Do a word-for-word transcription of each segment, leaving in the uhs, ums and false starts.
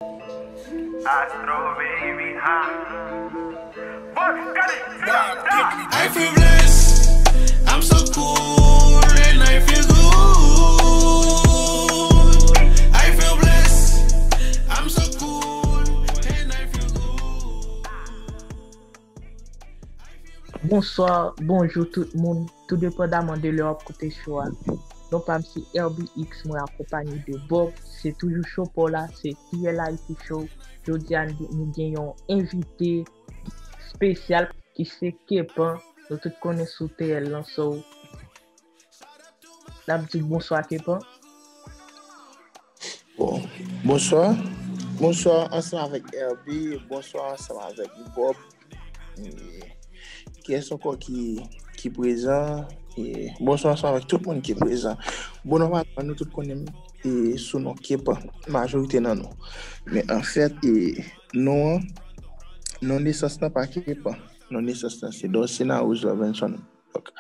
Astro baby, ha. Bon, gade, gade. I feel blessed, I'm so cool and I feel good. I feel blessed, I'm so cool and I feel good. Bonswa, bonjou tout moun, tou depandaman de lè w ap koute cho a. Non pa m se R B X, mwen akonpanye de Bob. Se toujou cho pa w la, se T L I P Show. Jodi a, nou gen yon envite espesyal ki se Kepan. Nou tout konnen sou T L lan, so n ap di bonswa Kepan. Bon, bonswa. Bonswa ansanm avèk R B, bonswa ansanm avèk Bob. E, kiyès ankò ki, ki prezan? E, bonswa ansanm avèk tout moun ki prezan. Bon, nòmalman, nou tout konnen m e, sou non Kepan, majorite nan nou. Men anfèt, e, non an, non nesans lan pa Kepan. Non nesans lan se Dorcena Rose Robinson. Donk,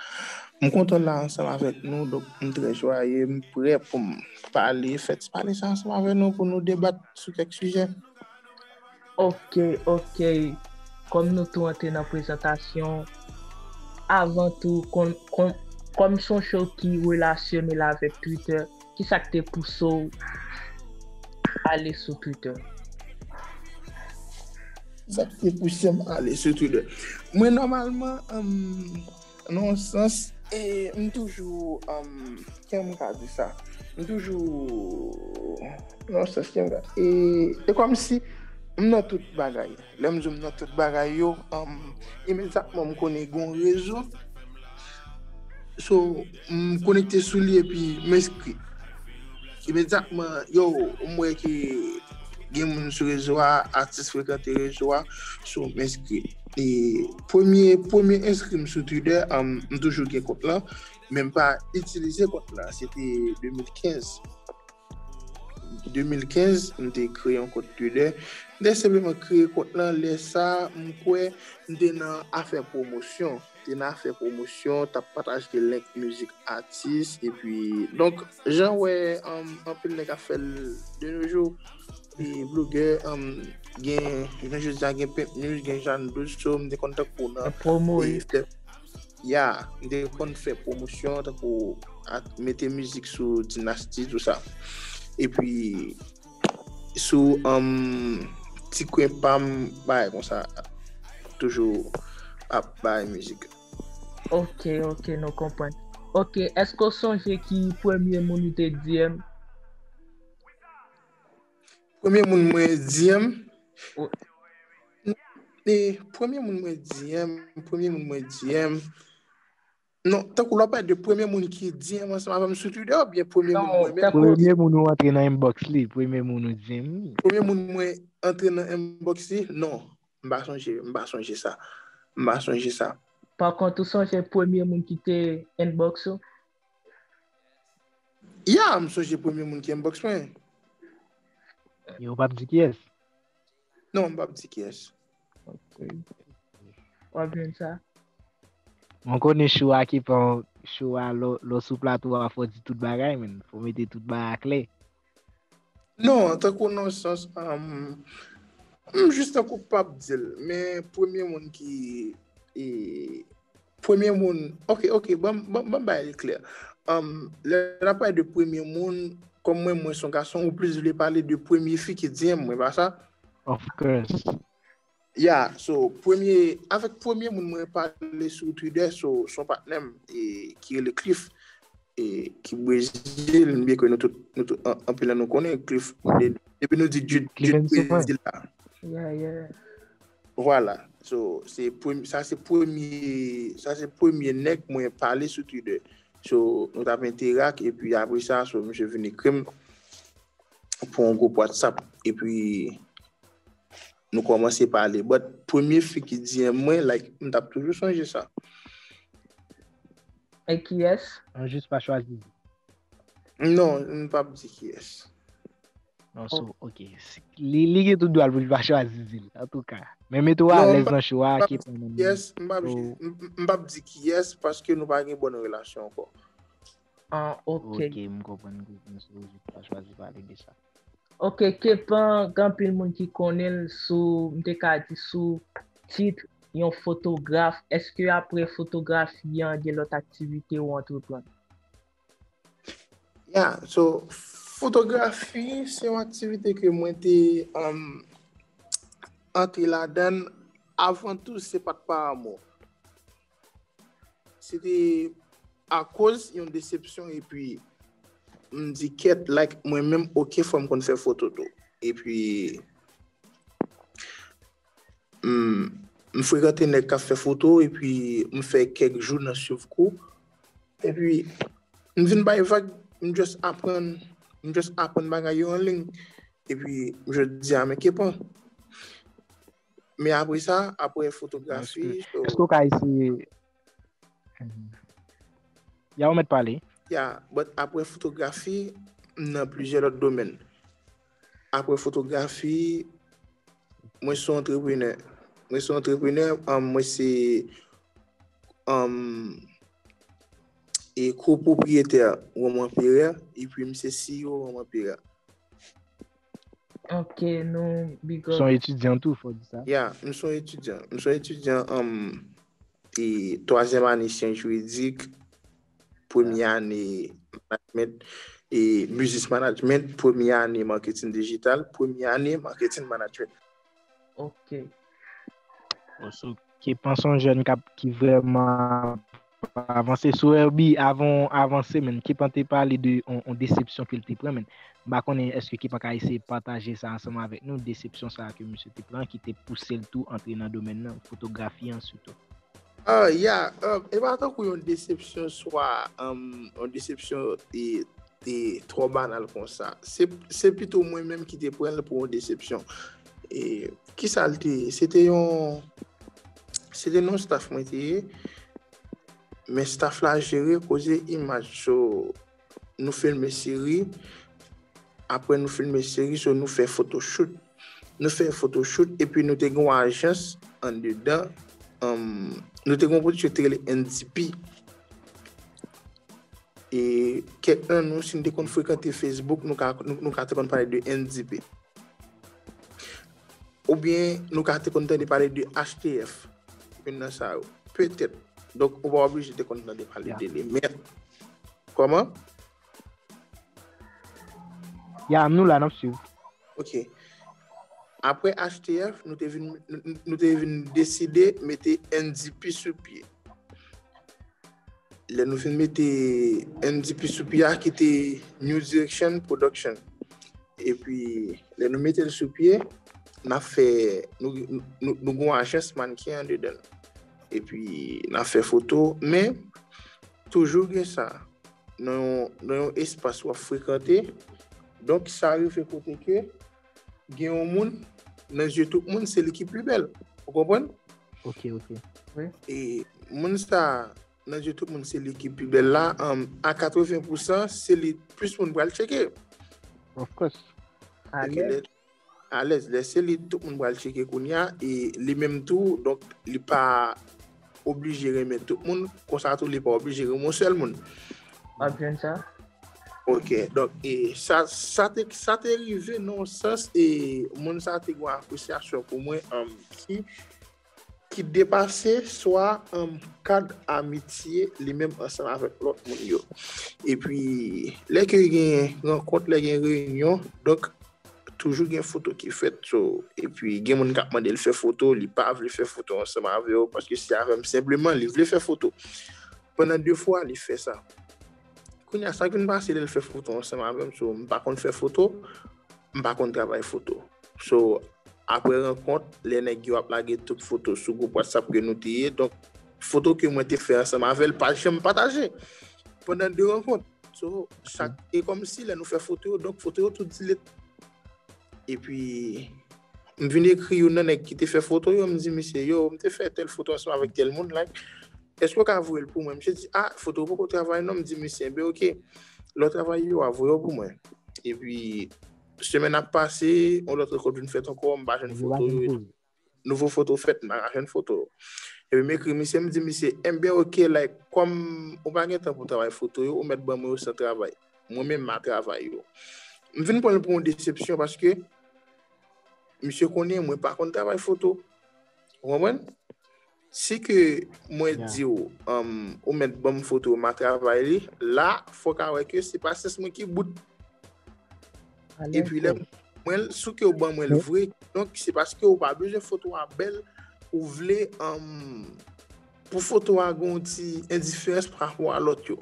m kontan la ansanm avèk nou, donk m trè jwaye, m prè pou m pale, fè ti pale sa ansanm avèk nou pou nou debat sou kèk sijè. Ok, ok. Kòm nou tou antre nan prezantasyon, avan tou, kòm, kòm, kòm se yon show ki relasyone l avèk Twitter, ki sa k te pouse w ale sou Twitter? Sa k te pouse m ale sou Twitter? Mwen, nòmalman, um, nan yon sans, e, m toujou, um, kè m ka di sa? M toujou, nan yon sans, kè m ka, e, e kòmsi m nan tout bagay. Lè m di w m nan tout bagay yo, um, imedyatman m konnen gen yon rezo. So, m konekte sou li epi m enskri. Imedyatman, yo, m wè ke gen moun sou rezo a, atis frekante rezo a, so m enskri. E premye, premye enskri m sou Twitter, um, m toujou gen kont lan, men m pa itilize kont lan, se te de mil kenz. de mil kenz, m te kreye yon kont Twitter. M te senpleman kreye kont lan, lè sa, m kwè m te nan afè pwomosyon. M te nan afè pwomosyon, t ap pataje link mizik atis, epi, donk, jan w wè, um, anpil nèg ap fè l de nos jours, e blogè, um, gen, jounen jodi a, gen Pimp News, gen Jeanne Doudou, so, m te konn tankou nan, Promo, e, wi. Ya, m te konn fè pwomosyon, tankou ak mete mizik sou Dinasti, tou sa. Epi, sou, um, ti kwen pa m, bagay konsa, toujou ap bay mizik. Ok, ok, nou konprann. Ok, èske w sonje ki premye moun ou te D M? Premye moun mwen D M? O- E, premye moun mwen D M, premye moun mwen D M. Non, tankou lè w pale de premye moun ki D M ansanm avè m sou Twitter, oubyen premye moun Non, mwen menm? tankou Premye moun ou antre nan inbox li, premye moun ou D M li. Premye moun mwen antre nan inbox li? Non, m pa sonje, m pa sonje sa. M pa sonje sa. Pa kont, ou sonje premye moun ki te inbox ou? Ya, m sonje premye moun ki inbox mwen. E ou p ap di kiyès? Non, m p ap di kiyès. Ok. W ap jwenn sa? Mwen konnen show a ki pran show a, lè lè w sou plato a, fò w di tout bagay, men. Fò w mete tout bagay a klè. Non, tankou nan sans, um, m jis tankou p ap di l, men premye moun ki, e, premye moun, ok, ok, ban m, ban m, ban m bay li klè. Um, lè n ap pale de premye moun, kòm mwen, mwen se yon gason, ou plis vle pale de premye fi ki D M mwen, pa sa? Of course. Ya, so, premye, avèk premye moun mwen pale sou Twitter, so, se yon patnè m, e, ki rele Cliff, e, ki Brezil, m byen kwè nou tout, nou tout, an- anpil nan nou konnen Cliff, de- depi nou di Jude, Cliff Jude and Super. Brezil la. Yeah, yeah. Vwala. So, se premye, sa se premye, sa se premye nèg mwen pale sou Twitter. So, nou t ap enterak, epi apre sa, so, misye vin ekri m pou yon gwoup WhatsApp. Epi, nou kòmanse pale. But, premye fi ki D M mwen, like, m t ap toujou sonje sa. E kiyès? An jis pa chwazi. Non, m p ap di kiyès. Non, so, ok. Si- Li, li gen tout dwa pou li pa chwazi di l, antouka. Men mete w Non, m alèz pa- nan show a, m pa- ki pa nan Yes, m p ap, So, m- m- m p ap di kiyès, paske nou pa gen bòn relasyon ankò. Ah, ok. Ok, m konprann, m konprann. So, ou pa chwazi pale de sa. Ok, Kepan, gen anpil moun ki konnen l sou, m te ka di sou tit yon fotograf. Èske apre fotografi an, gen lòt aktivite ou antreprann? Yeah, so fotografi se yon aktivite ke mwen te um, antre ladan avan tou se pa t pa amou. Se te akoz yon desepsyon epi m di kèt like mwen menm ok fò m konn fè foto tou. Epi m, m frekante nèg k ap fè foto epi m fè kèk jou nan swiv kou. Epi m vin bay vag, m just aprann, m just aprann bagay yo an liy. Epi jodi a men Kepan. Men apre sa, apre fotografi, so, Èske w ka eseye Ya ou mèt pale. Ya, but apre fotografi, m nan plizyè lòt domèn. Apre fotografi, mwen se yon antreprenè. Mwen se yon antreprenè, um, mwen se um, e kopwopriyetè Roman Perè, epi m se C E O Roman Perè. Ok, nou big up. Son etidyan tou, fò di sa. Ya, m son etidyan. M son etidyan um, e twazyèm ane syans jiridik, premye ane management, e business management, premye ane marketing digital, premye ane marketing management. Ok. Bon, so, Kepan se yon jèn k ap ki vrèman avanse sou Herby avan avanse, men Kepan te pale de yon desepsyon ke l te pran, men m pa konnen èske Kepan ka eseye pataje sa ansanm avèk nou, desepsyon sa ke misye te pran ki te pouse l tou antre nan domèn nan, fotografi an sitou. Ah, ya, um, e pa tankou yon desepsyon swa um, yon desepsyon e, e twò banal konsa. Se, se pito mwen menm ki te pran l pou yon desepsyon. E kisa l te ye? Se te yon se te non staff mwen te ye. Men staff la jere koze imaj. So, nou filme seri. Apre nou filme seri, so nou fè photoshoot. Nou fè photoshoot epi nou te gen yon ajans andedan. Um, nou te gen yon pwodui ki te rele N D P. E kèk nan nou, si nou te konn frekante Facebook, nou ka, nou, nou ka te konn pale de N D P. Oubyen nou ka te konn tande pale de H T F. Youn nan sa yo. Petèt. Donk, ou pa oblije te konn tande pale de li. Men, kòman? Ya, nou la, n ap swiv. Ok. Apre H T F, nou te vin, nou, nou te vin deside mete N D P sou pye. Lè nou fin mete N D P sou pye a, ki te New Direction Production. Epi, lè nou mete l sou pye, n ap fè, nou, nou, nou gen yon ajans mannken andedan l. Epi, n ap fè foto, men toujou gen sa. Nan yon, nan yon espas w ap frekante, donk sa rive kote ke gen yon moun, nan zye tout moun, se li ki pi bèl. Ou konprann? Ok, ok. E moun sa, nan zye tout moun, se li ki pi bèl la, um, a katreven pousan, se li plis moun pral tcheke. Of course. Alèz. Alèz, lè se li tout moun pral tcheke kounye a, e li menm tou, donk li pa oblije renmen tout moun, konsa tou li pa oblije renmen yon sèl moun. W ap jwenn sa? Ok, donk e sa, sa te, sa te rive nan yon sans, e moun sa te gen yon apresyasyon pou mwen, um, ki, ki depase swa, um, kad amitye li menm ansanm avèk lòt moun yo. Epi, lè ke gen rankont, lè gen reyinyon, donk, toujou gen foto ki fèt. So, epi, gen moun k ap mande l fè foto, li pa vle fè foto ansanm avè w, paske se avè m senpleman, li vle fè foto. Pandan de fwa, li fè sa. Kounye a, sa k vin pase lè l fè foto ansanm avè m, so, m pa konn fè foto, m pa konn travay foto. So, apre rankont, lè nèg yo ap lage tout foto sou gwoup WhatsApp ke nou te ye, donk, foto ke mwen te fè ansanm avè l, pa janm pataje. Pandan de rankont. So, chak, e kòmsi lè nou fè foto yo, donk foto yo tout delete. Epi, m vin ekri youn nan nèg ki te fè foto yo, m di misye, yo, m te fè tèl foto ansanm avèk tèl moun, like, èske w ka voye l pou mwen? Misye di, ah, foto w poko travay non, m di misye, enben ok, lè w travay yo a, voye yo pou mwen. Epi, semèn ap pase, yon lòt rankont vin fèt ankò, m pa jwenn foto yo. Nouvo foto fèt, m pa ka jwenn foto yo. Epi m ekri misye, m di misye, enben ok, like, kòm ou pa gen tan pou travay foto yo, ou mèt ban mwen yo san travay. Mwen menm m a travay yo. m vin pran l pou yon desepsyon paske misye konnen mwen pa konn travay foto. Ou konprann? Si ke mwen di w, um, ou mèt ban m foto, m a travay li, la, fò w ka wè ke se pa sans mwen ki bout. Epi lè mwen, si ke w ban mwen l vre, donk se paske ou pa bezwen foto a bèl, ou vle, um, pou foto a gen yon ti endiferans pa rapò a lòt yo.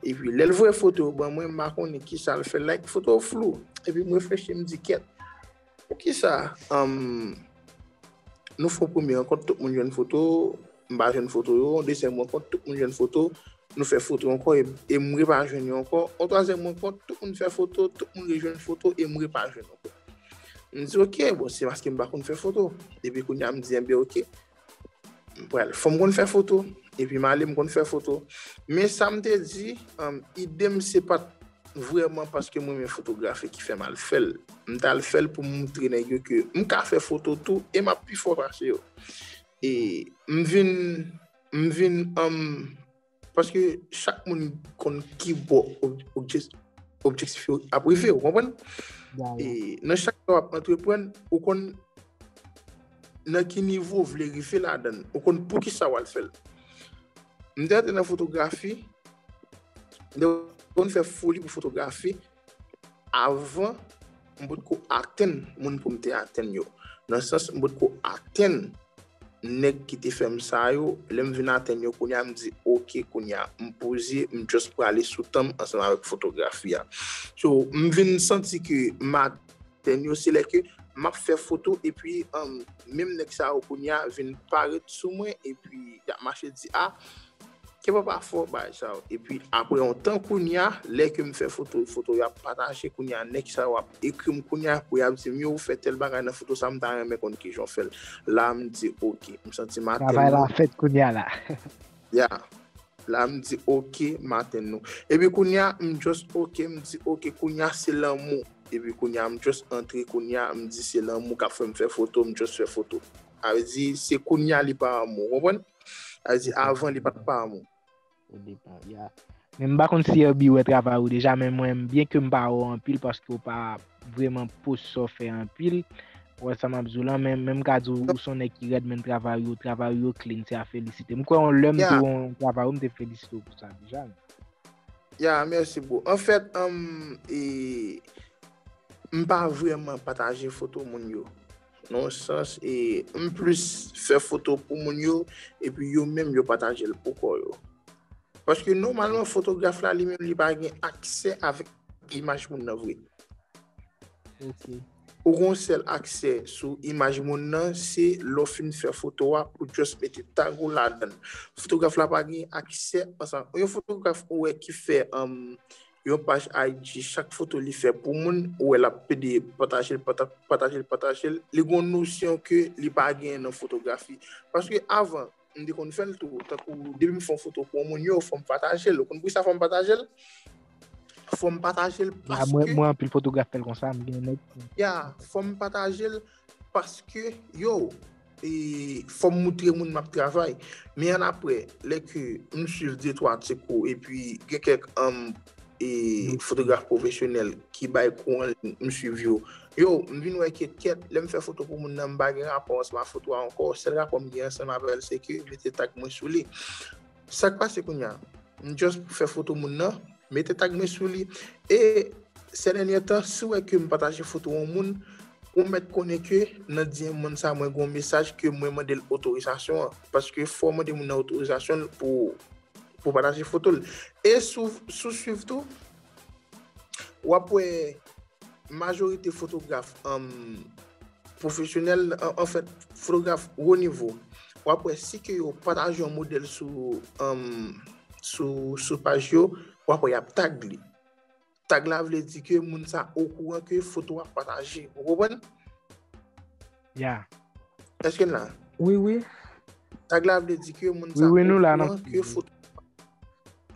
Epi lè l voye foto yo ban mwen, m pa konnen kisa l fè, like, foto yo flou. Epi m reflechi, m di, kèt, poukisa, um, nou fè yon premye rankont, tout moun jwenn foto, m pa jwenn foto yo, yon dezyèm rankont, tout moun jwenn foto, nou fè foto ankò, e, e m re pa jwenn yo ankò. Yon twazyèm rankont, tout moun fè foto, tout moun rejwenn foto, e m re pa jwenn ankò. M di, oke, bon, se paske m pa konn fè foto. Epi kounye a, m di, enben, oke, m pral, fò m konn fè foto. Epi m ale, m konn fè foto. Men sa m te di, um, ide m se pa t vrèman paske m renmen fotografi ki fè m al fè l. M t al fè l pou m moutre nèg yo ke m ka fè foto tou e m ap pi fò pase yo. E m vin, m vin, um, paske chak moun konn ki bò ob-, objek-, objektif yo ap rive, ou konprann? E nan chak sa w ap antreprann, ou konn nan ki nivo w vle rive ladan l, ou konn poukisa w al fè l. M te antre nan fotografi, m te konn fè foli pou fotografi avan m potko atenn moun pou m te atenn yo. Nan sans, m potko atenn nèg ki te fè m sa yo, lè m vin atenn yo, kounye a m di, oke, kounye a m poze, m just prale sou tan m ansanm avèk fotografi a. So, m vin santi ke m atenn yo, se lè ke m ap fè foto, epi, um, menm nèg sa yo kounye a vin parèt sou mwen, epi y ap mache di, a, kenbe pa fò, bagay sa yo. Epi apre yon tan kounye a, lè ke m fè foto, foto yo ap pataje, kounye a, nèg sa yo ap ekri m kounye a, pou y ap di m, yo, ou fè tèl bagay nan foto sa, m ta renmen konn kijan w fè l. La, m di, oke, m santi m atenn travay la fèt kounye a la. Ya. La, m di, oke, m atenn nou. Epi kounye a, m just, oke, m di, oke, kounye a, se lanmou. Epi kounye a, m just antre, kounye a, m di, se lanmou k ap fè m fè foto, m just fè foto. Sa vle di, se kounye a li pa anmou, ou konprann? Sa vle di, avan, li pa t pa anmou. O depa, ya. Men m pa konn si Herby wè travay ou deja, men mwen, byen ke m pa wè w anpil, paske w pa vrèman post sa w fè anpil, ou wè sa m ap di w lan, men, men m ka di w, ou se yon nèg ki rèd, men travay ou yo, travay ou yo clean, se a felisite. M kwè yon lè m te wè yon travay ou, m te felisite w pou sa deja. Ya, mèsi, bro. Anfèt, um, e, m pa vrèman pataje foto moun yo. Nan yon sans, e, m plis fè foto pou moun yo, epi yo menm yo pataje l pou kò yo. Paske nòmalman, fotograf la, li menm, li pa gen aksè avèk imaj moun nan vre. Ok. Ou gen yon sèl aksè sou imaj moun nan, se lè w fin fè foto a, pou just mete tag ou ladan l. Fotograf la pa gen aksè, ansanm, yon fotograf ou wè ki fè, um, yon paj I G, chak foto li fè pou moun, ou wè l ap pede pataje l, pata-, pataje l, pataje l. Li gen yon nosyon ke li pa genyen nan fotografi. Paske avan, m te konn fè l tou. Tankou, depi m fè yon foto pou yon moun, yo, fò m pataje l. Ou konn poukisa fò m pataje l? Fò m pataje l paske. Ya, mwen, mwen, anpil fotograf fè l konsa, m gen nèg. Ya, fò m pataje l paske, yo, e, fò m moutre moun m ap travay. Men annapre, lè ke m swiv de twa ti kou, epi gen kèk, um, e, fotograf pwofesyonèl ki bay kou an liy, m swiv yo. Yo, m vin wè ke kèt, lè m fè foto pou moun nan, m pa gen rapò ansanm ak foto a ankò. Sèl rapò m gen ansanm avè l, se ke mete tag mwen sou li. Sa k pase kounye a? M just fè foto moun nan, mete tag mwen sou li. E sè dènye tan, si w wè ke m pataje foto yon moun, ou mèt konnen ke nan D M moun sa, mwen gen yon mesaj ke mwen mande l otorizasyon an. Paske fò w mande moun nan otorizasyon l pou, pou pataje foto l. E si w, si w swiv tou, w ap wè majorite fotograf, um, pwofesyonèl, an, anfèt, fotograf wo nivo, w ap wè si ke yo pataje yon modèl sou, um, sou, sou paj yo, w ap wè y ap tag li. Tag la vle di ke moun sa okouran ke foto a pataje. Ou konprann? Ya. Èske n la? Wi, wi. Tag la vle di ke moun sa okouran ke foto.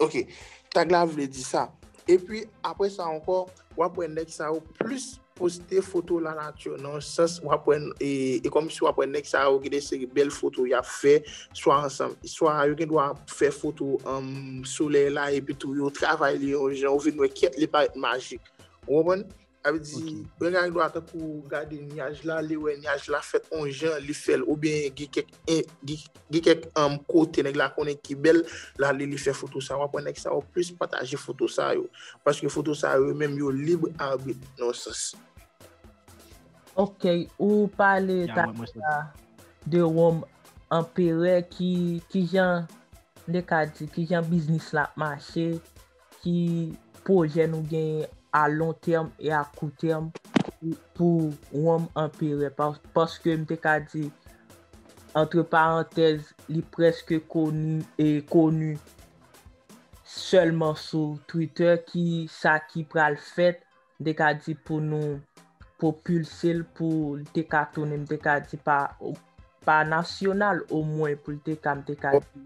Ok. Tag la vle di sa. Epi, apre sa ankò, w ap wè nèg sa yo plis poste foto lanati nan yon sans, w ap wè, e, e kòmsi w ap wè nèg sa yo gen de seri bèl foto y ap fè, swa ansanm, swa yo gen dwa ap fè foto, um, solèy la, epi tou yo travay li yon jan, ou vin wè kèt li parèt majik. Ou konprann? Sa vle di, regarde droit, tankou gade nyaj la, li wè nyaj la fèt on jan, li fè l, oubyen gen kèk, gen, gen kèk um, kote nèg la konnen ki bèl, l ale li fè foto sa. W ap wè nèg sa yo plis pataje foto sa yo. Paske foto sa yo menm yo lib abit nan yon sans. Ok, ou pale talè de Wòm Anperè, ki, ki jan, m te ka di, ki jan biznis la ap mache, ki pwojè nou genyen a lon tèm e a kou tèm pou Wòm Anperè. Paske m te ka di, antre parantèz, li prèske koni e koni sèlman sou Twitter, ki sa ki pral fèt, m te ka di pou nou pwopilse l, pou l te ka tounen, m te ka di pa, pa nasyonal omwen, pou l te ka, m te ka di,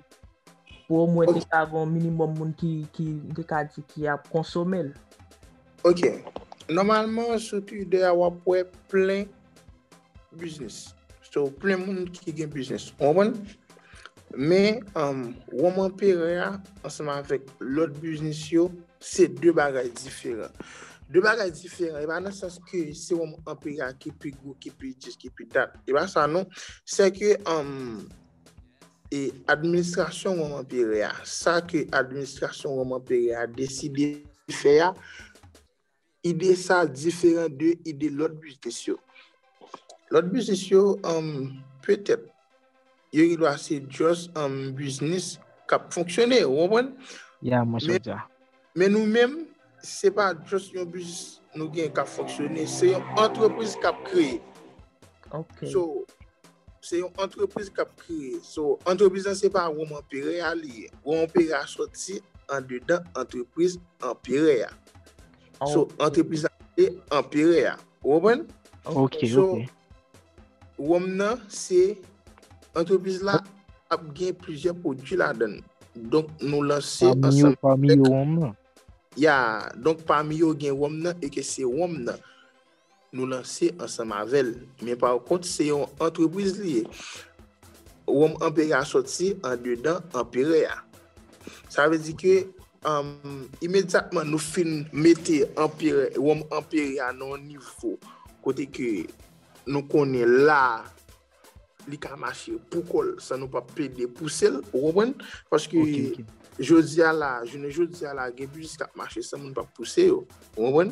pou omwen te ka gen yon minimòm moun ki, ki, m te ka di ki ap konsome l. Ok. Nòmalman, sou Twitter a, w ap wè plen biznis. So, plen moun ki gen biznis. Ou konprann? Men, um, Wòm Anperè a, ansanm avèk lòt biznis yo, se de bagay diferan. De bagay diferan. E pa nan sans ke se Wòm Anperè a ki pi gwo, ki pi dis, ki pi dat. E pa sa non. Se ke, um, e administrasyon Wòm Anperè a, sa ke administrasyon Wòm Anperè a deside fè a, ide sa diferan de ide lòt biznis yo. Lòt biznis yo, um, petèt, yo gen dwa se just, um, biznis k ap fonksyone, ou konprann? Ya, mwen chè dja. Men nou menm, se pa just yon biznis nou gen k ap fonksyone, se yon antrepriz k ap kreye. Ok. So, se yon antrepriz k ap kreye. So, antrepriz lan se pa Wòm Anperè a li ye. Wòm Anperè a sòti andedan antrepriz Anperè a. So, Ok. Antrepriz la se Anperè a. Ou konprann? Ok, So, ok. Wòm nan se antrepriz la ap gen plizyè pwodui ladan l. Donk, nou lanse Pami yo, ansanm pami avèk yo wòm nan. Ya, donk pami yo gen wòm nan e ke se wòm nan nou lanse ansanm avè l. Men pa kont, se yon antrepriz li ye. Wòm Anperè a sòti andedan Anperè a. Sa vle di ke, um, imedyatman nou fin mete Anperè, wòm Anperè a nan yon nivo kote ke nou konnen la, li ka mache pou kò l san nou pa plede pouse l, ou konprann? Paske Ok, ok. Jodi a la, jounen jodi a la, gen biznis k ap mache san moun pa pouse yo, ou konprann?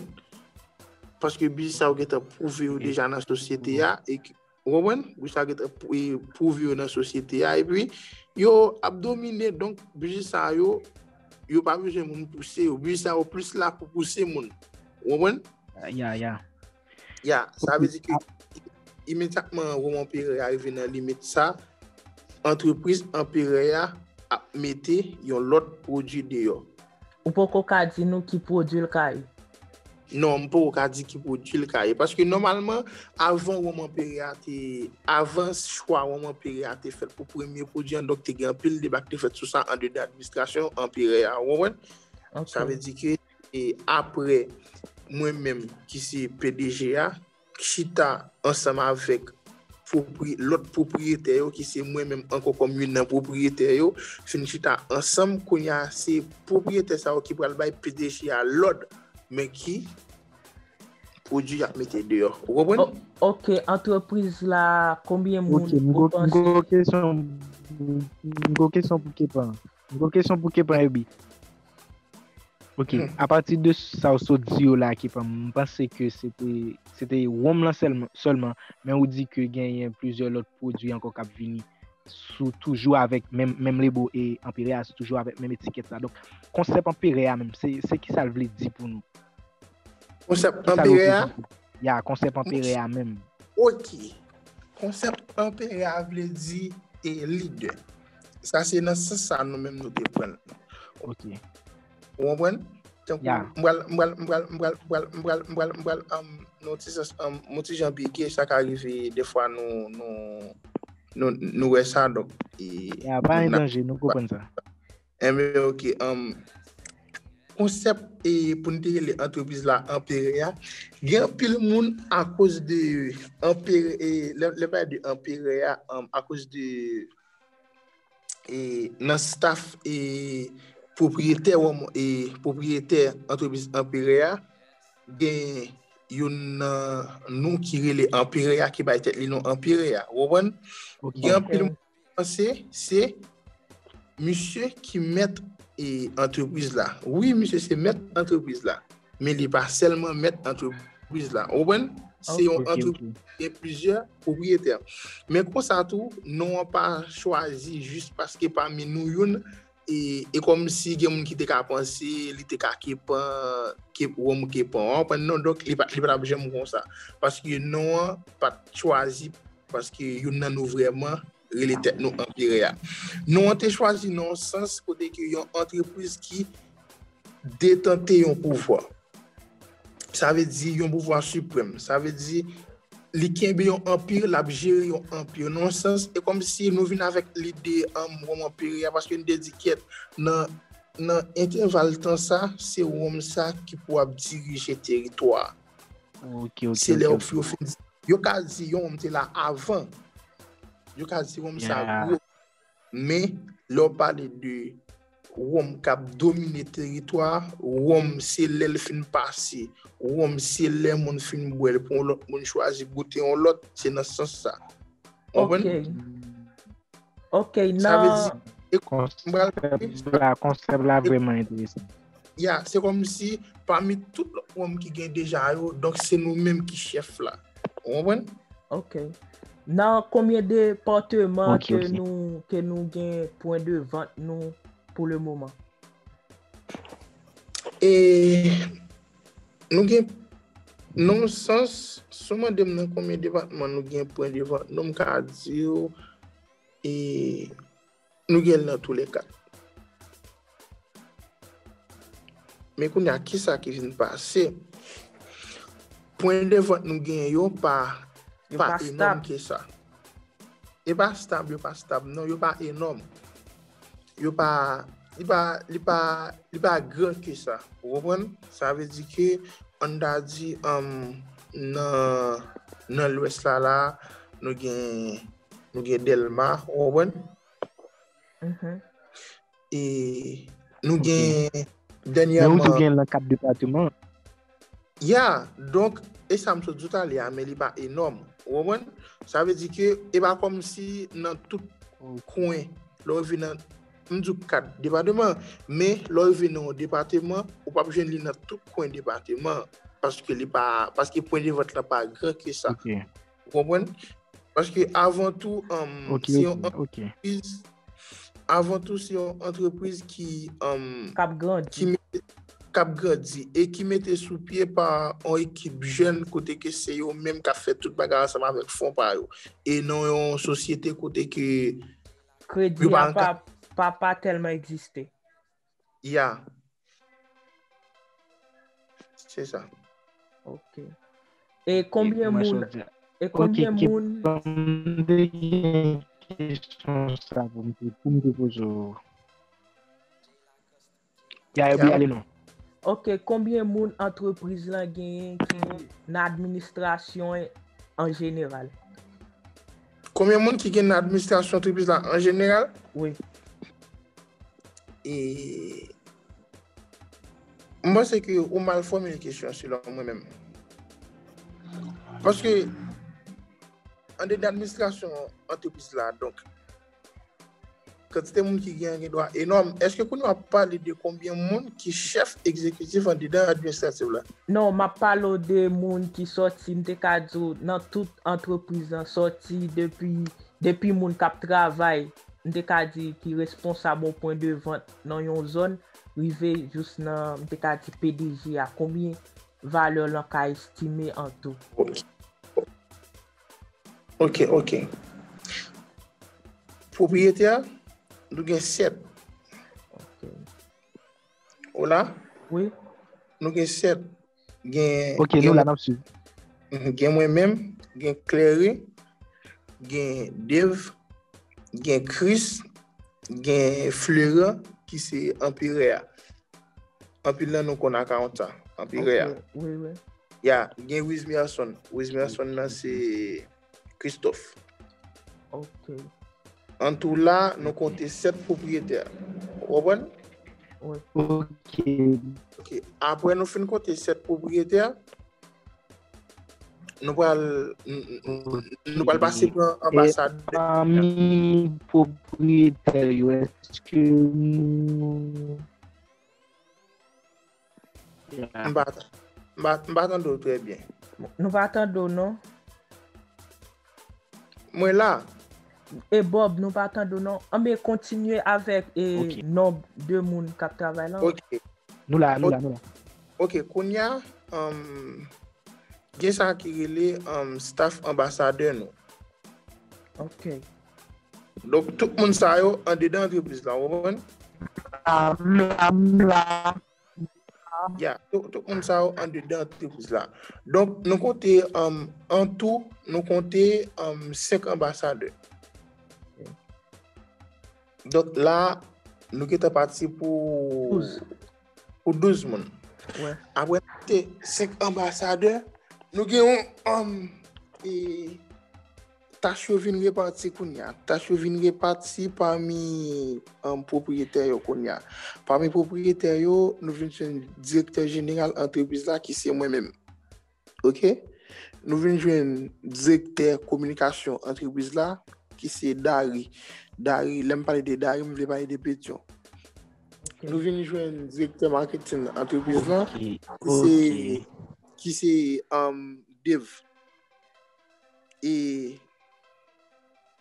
Paske biznis sa yo gentan pwouve yo deja nan sosyete a, e ke, ou konprann? Biznis sa yo gentan pwou- pwouve yo nan sosyete a, epi yo ap domine, donk biznis sa yo, yo pa bezwen moun pouse yo. Biznis sa yo plis la pou pouse moun, ou konprann? Ya, ya. Ya, sa vle di ke imedyatman Wòm Anperè a rive nan limit sa, antrepriz Anperè a ap mete yon lòt pwodui deyò. Ou poko ka di nou ki pwodui l ka ye? Non, m poko ka di ki pwodui l ka ye. Paske nòmalman, avan Wòm Anperè a te, avan chwa Wòm Anperè a te fèt pou premye pwodui an, donk te gen anpil deba ki te fèt sou sa andedan administrasyon Anperè a, ou konprann? Ok. Sa vle di ke, e apre, mwen menm ki se P D G a, chita ansanm avèk pwopri- lòt pwopriyetè yo, ki se mwen menm ankò kòm youn nan pwopriyetè yo, fin chita ansanm, kounye a se pwopriyetè sa yo ki pral bay P D G a lòd, men ki pwodui y ap mete deyò. Ou konprann? O- Ok, antrepriz la, konbyen moun Ok, m ou gon m panse? gon kesyon, m gon kesyon pou Kepan. M gon kesyon pou Kepan, Ebi. Ok, apati de sa w sot di yo la, Kepan, m panse ke se te, se te wonm lan sèlman, sèlman, men ou di ke genyen plizyè lòt pwodui ankò k ap vini sou toujou avèk menm, menm lebo e Anperè a, sou toujou avèk menm etikèt la. Donk, konsèp Anperè a menm, se, se kisa l vle di pou nou? Konsèp Kisa l Anperè a? reprezante? Ya, konsèp Anperè a menm. Ok. Konsèp Anperè a vle di e lidè. Sa se nan sans sa nou menm nou te pran l. Ok. Ou konprann? Tankou Ya. m pral, m pral, m pral, m pral, m pral, m pral, m pral, m pral, um, nan ti sans, um, yon ti jan bege, sa ka rive defwa nou, nou, nou, nou wè sa, donk, e, Ya, pa gen n ap danje, nou konprann sa. Enben, ok, um, konsèp, e, pou n te rele antrepriz la Anperè a, gen anpil moun akoz de Anperè, e, lè, lè pale de Anperè a, um, akoz de, e, nan staff, e, pwopriyetè, e, pwopriyetè antrepriz Anperè a, gen youn nan nou ki rele anperè a, ki bay tèt li non anperè a. Ou konprann? Gen anpil moun ki panse se misye ki mèt e antrepriz la. Wi, misye se mèt antrepriz la, men li pa sèlman mèt antrepriz la. Ou konprann? Se yon antrepriz ki gen plizyè pwopriyetè. Men konsa tou, non an pa chwazi jis paske pami nou youn, e, e kòmsi gen moun ki te ka panse li te ka kepan, ke, wòm kepan. Ou konprann non? Donk, li pa, li pa t ap janm konsa. Paske non an pa t chwazi paske youn nan nou vrèman rele tèt nou anperè a. Non an te chwazi nan yon sans kote ke yon antrepriz ki detante yon pouvwa. Sa vle di yon pouvwa siprèm. Sa vle di li kenbe yon anpi, l ap jere yon anpi. Nan yon sans, e kòmsi nou vin avèk lide, um, wòm anperè a, paske nou te di kèt, nan, nan entèval tan sa, se wòm sa ki pou ap dirije teritwa a. Se lè yo fin di, yo ka di yon wòm te la avan. Yo ka di wòm sa gwo. Men, lè w pale de wòm k ap domine teritwa a, wòm se lè l fin pase. Wòm se lè moun fin bwè l pou yon lòt moun chwazi goute yon lòt, se nan sans sa. Ou konprann? Ok. Ok, Sa vle di, e m pral Konsèp la, konsèp la vrèman enteresan. Ya, se kòmsi pami tout lòt wòm ki gen deja yo, donk se nou menm ki chèf la. Ou konprann? Ok. Nan konbyen depatman Ok, ke ok. nou ke nou gen pwen de vant nou pou le moman? E nou gen, nan yon sans, si w mande m nan konbyen depatman nou gen pwen de vant nou, m ka di w, e nou gen l nan tou le kat. Men kounye a, kisa ki vin pase? Pwen de vant nou gen yo pa, Yo pa pa enòm stab. Ke sa. E pa stab, yo pa stab, non, yo pa enòm. Yo pa, li pa, li pa, li pa gran ke sa. Ou konprann? Sa vle di ke, ann ta di, um, nan, nan lwès la, la, nou gen, nou gen Dèlma, ou konprann? Mhm. E nou gen Men ou tou dènyèman. Gen nan kat depatman. Ya, donk, e sa m sot di w talè a, men li pa enòm. Ou konprann? Sa vle di ke e pa kòmsi nan tout kwen, lè w rive nan, m di w kat depatman, men lè w rive nan yon depatman, ou p ap jwenn li nan tout kwen depatman, paske li pa, paske pwen de vant la pa gran ke sa. Ok. Ou konprann? Paske avan tou, um, Ok, se yon ok, ok. antrepriz, avan tou, se yon antrepriz ki, um, K ap grandi. Ki mete, k ap grandi e ki mete sou pye pa yon ekip jèn kote ke se yo menm k ap fè tout bagay ansanm avèk fon pa yo. E nan yon sosyete kote ke Kredi yo pa a an pa, pa, pa tèlman egziste. Ya. Se sa. Ok. E konbyen Mwen moun, sot di- e Ok, konbyen ke- moun, ban m de gen kesyon sa pou m te, pou m te poze w. Ya, yo Ya. Ale non. Ok, konbyen moun antrepriz lan genyen ki nan administrasyon an jeneral? Konbyen moun ki gen nan administrasyon antrepriz la an jeneral? Wi. E m panse ke ou mal fòmile kesyon selon mwen menm. Paske andedan administrasyon antrepriz la, donk, kantite moun ki gen gen dwa enòm. Èske kounye w ap pale de konbyen moun ki chèf egzekitif andedan administratif la? Non, m ap pale w de moun ki sòti, m te ka di w, nan tout antrepriz lan, sòti depi, depi moun k ap travay, m te ka di ki responsab yon pwen de vant nan yon zòn, rive jous nan, m te ka di P D G a, konbyen valè lan ka estime an tou. Ok. Ok, ok. Pwopriyetè, nou gen sèt. Ok. Ou la? Wi. Nou gen sèt. Gen, Ok, nou la, n ap swiv. Mhm, gen mwen menm, gen Claire, gen Dave, gen Chris, gen Fleuran, ki se anperè a. Anpil nan nou konn Akaonta, anperè a. Ok, wi, wi. Ya, gen Wismerson. Wismerson nan se Christophe. Ok. An tou la, nou konte sèt pwopriyetè. Ou konprann? Wi. Ok. Ok. Apre nou fin konte sèt pwopriyetè, Nou pral, n- n- nou pral pase pran anbasadè. Pami pwopriyetè yo, èske nou M pa, m pa, m pa tande w trè byen. Nou pa tande w, non? Mwen la. E Bob, nou pa tande w, non? Anben, kontinye avèk e, nonb de moun k ap travay la. Ok. Nou la, nou la, nou la. Ok, kounye a, um, gen sa ki rele um, staff anbasadè nou. Ok. Donk, tout moun sa yo andedan antrepriz la, w konprann? M la, m la, m la. Ya, tout, tout moun sa yo andedan antrepriz la. Donk, nou konte, um, an tou, nou konte um, senk anbasadè. Donk, la, nou gentan pati pou, pou douz moun. Apre, nou te senk anbasadè, nou gen yon, um, e, tach yo vin repati kounye a. Tach yo vin repati pami um, pwopriyetè yo kounye a. Pami pwopriyetè yo, nou vin jwenn direktè jeneral antrepriz la ki se mwen menm. Ok? Nou vin jwenn direktè kominikasyon antrepriz la ki se Dari. Dari, lè m pale de Dari, m vle pale de Petyon. Ok. Nou vin jwenn direktè maketin antrepriz la ki se, ki se um, Dave. E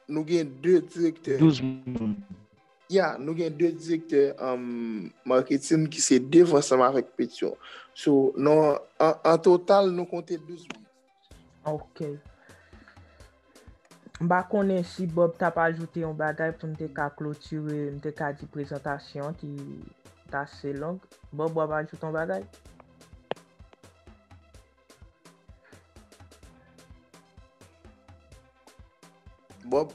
nou gen de direktè. Douz moun. Ya, nou gen de direktè um, marketing ki se Dave ansanm avèk Petyon. So, non, an, an total, nou konte douz moun. Ok. M pa konnen si Bob t ap ajoute yon bagay pou n te ka klotire, m te ka di prezantasyon an ki t ase long. Bob, w ap ajoute yon bagay? Bob.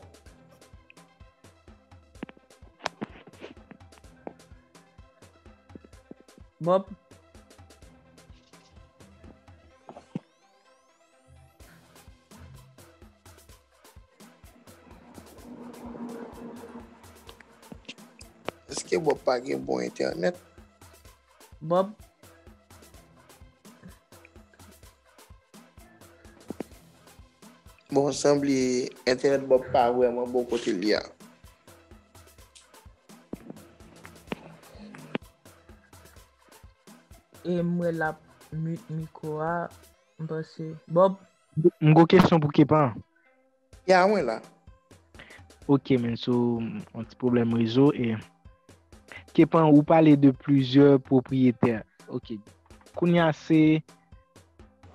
Bob. Èske Bob pa gen bon entènèt? Bob. Bon, sanble entènèt Bob pa vrèman bon kote l ye a. E m wè l ap mute mikwo a, m panse. Bob? M gon kesyon pou Kepan. Ya, mwen la. Ok, men so, yon ti pwoblèm rezo. E Kepan, ou pale de plizyè pwopriyetè. Ok. Kounye a se,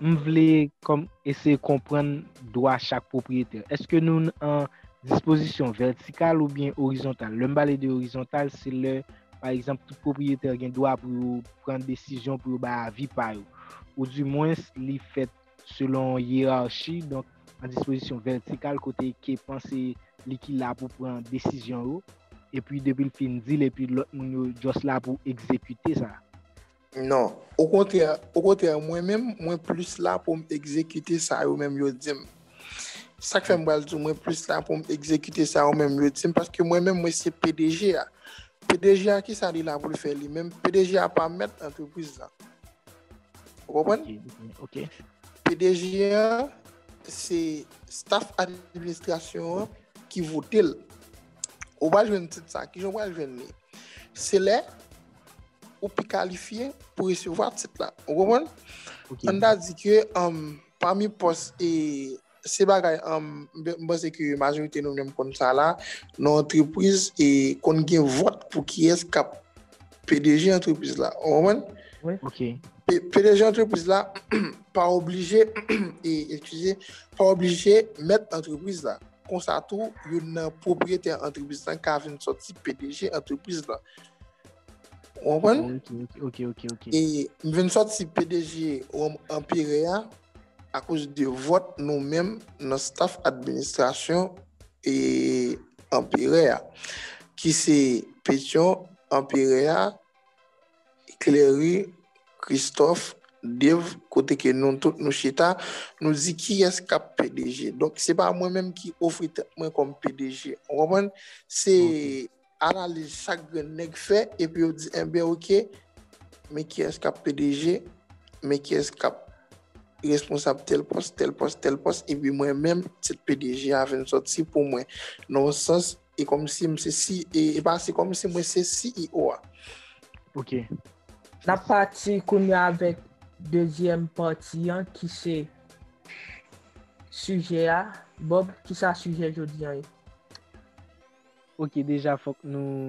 m vle kòm eseye konprann dwa chak pwopriyetè. Èske nou an dispozisyon vètikal oubyen orizontal? Lè m pale de orizontal, se lè, pa egzanp, tout pwopriyetè gen dwa pou yo pran desizyon, pou yo bay avi pa yo. Oudimwens, li fèt selon yerachi, donk, an dispozisyon vètikal, kote Kepan se li ki la pou pran desizyon yo, epi depi l fin di l, epi lòt moun yo just la pou egzekite sa. Non. Okontrè, okontrè, mwen menm, mwen plis la pou m egzekite sa yo menm yo di m. Sa k fè m pral di w, mwen plis la pou m egzekite sa yo menm yo di m, paske mwen menm, mwen se P D G a. P D G a, ki sa li la pou l fè li menm? P D G a pa mèt antrepriz la. Ou konprann? Ok, ok, ok. P D G a, se staff administrasyon an ki vote l. Ou pral jwenn tit sa. Kijan w pral jwenn li? Se lè ou pi kalifye pou resevwa tit la. Ou konprann? Ok. Ann ta di ke, um, pami pòs e se bagay, um, m panse ke majorite nou menm konn sa la, nan antrepriz e konn gen vòt pou kiyès k ap P D G antrepriz la. Ou konprann? Wi. Ok. P- P D G antrepriz la pa oblije, e, eskize, pa oblije mèt antrepriz la. Konsa tou, youn nan pwopriyetè antrepriz la ka vin sòti P D G antrepriz la. Ou konprann? Ok, ok, ok, ok, ok. E m vin sòti P D G Rhum Empire a akoz de vòt nou menm nan staff administrasyon e Empire a, ki se Petyon, Empire a, Clery, Christophe, Dave, kote ke nou tout nou chita, nou di kiyès k ap P D G. Donk, se pa mwen menm ki ofri tèt mwen kòm P D G. Ou konprann? Se Ok. analiz chak grenn nèg fè, epi yo di, enben, ok, men kiyès k ap P D G, men kiyès k ap responsab tèl pòs, tèl pòs, tèl pòs, epi mwen menm, tit P D G a vin sòti pou mwen. Nan yon sans, e kòmsi m se si, e, e pa se kòmsi mwen se C E O a. Ok. N ap pati kounye a avèk dezyèm pati an ki se sijè a. Bob, kisa sijè jodi an ye? Ok, deja fòk nou,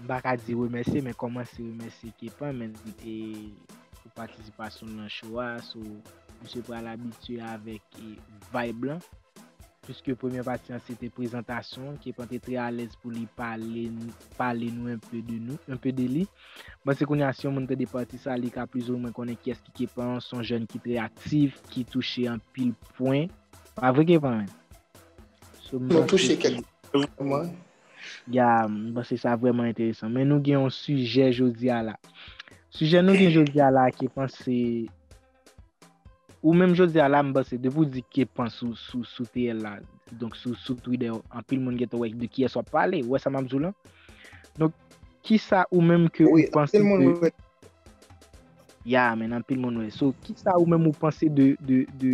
m pa ka di remèsye, men kòmanse remèsye Kepan, men e, pou patisipasyon l nan show a, so, misye pral abitye avèk e, vibe lan. Piske premyè pati an se te prezantasyon, Kepan te trè alèz pou li pale, pale nou enpe de nou, enpe de li. M panse kounye a si yon moun tande pati sa, li ka plizoumwen konnen kiyès ki Kepan, se yon jèn ki trè aktif, ki touche anpil pwen. Pa vre Kepan, men? So, m Nou panse touche ki kèk vrèman. Ya, m panse sa vrèman enteresan. Men nou gen yon sijè jodi a la. Sijè nou gen jodi a la ki panse ou menm jodi a la, m panse depi w di Kepan sou, sou, sou T L la, donk sou, sou Twitter, anpil moun gentan wè de kiyès w ap pale, ou wè sa m ap di w lan? Donk, kisa ou menm ke ou Wi, panse anpil moun de wè. Ya, men anpil moun wè. So, kisa ou menm ou panse de, de, de,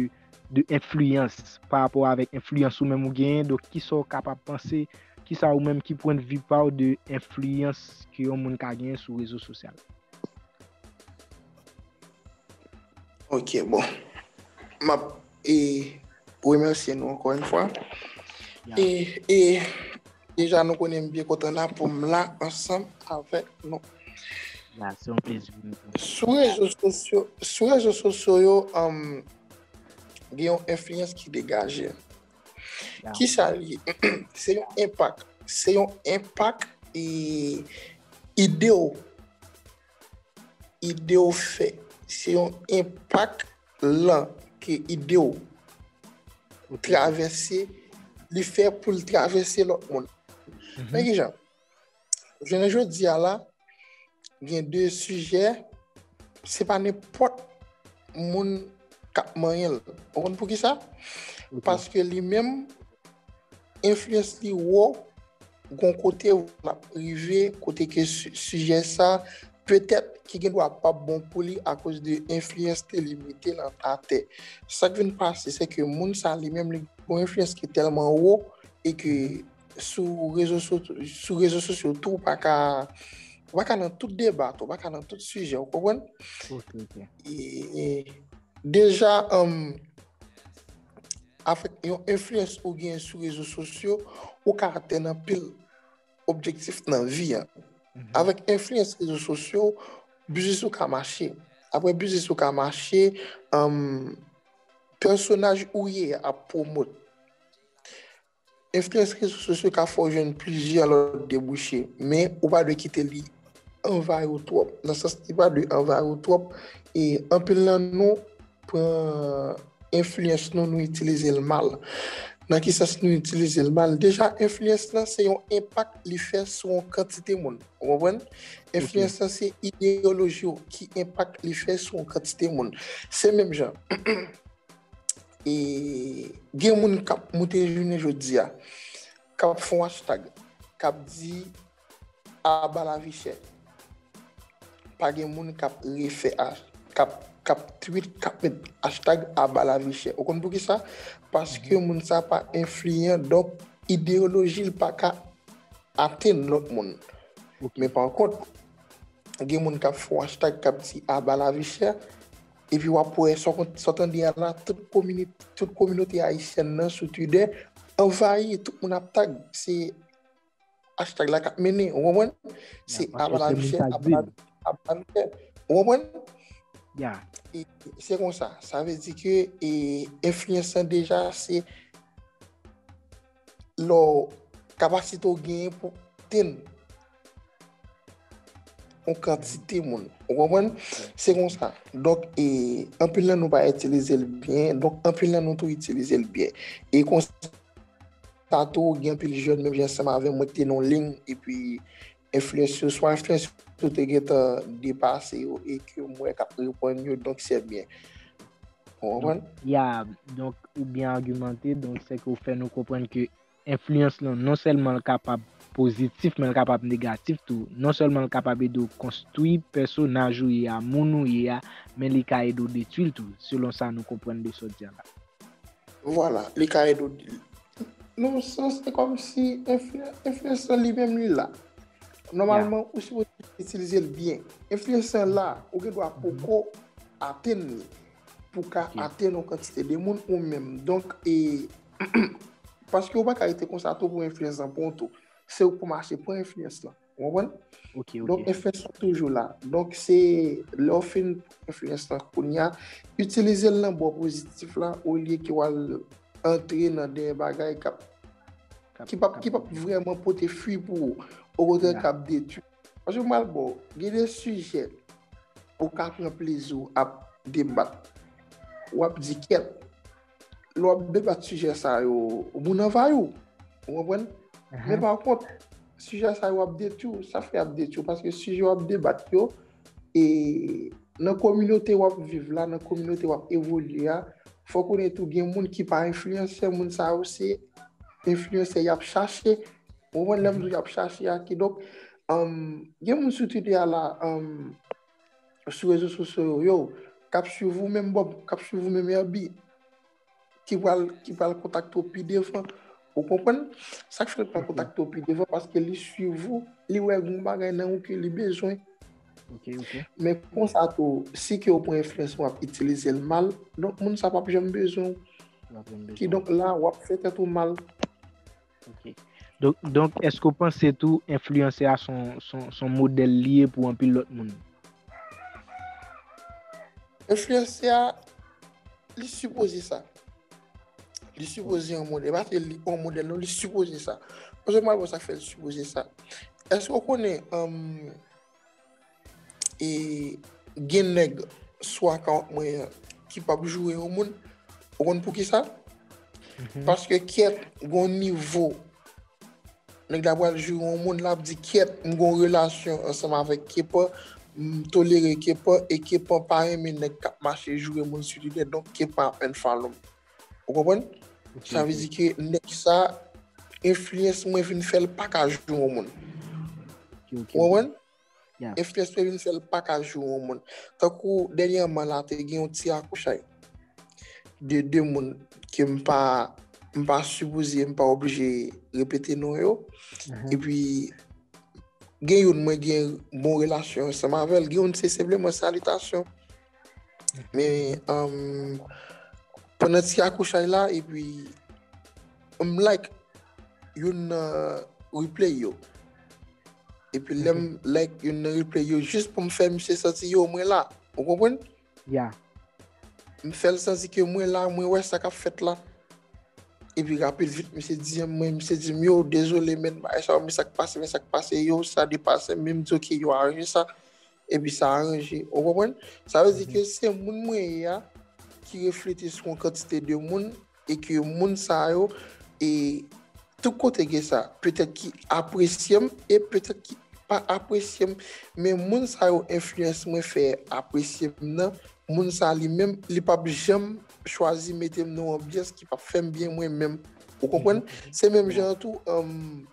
de enfliyans pa rapò avèk enfliyans ou menm ou genyen? Donk, kisa ou kapab panse? Kisa ou menm ki pwendvi pa w de enfliyans ke yon moun ka genyen sou rezo sosyal? Ok, bon. M ap e, remèsye nou ankò yon fwa. Ya. E, e deja nou konnen m byen kontan la pou m la ansanm avèk nou. Ya, se yon plezi pou nou. Sou rezo sosyo, sou rezo sosyo yo, um, gen yon enfliyans ki degaje. Ya. Kisa l ye? Se yon enpak. Se yon enpak e, ide w ide w fè. Se yon enpak lan ke ide w Ok. travèse, li fè pou l travèse lòt moun. Mhm. Men kijan? Jounen jodi a la, gen de sijè, se pa nenpòt moun k ap manyen l. Ou konn poukisa? Ok. Paske li menm, enfliyans li wo, gon kote l ap rive, kote ke si-, sijè sa, petèt ki gen dwa p ap bon pou li akoz de enfliyans ke li mete l an, atè. Sa k vin pase, se ke moun sa li menm, li gon enfliyans ki tèlman wo e ke Mhm. sou rezo so-, sou rezo sosyo tou, ou pa ka, ou pa ka nan tout deba, tou, ou pa ka nan tout sijè, ou konprann? Ok, ok. E, e, deja, um, avèk yon enfliyans ou gen sou rezo sosyo, ou ka atenn anpil objektif nan vi a. Mhm. Avèk enfliyans rezo sosyo, biznis ou ka mache. Apre biznis ou ka mache, um, pèsonaj ou ye a ap pwomot. Enfliyans rezo sosyo ka fè w jwenn plizyè lòt debouche, men ou pa dwe kite li anvayi w twòp. Nan sans, li pa dwe anvayi w twòp. E anpil nan nou pran enfliyans nou, nou itilize l mal. Nan ki sans nou itilize l mal? Deja, enfliyans lan se yon enpak li fè sou yon kantite moun. Ou konprann? Enfliyans lan se ideyoloji w ki enpak li fè sou yon kantite moun. Se menm jan. E gen moun k ap moute jounen jodi a, k ap fè yon hashtag, k ap di aba lavi chè. Pa gen moun k ap refè, k ap, k ap tweet, k ap met hashtag aba lavi chè. Ou konn poukisa? Paske moun sa pa enfliyan, donk ideyoloji l pa ka atenn lòt moun. Men pa kont, gen moun k ap fè yon hashtag k ap di aba lavi chè, epi w ap wè sa w tande a la, tout komini-, tout kominote ayisyèn nan sou Twitter anvayi, tout moun ap tag. Se hashtag la k ap mennen, ou konprann? Se aba lavi chè, aba lavi chè, ou konprann? Ya. E se konsa, sa vle di ke e, enfliyans lan deja se lè w, kapasite w genyen pou tenn yon kantite moun. Ou konprann? Se konsa. Donk, e, anpil nan nou pa itilize l byen. Donk, anpil nan nou tou itilize l byen. E konsa tou, gen anpil jèn, menm jan ansanm avè mwen, ki te nan yon liy, epi enfliyans yo, swa enfliyans yo te gentan depase yo, e ke m wè k ap reprann yo, donk se byen. Ou konprann? Ya, donk, ou byen agimante, donk, se ke ou fè nou konprann ke enfliyans lan, non sèlman l kapab pozitif, men l kapab negatif tou. Non sèlman l kapab ede w konstwi pèsonaj ou ye a, moun ou ye a, men li ka ede w detwi l tou, selon sa nou konprann de sa w di a la. Vwala, li ka ede w. Nan yon sans, se kòmsi enfliyan- enfliyansè li menm li la. Nòmalman, ou sipoze itilize l byen. Enfliyansè la, ou gen dwa poko atenn li pou ka atenn yon kantite de moun ou menm. Donk, e, paske ou pa ka rete konsa tou pou enfliyans lan pran w tou. Se ou k pou mache pran enfliyans lan. Ou konprann? Ok, Donk, ok. enfliyans lan toujou la. Donk, se lè w fin enfliyans lan kounye a, itilize l nan bò pozitif la, olye ke w al antre nan de bagay k ap ki p ap ki p ap vrèman pote fwi pou ou. Okontrè, k ap detwi. Paske m pral ba w, gen de sijè ou ka pran plezi w ap debat. W ap di kyèt. Lè w ap debat sijè sa yo, moun anvayi w. Ou konprann? Men pa kont, sijè sa yo ap detwi w. Sa fè y ap detwi w? Paske sijè w ap debat yo, e nan kominote w ap viv la, nan kominote w ap evolye a, fò w konnen tou gen moun ki pa enfliyansè, moun sa yo se enfliyansè y ap chache. Ou konprann lè m di w y ap chache a? Kidonk, um, gen moun sou Twitter a la, um, sou rezo sosyo yo, yo, k ap swiv ou menm Bob, k ap swiv ou menm Herby, ki pral, ki pral kontakte w pi devan. Ou konprann? Sa k fè l pral kontakte w pi devan, paske li swiv ou, li wè gen yon bagay nan ou ke li bezwen. Ok, ok. Men konsa tou, si ke w pran enfliyans w ap itilize l mal, donk moun sa p ap janm bezwen w. W ap janm bezwen w. Kidonk la, w ap fè tèt ou mal. Ok. Donk, donk èske w panse tou enfliyansè a son, son, son modèl li ye pou anpil lòt moun? Enfliyansè a, li sipoze sa. Li sipoze yon modèl. Pa se li yon modèl, non, li sipoze sa. Paske mwen, bon, sa fè li sipoze sa. Èske w konnen, um, e gen nèg sou akawont mwen an ki p ap joure yon moun? Ou konn poukisa? Paske kyèt, gon nivo. Nèg la pral joure yon moun, l ap di, kyèt, m gon relasyon ansanm avèk Kepa, m tolere Kepa, e Kepa pa renmen nèg k ap mache joure moun sou Twitter, donk Kepa ap unfollow m. Ou konprann? Sa vle di ke nèg sa, enfliyans mwen vin fè l pa ka joure yon moun. Ou konprann? Enfliyans mwen vin fè l pa ka joure yon moun. Tankou dènyèman la, te gen yon ti akouchay de de moun ke m pa, m pa sipoze, m pa oblije repete non yo. Epi, gen youn mwen gen bon relasyon ansanm avè l, gen youn se senpleman salitasyon. Men, um, pandan ti akouchay la, epi m like youn nan replay yo. Epi lè m like youn nan replay yo, jis pou m fè misye santi yo, mwen la. Ou konprann? Ya. M fè l santi ke mwen la, mwen wè sa k ap fèt la. Epi rapid vit, misye di mwen, misye di m, yo, dezole, men bagay sa yo, men sa k pase, men sa k pase, yo, sa depase m, men m di, oke, yo aranje sa. Epi sa aranje. Ou konprann? Sa vle di ke se moun mwen ye a ki reflete sou yon kantite de moun, e ke moun sa yo, e tout kote gen sa, petèt ki apresye m, e petèt ki pa apresye m, men moun sa yo enfliyans mwen fè apresye m nan, moun sa li menm, li p ap janm chwazi mete m nan yon anbyans ki p ap fè m byen mwen menm. Ou konprann? Se menm jan an tou, um,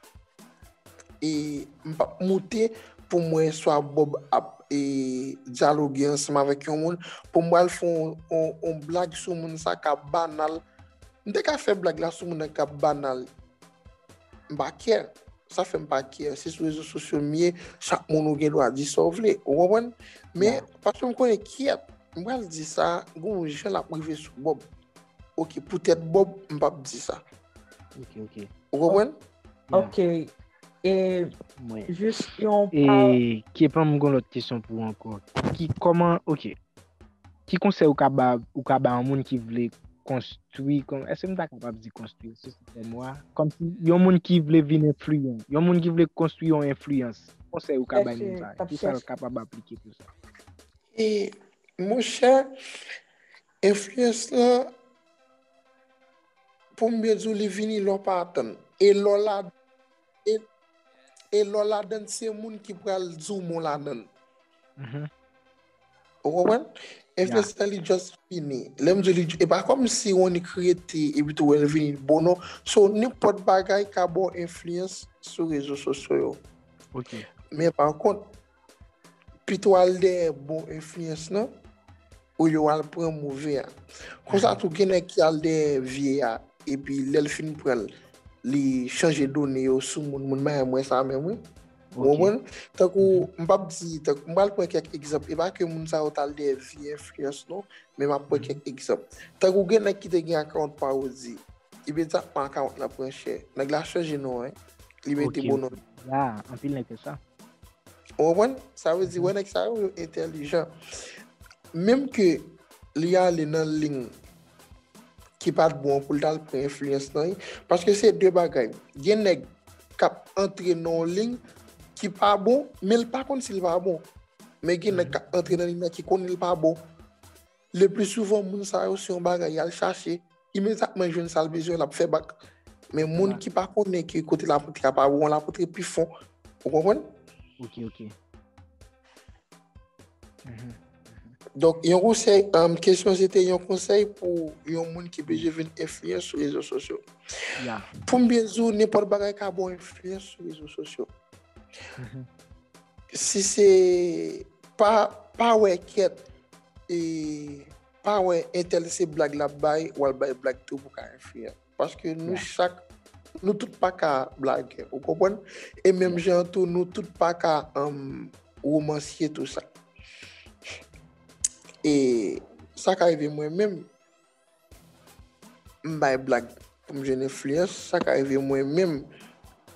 e m p ap moute pou m wè swa Bob ap, e, dyaloge ansanm avèk yon moun, pou m pral fè yon, yon, yon blag sou moun sa k ap banal. M te ka fè blag la sou moun nan k ap banal. M pa care. Sa fè m pa care. Se sou rezo sosyo m ye, chak moun ou gen dwa di sa w vle. Ou konprann? Men, paske m konnen kyèt, m pral di sa, gen yon jan l ap rive sou Bob. Oke, poutèt Bob, m p ap di sa. Ok, ok. Ou konprann? Ok. E Mwen. Jis yon pa. E Kepan, m gon lòt kesyon pou ou ankò. Ki, kòman, ok. Ki konsèy ou ka ba, ou ka ba yon moun ki vle konstwi, kon, èske m ta kapab di konstwi, se sistèm ou a? Kòmsi yon moun ki vle vin enfliyan, yon moun ki vle konstwi yon enfliyans, ki konsèy ou ka bay moun sa? Ki sa l kapab aplike pou sa? E, monchè, enfliyans lan, pou m byen di w, li vini lè w pa atann. E lè w la, e, e lè w ladann, se moun ki pral di w men w ladann. Ou konprann? Enfliyans lan li just fini. Lè m di li, e pa kòmsi w annik rete epi tou wè l vini bon non. So, nenpòt bagay ka ba w enfliyans sou rezo sosyo yo. Ok. Men pa kont, pito w al dèyè bon enfliyans lan, olye w al pran move a. Konsa tou, gen nèg ki al dèyè vye a, epi lè l fin pran l, li chanje done yo sou moun, moun pa janm wè sa menm wi. Ou konprann? Tankou, m p ap di, tankou, m pral pran kèk egzanp, e pa ke moun sa yo t al dèyè vye enfliyans non, men m ap pran kèk egzanp. Tankou gen nèg ki te gen akawont pawodi, imedyatman akawont lan pran chè. Nèg la chanje non an, li mete bon non. Ya, anpil nèg fè sa. Ou konprann? Sa vle di, wè nèg sa yo, yo entèlijan. Menm ke li ale nan liy ki pa t bon pou l t al pran enfliyans lan, paske se de bagay. Gen nèg k ap antre nan yon liy ki pa bon, men l pa konn si l pa bon. Men gen nèg k ap antre nan liy nan ki konnen l pa bon. Le pli souvan, moun sa yo, se yon bagay y al chache, imedyatman jwenn sa l bezwen, l ap fè bak. Men moun ki pa konnen ke kote l ap antre a pa bon, l ap antre pi fon. Ou konprann? Ok, ok. Donk, yon konsèy, um, kesyon se te yon konsèy pou yon moun ki bezwen vin enfliyans sou rezo sosyo. Ya. Pou m byen di w, nenpòt bagay ka ba w enfliyans sou rezo sosyo. Si se pa, pa wè kèt, e pa wè entèl se blag l ap bay, w al bay blag tou pou ka enfliyan. Paske nou chak, nou tout pa ka blagè, ou konprann? E menm jan tou, nou tout pa ka, um, womansye tou sa. E sa ka rive mwen menm, m bay blag pou m jwenn enfliyans, sa ka rive mwen menm,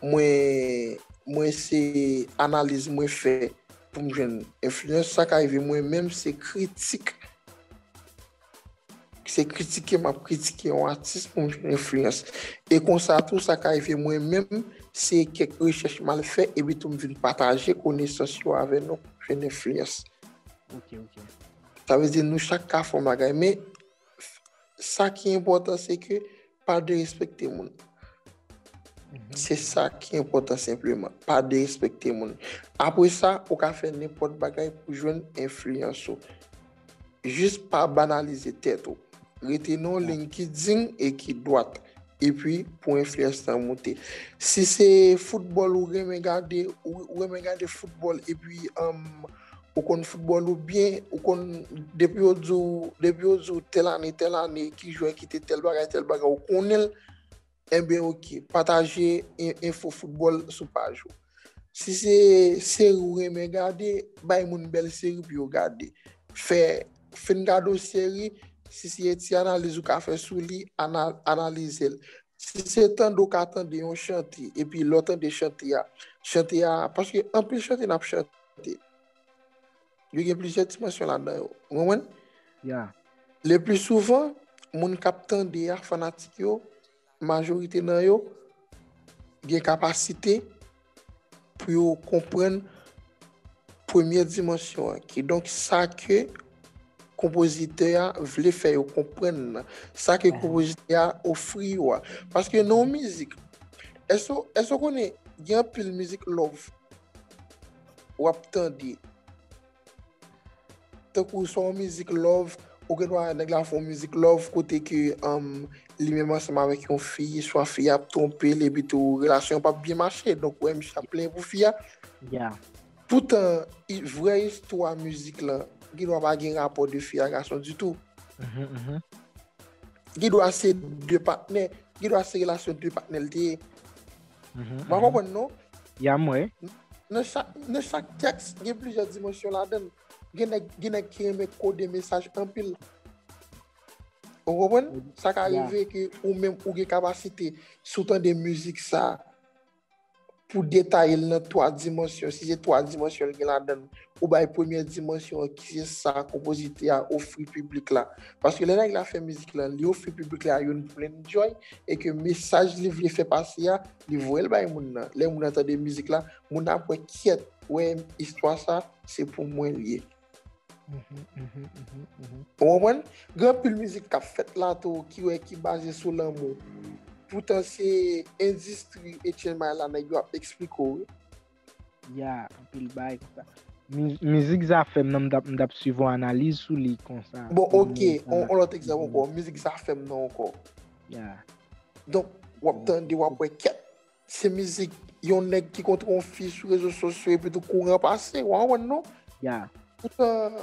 mwen, mwen se analiz mwen fè pou m jwenn enfliyans, sa ka rive mwen menm se kritik. Se kritike m ap kritike yon atis pou m jwenn enfliyans. E konsa tou, sa ka rive mwen menm, se kèk rechèch m al fè, epi tou m vin pataje konesans yo avè nou pou m jwenn enfliyans. Ok, ok. Sa vle di nou chak ka fè yon bagay, men sa ki enpòtan se ke pa derespekte moun. Se sa ki enpòtan senpleman. Pa derespekte moun. Apre sa, ou ka fè nenpòt bagay pou jwenn enfliyans ou. Jis pa banalize tèt ou. Rete nan yon liy ki diy e ki dwat. Epi pou enfliyans lan moute. Si se foutbòl ou renmen gade, ou, ou renmen gade foutbòl epi, um, ou konn foutbòl ou byen, ou konn, depi yo di w, depi yo di w tèl ane, tèl ane, ki jwè ki te tèl bagay, tèl bagay, ou konnen l, enben ok, pataje en-, enfo foutbòl sou paj ou. Si se seri ou renmen gade, bay moun bèl seri pou yo gade. Fè, fin gade yon seri, si se ti analiz ou ka fè sou li, ana-, analize l. Si se tande w ka tande yon chante, epi lè w tande chante a, chante a, paske anpil chante n ap chante, yo gen plizyè dimansyon ladan yo. Ou konprann? Ya. Le pli souvan, moun k ap tande a, fanatik yo, majorite nan yo, gen kapasite pou yo konprann premyè dimansyon an. Kidonk, sa ke konpozitè a vle fè yo konprann nan. Sa ke konpozitè a ofri yo a. Paske nan yon mizik, èske, èske w konnen, gen anpil mizik love w ap tande. Tankou swa yon mizik love, ou gen dwa nèg la fè yon mizik love kote ke, um, li menm ansanm avèk yon fi, swa fi a ap twonpe l, epi tou relasyon an p ap byen mache. Donk, ou wè misye ap plenyen pou fi a. Ya. Poutan, i-, vrè istwa mizik lan, gen dwa pa gen rapò de fi a gason ditou. Mhm, mhm. Gen dwa se de patnè, gen dwa se relasyon de patnè l te ye. Mhm, Mwen konprann non? Ya, mwen. Nan chak, nan chak tèks, gen plizyè dimansyon ladan l. Gen nèg, gen nèg ki renmen kode mesaj anpil. Ou konprann? Sa ka Ya. Rive ke ou menm ou gen kapasite, si w tande mizik sa, pou detaye l nan twa dimansyon. Si se twa dimansyon l gen ladan l, ou bay premyè dimansyon an ki se sa konpozitè a ofri piblik la. Paske lè nèg la fè mizik la, li ofri piblik la youn pou l enjoy, e ke mesaj li vle fè pase a, li voye l bay moun nan. Lè moun nan tande mizik la, moun nan ap wè kyèt, wè istwa sa, se pou mwen l ye. Mhm, mhm, mhm, mhm. Ou konprann? Gen anpil mizik k ap fèt la tou ki wè ki baze sou lanmou. Poutan se endistri H N M I la nèg yo ap eksplike w wi. Ya, anpil bagay konsa. Mi- mizik Zafèm nan, m t ap- m t ap swiv yon analiz sou li konsa. Bon, ok, on, on lòt egzanp ankò, mizik Zafèm nan ankò. Yeah. Donk, w ap tande, w ap wè kèt. Se mizik yon nèg ki kontre yon fi sou rezo sosyo epi tou kouran pase, w a wè non? Yeah. Poutan,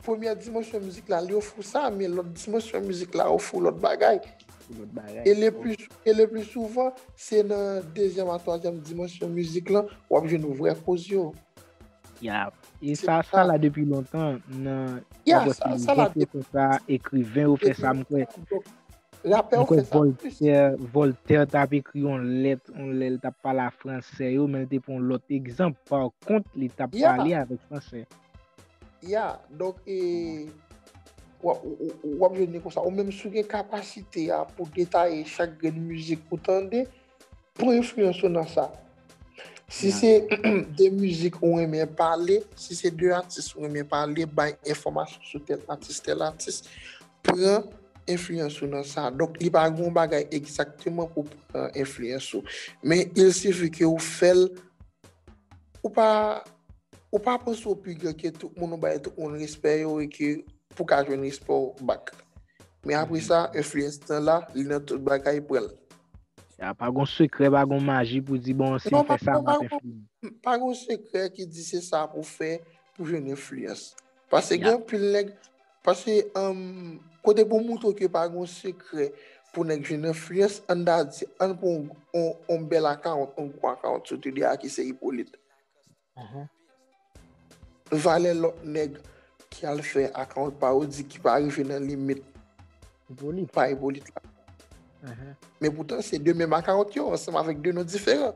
premyè dimansyon mizik la, li ofri w sa, men lòt dimansyon mizik la ofri w lòt bagay. Pou lòt bagay. E le pli, e le pli souvan, se nan dezyèm a twazyèm dimansyon mizik lan, w ap jwenn vrè koze yo. Yeah. E sa, sa la depi lontan, nan Yeah, sa, sa la filozof yo fè sa, ekriven yo fè sa, m kwè. Rapè yo fè sa plis. Voltaire, Voltaire t ap ekri yon lèt, yon lè l t ap pale a fransè yo, men l te pran lòt egzanp. Pa kont, li t ap pale avèk fransè. Yeah, donk, e, w ap- w- w- w ap jwenn li konsa. Ou menm si w gen kapasite a pou detaye chak grenn mizik ou tande, pran enfliyans ou nan sa. Si se de mizik ou renmen pale, si se de atis ou renmen pale, bay enfòmasyon sou tèl atis, tèl atis, pran enfliyans ou nan sa. Donk, li pa gen yon bagay egzakteman pou pran enfliyans ou. Men, il suffit ke ou fè l, ou pa, ou pa panse ou pi gran ke tout moun, ou bay tout moun respè yo e ke pou ka jwenn respè w back. Men apre sa, enfliyans lan la, li nan tout bagay, pran l. Ya, pa gon sekrè, pa gon maji pou di, bon, si m fè sa, m ap enfliyan. Pa gon sekrè ki di se sa pou fè pou jwenn enfliyans. Paske gen anpil nèg, paske, um, kote pou moutre ke pa gon sekrè pou nèg jwenn enfliyans, ann ta di, ann pran yon, yon bèl akawont, yon gwo akawont sou Twitter a ki se Hyppolite. Valè lòt nèg ki al fè akawont pa yo di ki pa rive nan limit pa Hyppolite la. Men poutan, se de menm akawont yo, ansanm avèk de non diferan.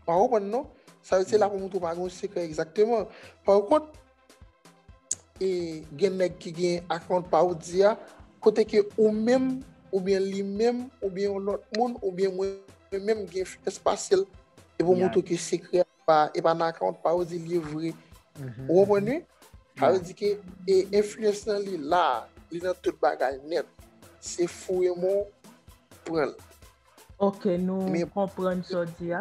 Pa konprann non? Sa vle di se la pou moutre w pa gen yon sekrè egzakteman. Pa kont, e gen nèg ki gen akawont pa yo di a, kote ke ou menm, oubyen li menm, oubyen yon lòt moun, oubyen mwen menm gen enfliyans pase l. E pou moutre ke sekrè a pa, e pa nan akawont pa yo di li ye vre. Ou konprann wi? Sa vle di ke, e, enfliyans lan li la, li nan tout bagay nèt. Se fouye men w pran l. Ok, nou konprann sa w di a.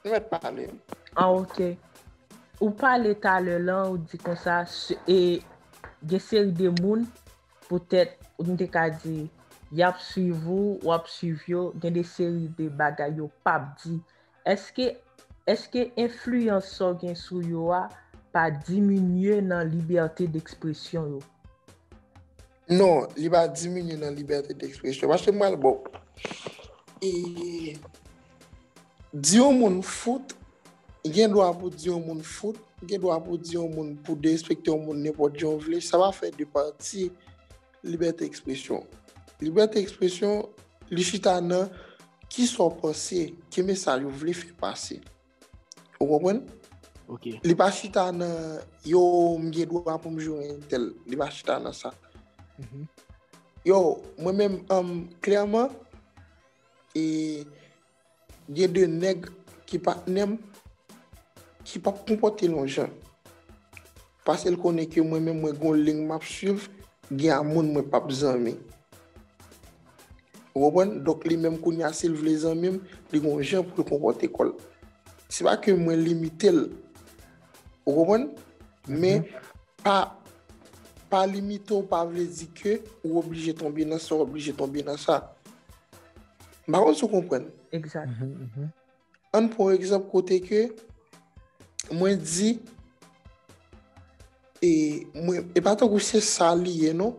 Nou mèt pale. Ah, ok. Ou pale talè lan, ou di konsa, e gen seri de moun, poutèt, nou te ka di, y ap swiv ou, w ap swiv yo, gen de seri de bagay yo p ap di. Èske, èske enfliyans sa w gen sou yo a pa diminye nan libète dekspresyon yo? Non, li pa diminye nan libète dekspresyon. Paske m pral ba w. E, di yon moun fout, gen dwa pou di yon moun fout, gen dwa pou di yon moun pou derespekte yon moun nenpòt jan w vle, sa pa fè de pati libète ekspresyon. Libète ekspresyon, li chita nan kisa w panse, ki mesaj ou vle fè pase. Ou konprann? Ok. Li pa chita nan, yo, m gen dwa pou m joure entèl. Li pa chita nan sa. Yo, mwen menm, um, klèman, e, gen de nèg ki patnè m, ki p ap konpòte l yon jan. Paske l konnen ke mwen menm, mwen gon liy m ap swiv, gen a moun mwen p ap zanmi. Ou konprann? Donk, li menm kounye a, si l vle zanmi m, li gon jan pou l konpòte kò l. Se pa ke mwen limite l. Ou konprann? Men, pa, pa limite w pa vle di ke ou oblije tonbe nan sa, ou oblije tonbe nan sa. M pa konn si w konprann. Egzak. Ann pran yon egzanp kote ke mwen di, e, mwen, e pa tankou se sa li ye, non.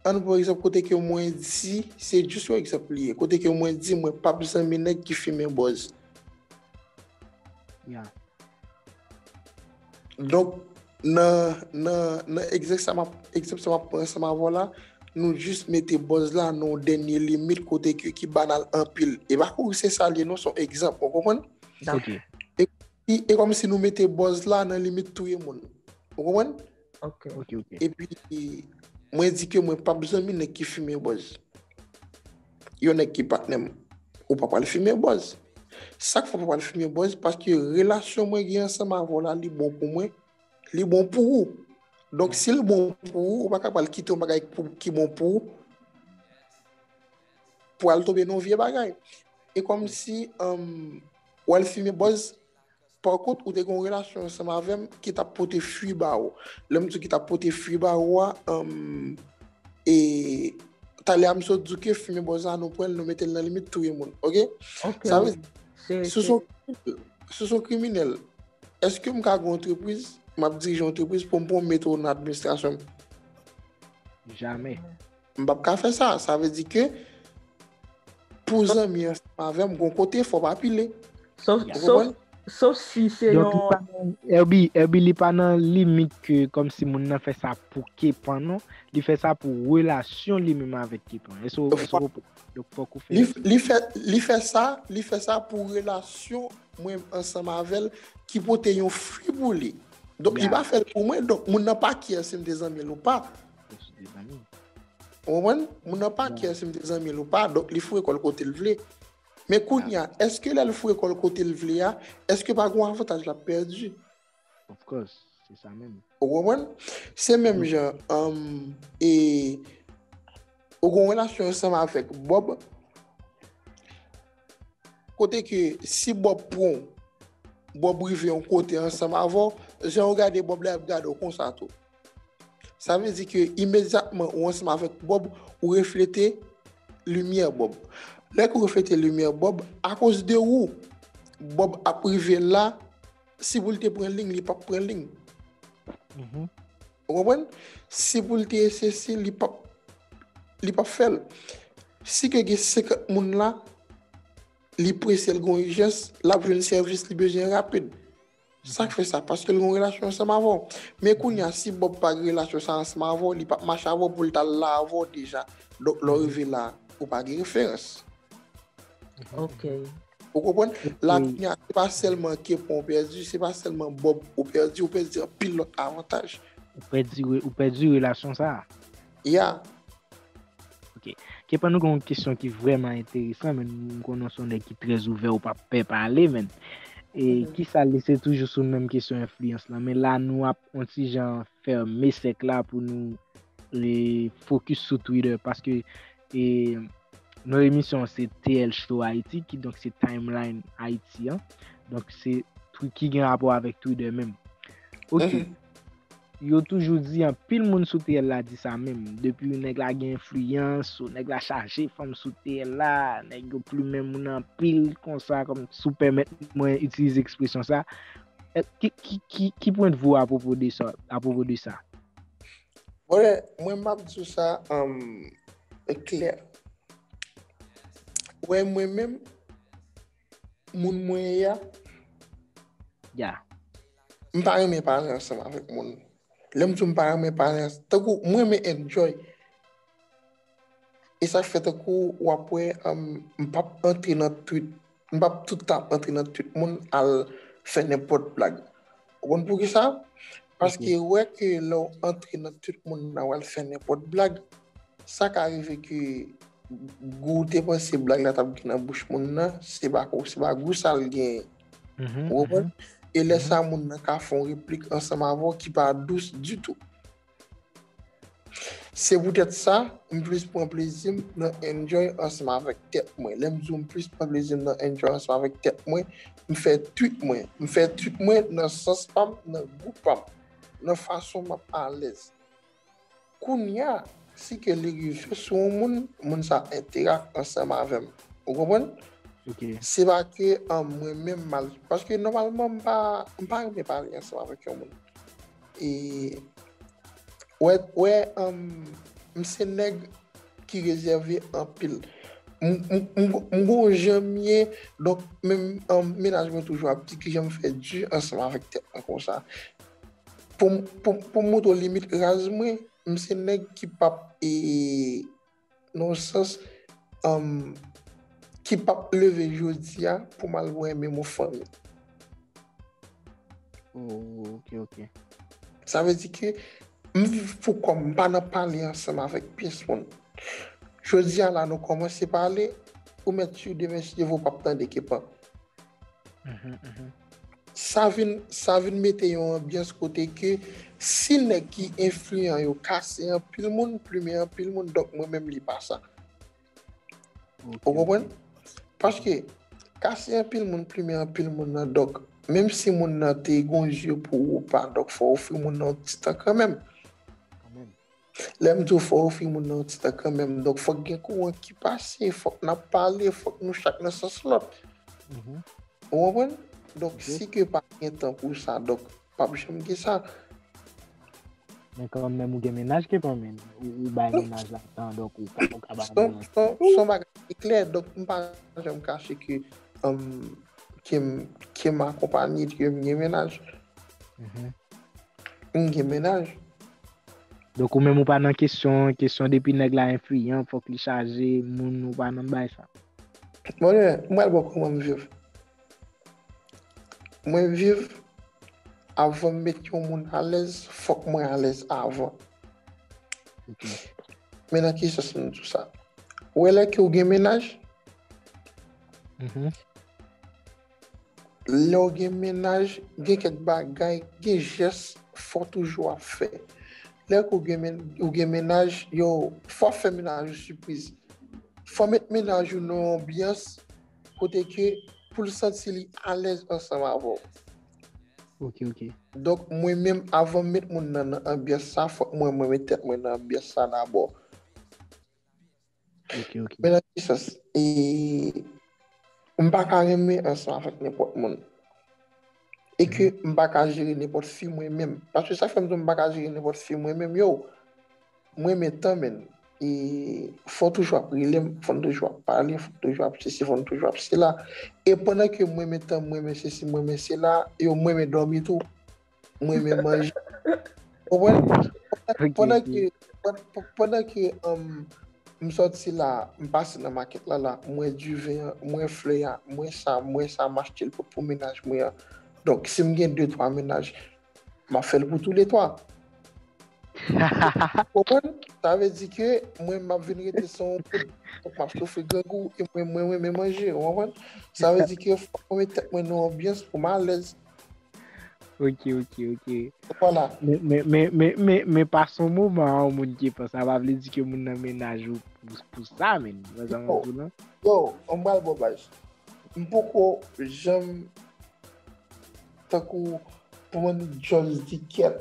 Ann pran egzanp kote ke mwen di, se jis yon egzanp li ye, kote ke mwen di mwen p ap zanmi nèg ki fimen bòz. Ya. Donk, nan, nan, nan egzanp sa m ap, egzanp sa m ap pran ansanm avè w la, nou jis mete bòz la nan yon dènye limit kote ke ki banal anpil. E pa kouri se sa l ye non, se yon egzanp, ou konprann? Ok. E, e kòmsi nou mete bòz la nan limit touye moun. Ou konprann? Ok. Ok, ok. Epi, mwen di ke mwen p ap zanmi nèg ki fimen bòz. Yon nèg ki patnè m, ou pa pral fimen bòz. Sa k fè w pa pral fimen bòz, paske relasyon mwen gen ansanm avè w la, li bon pou mwen, li bon pou ou. Donk, si l bon pou ou, ou pa ka pral kite yon bagay pou, ki bon pou ou, pou al tonbe nan yon vye bagay. E kòmsi, um, w al fimen bòz, pa kont, ou te gen yon relasyon ansanm avè m ki t ap pote fwi ba ou. Lè m di w ki t ap pote fwi ba ou a, um, e talè a m sot di w ke fimen bòz la, nou pran l, nou mete l nan limit touye moun. Oke? Oke, sa vle di, si w se yon kriminèl, si w se yon kriminèl, èske m ka gen yon antrepriz, m ap dirije yon antrepriz pou m pran w mete w nan administrasyon m? Jamè. M p ap ka fè sa. Sa vle di ke pou zanmi ansanm avè m, gon kote fò pa pile. Sof, sof, sof si se yon. Donk, li pa nan, Herbie, Herbie, li pa nan limit ke kòmsi moun nan fè sa pou kepan, non. Li fè sa pou relasyon li menm avèk kepan. Èske w, èske w konprann? Donk, fòk ou fè. Li, li fè, li fè sa, li fè sa pou relasyon mwen ansanm avè l ki pote yon fwi pou li. Donk, li pa fè l pou mwen, donk, moun nan pa kè si m te zanmi l ou pa. Ou konprann? Moun nan pa kè si m te zanmi l ou pa, donk li foure kò l kote l vle. Men kounye a, èske lè l foure kò l kote l vle a, èske pa gon avantaj l ap pèdi? Of course, se sa menm. Ou konprann? Se menm jan, um, e, ou gon relasyon ansanm avèk Bob, kote ke si Bob pran w, Bob rive yon kote ansanm avè w, jan w gade Bob la, y ap gade w konsa tou. Sa vle di ke imedyatman ou ansanm avèk Bob, ou reflete limyè Bob. Lè ke w reflete limyè Bob, akoz de ou, Bob ap rive la, si pou l te pran liy, li p ap pran liy. Ou konprann? Si pou l te sesi, li p ap, li p ap fè l. Si ke gen senkant moun la, li prese, l gon ijans, l ap jwenn sèvis li bezwen rapid. Sa k fè sa? Paske l gon relasyon ansanm avè w. Men kounye a, si Bob pa gen relasyon sa ansanm avè w, li p ap mache avè w pou l t al la avè w deja. Donk, lè w rive la, ou pa gen referans. Ok. Ou konprann? La, kounye a, se pa sèlman Kepon ou pèdi, se pa sèlman Bob ou pèdi, ou pèdi anpil lòt avantaj. Ou pèdi re-, ou pèdi relasyon sa a. Ya. Ok. Kepan, nou gen yon kesyon ki vrèman enteresan, men m konnen w se yon nèg ki trè ouvè, ou pa pè pale, men. E kisa li, se toujou sou menm kesyon enfliyans lan, men la, nou ap yon ti jan fèmen sèk la pou nou, e, fokis sou Twitter, paske, e, non emisyon an se T L Show Haiti, kidonk se timeline Ayiti an. Donk, se twi-, ki gen rapò avèk Twitter menm. Ok. Yo toujou di, anpil moun sou T L la di sa menm. Depi nèg la gen enfliyans, ou nèg la chaje fanm sou T L la, nèg yo plimen moun anpil konsa, kòm si w pèmèt mwen itilize ekspresyon sa. E, ki, ki, ki, ki pwendvi w apwopo de sa, apwopo de sa? Bon, mwen, m ap di w sa, um, klè. Wè, mwen menm, moun mwen ye a, ya, m pa renmen pale ansanm avèk moun. Lè m di w m pa renmen pale ans-, tankou mwen renmen enjoy. E sa k fè tankou w ap wè, um, m p ap antre nan tweet, m p ap tout tan ap antre nan tweet moun al fè nenpòt blag. Ou konn poukisa? Paske wè ke lè w antre nan tweet moun nan, w al fè nenpòt blag, sa ka rive ke gou w te panse blag la t ap gen nan bouch moun nan, se pa ko-, se pa gou sa l genyen. Ou konprann? E lè sa, moun nan ka fè yon replik ansanm avè w ki pa dous ditou. Se poutèt sa, m plis pran plezi m nan enjoy ansanm avèk tèt mwen. Lè m di w m plis pran plezi m nan enjoy ansanm avèk tèt mwen, m fè tweet mwen. M fè tweet mwen nan sans pa m, nan gou pa m, nan fason m ap alèz. Kounye a, si ke li rive sou yon moun, moun sa enterak ansanm avè m. Ou konprann? Ok. Se pa ke, um, mwen menm m al, paske nòmalman m pa, m pa renmen pale ansanm avèk yon moun. E, wè, wè, um, m se nèg ki rezève anpil. M, m, m, m gon jan m ye, donk menm, um, mennaj mwen toujou ap di kijan m fè di ansanm avèk tèt mwen konsa. Pou m, pou, pou m montre w limit raz mwen, m se nèg ki p ap, e, nan yon sans, um, ki p ap leve jodi a pou m al wè menm yon fanmi. Oh, ok, ok. Sa vle di ke m viv pou kò m, m pa nan pale ansanm avèk pyès moun. Jodi a la, nou kòmanse pale, ou mèt si demen, si Dye vle, w p ap tande Kepan. Mhm, mhm. Sa vin, sa vin mete yon anbyans kote ke si nèg ki enfliyan yo kase anpil moun, plimen anpil moun, donk mwen menm li pa sa. Ok, ok. Ou konprann? Paske kase anpil moun, plimen anpil moun nan, donk, menm si moun nan te gon zye pou ou pa, donk, fò ofri moun nan yon ti tan kanmenm. Kanmenm. Lè m di w fò ofri moun nan yon ti tan kanmenm, donk, fòk gen kouran ki pase, fòk n ap pale, fòk nou chak nan sans lòt. Mhm. Ou konprann? Donk, Ok. Si ke pa gen tan pou sa, donk, p ap janm gen sa. Men kanmenm ou gen mennaj ke pa menm. Ou, ou bay mennaj la tan, donk ou ka, ou ka bay Son, mennaj. son, son bagay ki klè, donk, m pa janm kache ke, um, ke m, ke m akonpanye, ke m gen mennaj. Mhm. M gen mennaj. Donk ou menm ou pa nan kesyon, kesyon depi nèg la enfliyan, fòk li chaje, moun ou pa nan bay sa. Mwen, mwen, bon, kòman m viv? Mwen viv, avan m met yon moun alèz, fòk mwen alèz avan. Ok. Men nan ki sans m di w sa? Ou wè lè ke w gen mennaj, Mhm. Lè w gen mennaj, gen kèk bagay, gen jès, fò toujou ap fè. Lè ke w gen, men- ou gen mennaj, yo, fò fè mennaj ou sipriz. Fò met mennaj ou nan yon anbyans kote ke pou l santi li alèz ansanm avè w. Ok, ok. Donk, mwen menm, avan m met moun nan nan anbyans sa, fòk mwen, mwen met tèt mwen nan anbyans sa dabò. Ok, ok. Men nan ki sans? E m pa ka renmen ansanm avèk nenpòt moun. E ke m pa ka jere nenpòt fi mwen menm. Paske sa fè m di w m pa ka jere nenpòt fi mwen menm, yo. Mwen renmen tan, men. E fò toujou ap rele m, fò n toujou ap pale, fò n toujou ap sesi, fò n toujou ap sela. E pandan ke mwen renmen tan, mwen renmen sesi, mwen renmen sela, yo, mwen renmen dòmi tou. Mwen renmen manje. Konprann? Pandan, Ok, pandan ok. ke, pandan, pandan ke um, m sòti la, m pase nan makèt la, la, m wè diven an, m wè flè a, m wè sa, m wè sa, m achte l pou, pou mennaj mwen an. Donk, si m gen de twa mennaj, m ap fè l pou tou le twa. Konprann? Sa vle di ke mwen, m ap vin rete san yon goud. Donk, m ap soufri grangou e mwen, mwen renmen manje, ou konprann? Sa vle di ke fòk mwen met tèt mwen nan yon anbyans pou m alèz. Ok, ok, ok. Vwala. Men, men, men, men, men, men pase yon moman a yon moun ki panse sa, pa vle di ke moun nan mennaj ou pou, pou sa, men. Mwen sa mwen di w lan. Yo, m pral ba w baz. M poko janm, tankou, pou mwen, just di kèt,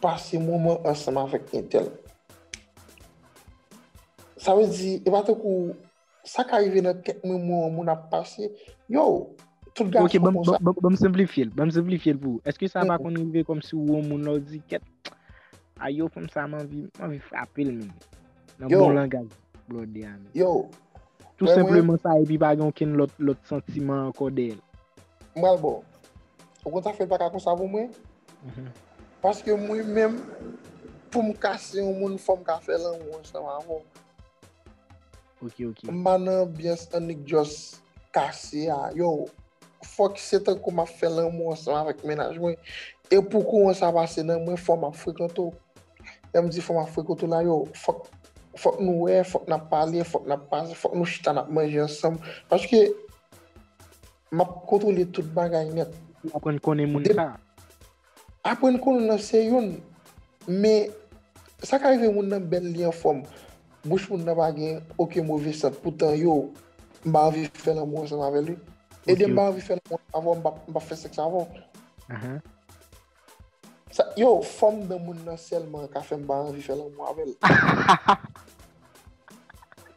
pase moman ansanm avèk entèl. Sa vle di, e pa tankou, sa ka rive nan tèt mwen, mwen, yon moun ap pase. Yo, tout Ok, gason ban, konsa. Ban, ban, ban m senplifye l, ban m senplifye l pou ou. Èske sa pa Mhm. konn rive kòmsi ou wè yon moun la, ou di, kèt, a yo, fanm sa, m anvi, m anvi frape l, menm. Nan Yo. Bon langaj, blòdè a, menm. Yo, Tou wè mwen, senpleman sa, epi pa gen okenn lòt, lòt santiman ankò dèyè l. m pral ba w. Ou konn sa fè l pa ka konsa pou mwen? Mhm. Paske mwen menm, pou m kase yon moun, fò m ka fè lanmou ansanm avè w. Ok, ok. M pa nan anbyans annik just kase a. Yo, fòk se tankou m ap fè lanmou ansanm avèk mennaj mwen. E pou kouran sa pase nan mwen, fò m ap frekante w. Lè m di fò m ap frekante w la, yo, fòk, fòk nou wè, fòk n ap pale, fòk n ap pase, fòk nou chita, n ap manje ansanm. Paske m ap kontwole tout bagay nèt. Ou aprann konnen moun De- sa. Aprann konnen nan se youn. Men, sa ka rive moun nan bèl, li anfòm. Bouch moun nan pa gen okenn move sant. Poutan, yo, m pa anvi fè lanmou ansanm avè l, wi. Ede m Ok, pa ok. Anvi fè lanmou avè w, m pa, m pa fè sèks avè w. Ahan. Sa, yo, fòm dan moun nan sèlman ka fè m pa anvi fè lanmou avè l.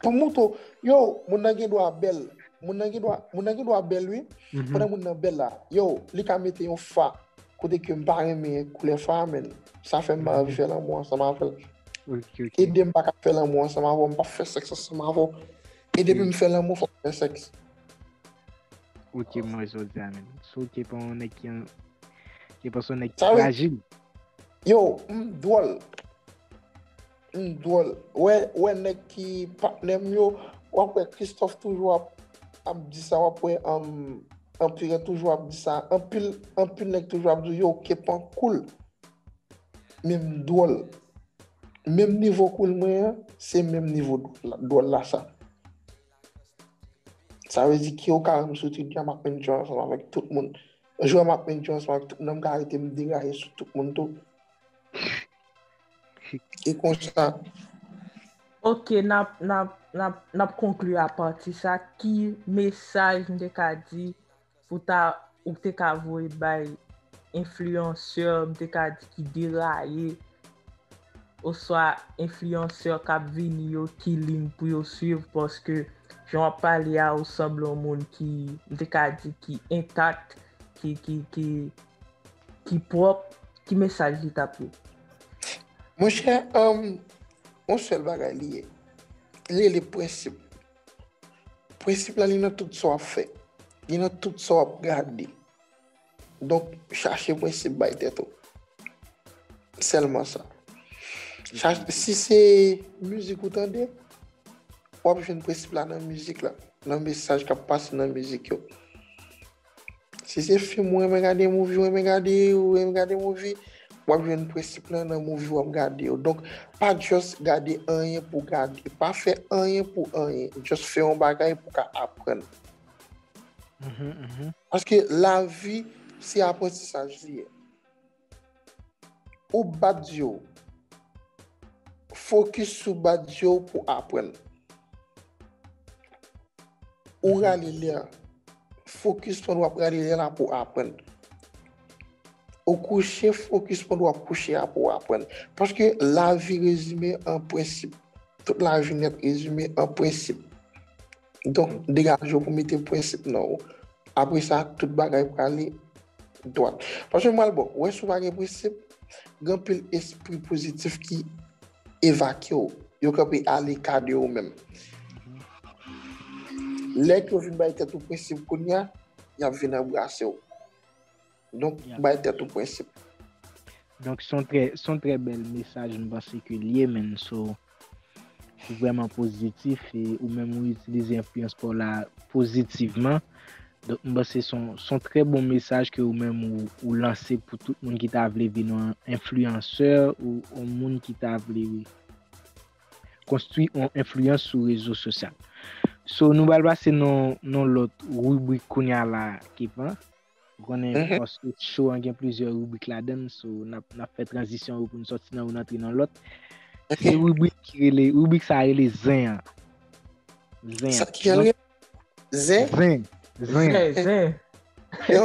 Pou m montre w, yo, moun nan gen dwa bèl. Moun nan gen dwa, moun nan gen dwa bèl, wi. Mhm. Pandan moun nan bèl la, yo, li ka mete yon fa kote ke m pa renmen koulè fa a, men sa fè m pa anvi fè lanmou ansanm avè l. Ok, ok. Ede m pa ka fè lanmou ansanm avè w, m pa fè sèks ansanm avè w. E depi m fè lanmou, fò m fè sèks. Ok, mwen soti a, men. So, ke pa yon nèg ki an-, ke pa yon nèg ki Sa vle- frajil. Yo, m dwòl. M dwòl. Wè, wè nèg ki patnè m yo, w ap wè Christophe toujou ap, ap di sa, w ap wè, um, Anpire toujou ap di sa. Anpil, anpil nèg toujou ap di, yo, Kepan cool. Men m dwòl. Menm nivo cool mwen an, se menm nivo dwòl la, dwòl la sa. Sa vle di ke w ka wè m sou Twitter, m ap enjoy ansanm avèk tout moun. Jou a m ap enjoy ansanm avèk tout moun, m ka rete m deraye sou tout moun tou. E konsa. Ok, n ap, n ap, n ap, n ap konkli apati sa. Ki mesaj m te ka di pou ta, ou te ka voye bay enfliyansè, m te ka di ki deraye, oswa enfliyansè k ap vini yo, ki liy pou yo swiv, paske jan w ap pale a, ou sanble yon moun ki, m te ka di ki entak, ki, ki, ki, ki pwòp, ki mesaj li t ap ye? Monchè, um, yon sèl bagay li ye. Li rele prensip. Prensip la, li nan tout sa w ap fè. Li nan tout sa w ap gade. Donk, chache prensip bay tèt ou. Sèlman sa. Chache, si se mizik ou tande, w ap jwenn prensip la nan mizik la, nan mesaj k ap pase nan mizik yo. Si se fim ou renmen gade, movie ou renmen gade, ou renmen gade movie, w ap jwenn prensip lan nan movie w ap gade yo. Donk, pa just gade anyen pou gade, pa fè anyen pou anyen. Just fè yon bagay pou ka aprann. Paske lavi, se aprantisaj li ye. Ou bat yo. Fokis sou bat yo pou aprann. Ou rale lè a. Fokis pandan w ap rale lè la pou aprann. Ou kouche, fokis pandan w ap kouche a pou aprann. Paske lavi rezime an prensip. Tout lavi nèt rezime an prensip. Donk, degaje w pou mete prensip nan ou. Apre sa, tout bagay prale dwat. Paske m pral bon, wè si w pa gen prensip, gen anpil espri pozitif ki evakye w. Yo kanpe aleka de ou menm. Lè ke yo vin bay tèt ou prensip kounye a, y ap vin anbrase w. Donk, bay tèt ou prensip. Donk, se yon trè, se yon trè bèl mesaj, m panse ke l ye, men so, ou vrèman pozitif, e ou menm ou itilize enfliyans pa w la pozitivman. Donk, m panse se yon, se yon trè bon mesaj ke ou menm ou, ou lanse pou tout moun ki ta vle vin yon enfliyansè ou yon moun ki ta vle konstwi yon enfliyans sou rezo sosyal. So, nou pral pase nan, nan lòt ribrik kounye a la, Kepan. Ou konnen, paske show an gen plizyè ribrik ladan l, so n ap, n ap fè tranzisyon yo pou n sòti nan youn antre nan lòt. Se ribrik ki rele, ribrik sa rele zen an. Zen an. Sa ki jan l rele? Zen? Zen. Zen. Zen, zen.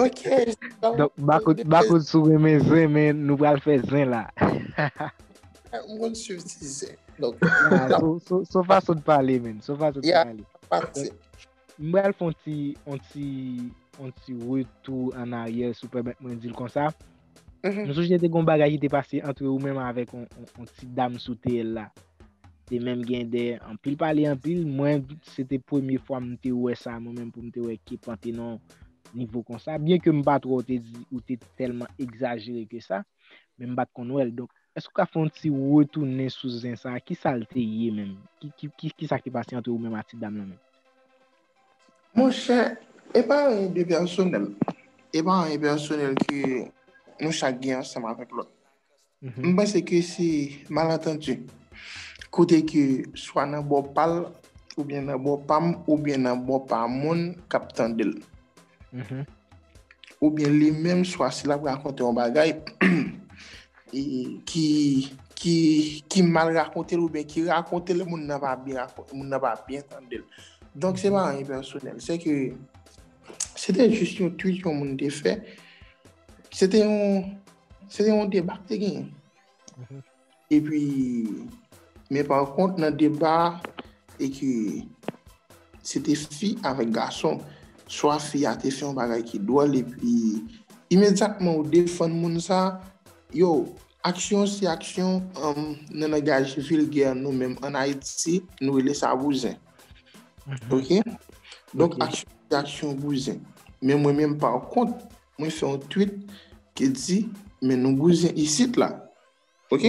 Ok. Donk, m pa konn, m pa konn si w renmen zen, men nou pral fè zen la. M konn swiv ti zen. Donk, Ah, so, so, so fason de pale, men. So fason de Yeah. Pale. Pati. M pral fè yon ti, yon ti, yon ti retou an aryè, si w pèmèt mwen di l konsa. M sonje te gen yon bagay ki te pase antre ou menm avèk yon, yon, yon ti dam sou T L la. Te menm gen de anpil pale anpil. Mwen, se te premye fwa m te wè sa, mwen menm pou m te wè Kepan te nan nivo konsa. Byen ke m pa twò te di ou te tèlman egzajere ke sa, men m pa t konn wè l. Donk, èske w ka fè yon ti retounen sou zen sa a? Ki sa l te ye menm? Ki, ki, ki, ki sa ki te pase antre ou menm ak ti dam nan menm? Monchè, e pa anyen de pèsonèl. E pa anyen pèsonèl ke nou chak gen ansanm avèk lòt. M panse ke se malantandi. Kote ke swa nan bò pa l, oubyen nan bò pa m, oubyen nan bò pa moun k ap tande l. Oubyen li menm, swa si l ap rakonte yon bagay e ki, ki, ki mal rakonte l oubyen ki rakonte l, moun nan pa byen rakonte, moun nan pa byen tande l. Donk, se pa anyen pèsonèl. Se ke se te jis yon tweet yon moun te fè. Se te yon, se te yon deba k te genyen. Epi, men pa kont, nan deba a, e ke se te fi avèk gason, swa fi a te fè yon bagay ki dwòl, epi imedyatman ou defann moun sa, yo, aksyon se aksyon, um, nan langaj vilgè nou menm ann Ayiti, nou rele sa bouzen. Ok? Donk, aksyon se aksyon bouzen. Men mwen menm, pa kont, mwen fè yon tweet ki di, men nou bouzen isit la. Ok?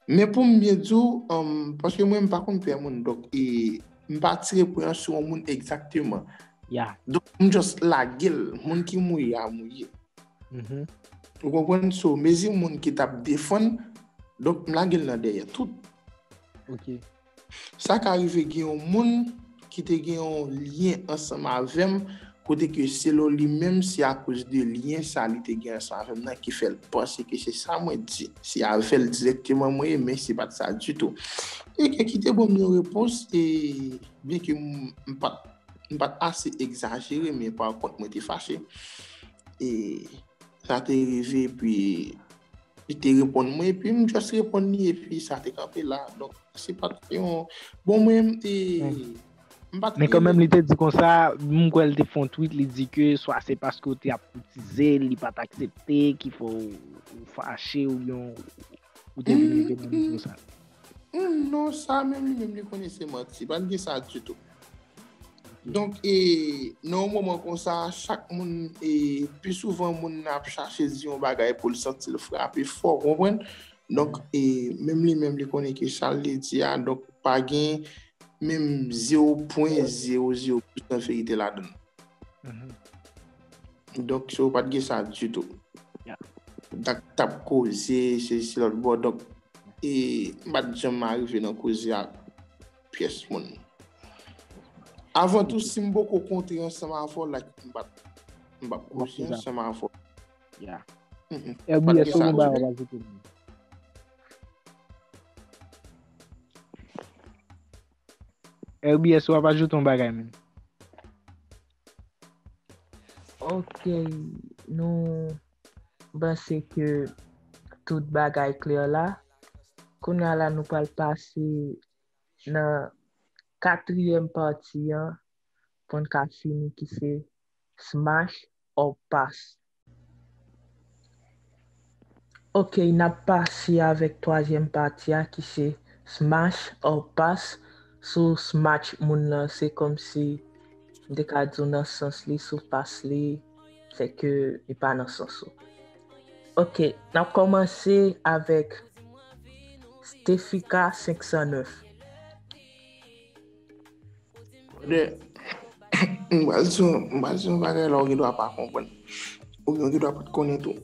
Men pou m byen di w, um, paske mwen, m pa konn pè moun, donk, e, m pa tire pwen an sou yon moun egzakteman. Donk, m just lage l, moun ki mouye a mouye. Ou konprann? So, mezi moun ki t ap defann, donk, m lage l nan dèyè tout. Sa ka rive gen yon moun ki te gen yon lyen ansanm avè m, kote ke selon li menm, se akoz de lyen sa li te gen ansanm avè m nan ki fè l panse ke se sa mwen di. Se avè l dirèkteman mwen ye, men se pa t sa ditou. E ke ki te ban m yon repons, e byen ke m, m pa t, m pa t ase egzajere, men pa kont mwen te fache. E sa te rive, epi li te reponn mwen, epi m just reponn li, epi sa te kanpe la. Donk, se pa t yon, bon, mwen, m te, m pa t Men kanmenm, li te di konsa, m kwè li te fè yon tweet, li di ke swa se paske w te ap koutize l, li pa t aksepte, ki fè w, w fache, oubyen w te vin rive nan nivo sa. Hmm, non, sa menm li menm li konnen se manti. Pa t gen sa ditou. Donk, e, nan yon moman konsa, chak moun, e, pi souvan moun nan ap chache di yon bagay pou l santi l frape fò, konprann? Donk, e, menm li menm li konnen ke sa l te di a, donk pa gen menm zewo pwen zewo zewo pousan verite ladan l. Donk, so, pa t gen sa ditou. Dak t ap koze, se, se lòt bò. Donk, e, m pa t janm arive nan koze ak pyès moun. Avan tou, si m poko kontre ansanm avè w, like, m pa t, m pa t koze ansanm avè w. Mm, mm. Pa t gen sa ditou. R B S, w ap ajoute yon bagay, menm. Ok, nou panse ke tout bagay klè la. Kounye a la, nou pral pase nan katriyèm pati an pou n ka fini, ki se smash or pass. Ok, n ap pase avèk twazyèm pati a ki se smash or pass. Si w smash moun nan, se kòmsi m te ka di w nan sans li, si w pass li, se ke li pa nan sans ou. Ok, n ap kòmanse avèk Stefika senk san nèf. Brother, m pral di w, m pral di w yon bagay la ou gen dwa pa konprann. Oubyen ou gen dwa pa t konnen tou.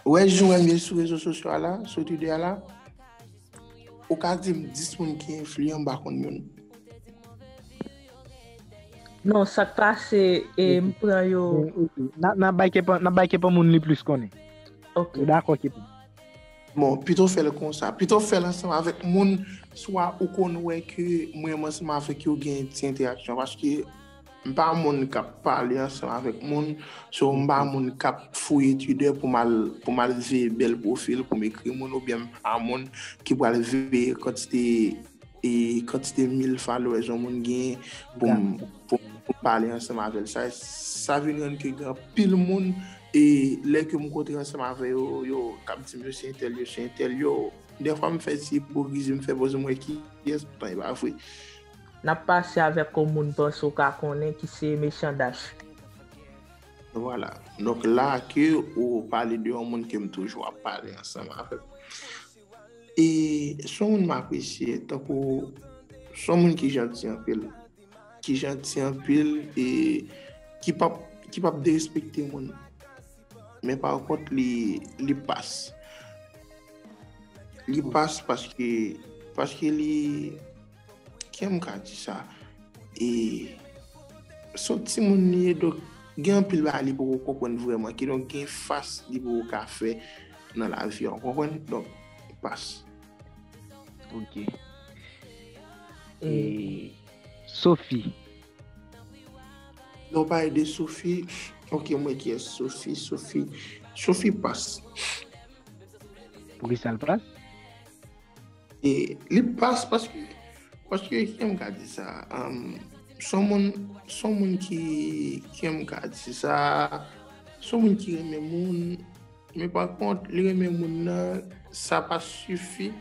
Ou wè jan w ye sou rezo sosyo a la, sou Twitter a la, ou ka di m dis moun ki enfliyan, m pa konn youn. Non, sa k pase, e, m pran yo. N ap bay kèpan, n ap bay kèpan moun li plis konnen. Ok. Ou dakò kèpan. Bon, pito fè l konsa. Pito fè l ansanm avèk moun, swa ou konn wè ke mwen menm ansanm avèk yo gen ti entèraksyon. Paske m pa moun k ap pale ansanm avèk moun, so m pa moun k ap fouye Twitter pou m al, pou m al veye bèl pwofil, pou m ekri moun, oubyen m pa moun ki pral veye kantite e kantite mil followers yon moun genyen pou m, pou, pou m pale ansanm avè l. Sa, sa vin rann ke gen anpil moun, e lè ke m kontre ansanm avè yo, yo k ap di m yo se entèl, yo se entèl, yo. Dèfwa m fè ti ipokrizi, m fè poze m wè kiyès, poutan e pa vre. N ap pase avèk yon moun panse w ka konnen ki se Mechan Dash. Vwala. Donk la ke ou pale de yon moun ke m toujou ap pale ansanm avè l. E se yon moun m apresye, tankou se yon moun ki janti anpil. Ki janti anpil e ki p ap, ki p ap derespekte moun. Men pa kont li, li pas. Li pas paske, paske li, kijan m ka di sa? E se yon timoun li ye, donk gen anpil bagay li poko konprann vrèman, kidonk gen fas li poko ka fè nan lavi a, w konprann? Donk, pas. Ok. E Sophie. Lè w pale de Sophie, ok, m wè kiyès Sophie, Sophie, Sophie pas. Poukisa l pas? E li pas paske, paske, kijan m ka di sa? Um, se yon moun, se yon moun ki, kijan m ka di sa? Se yon moun ki renmen moun, men pa kont, li renmen moun nan, sa pa sifi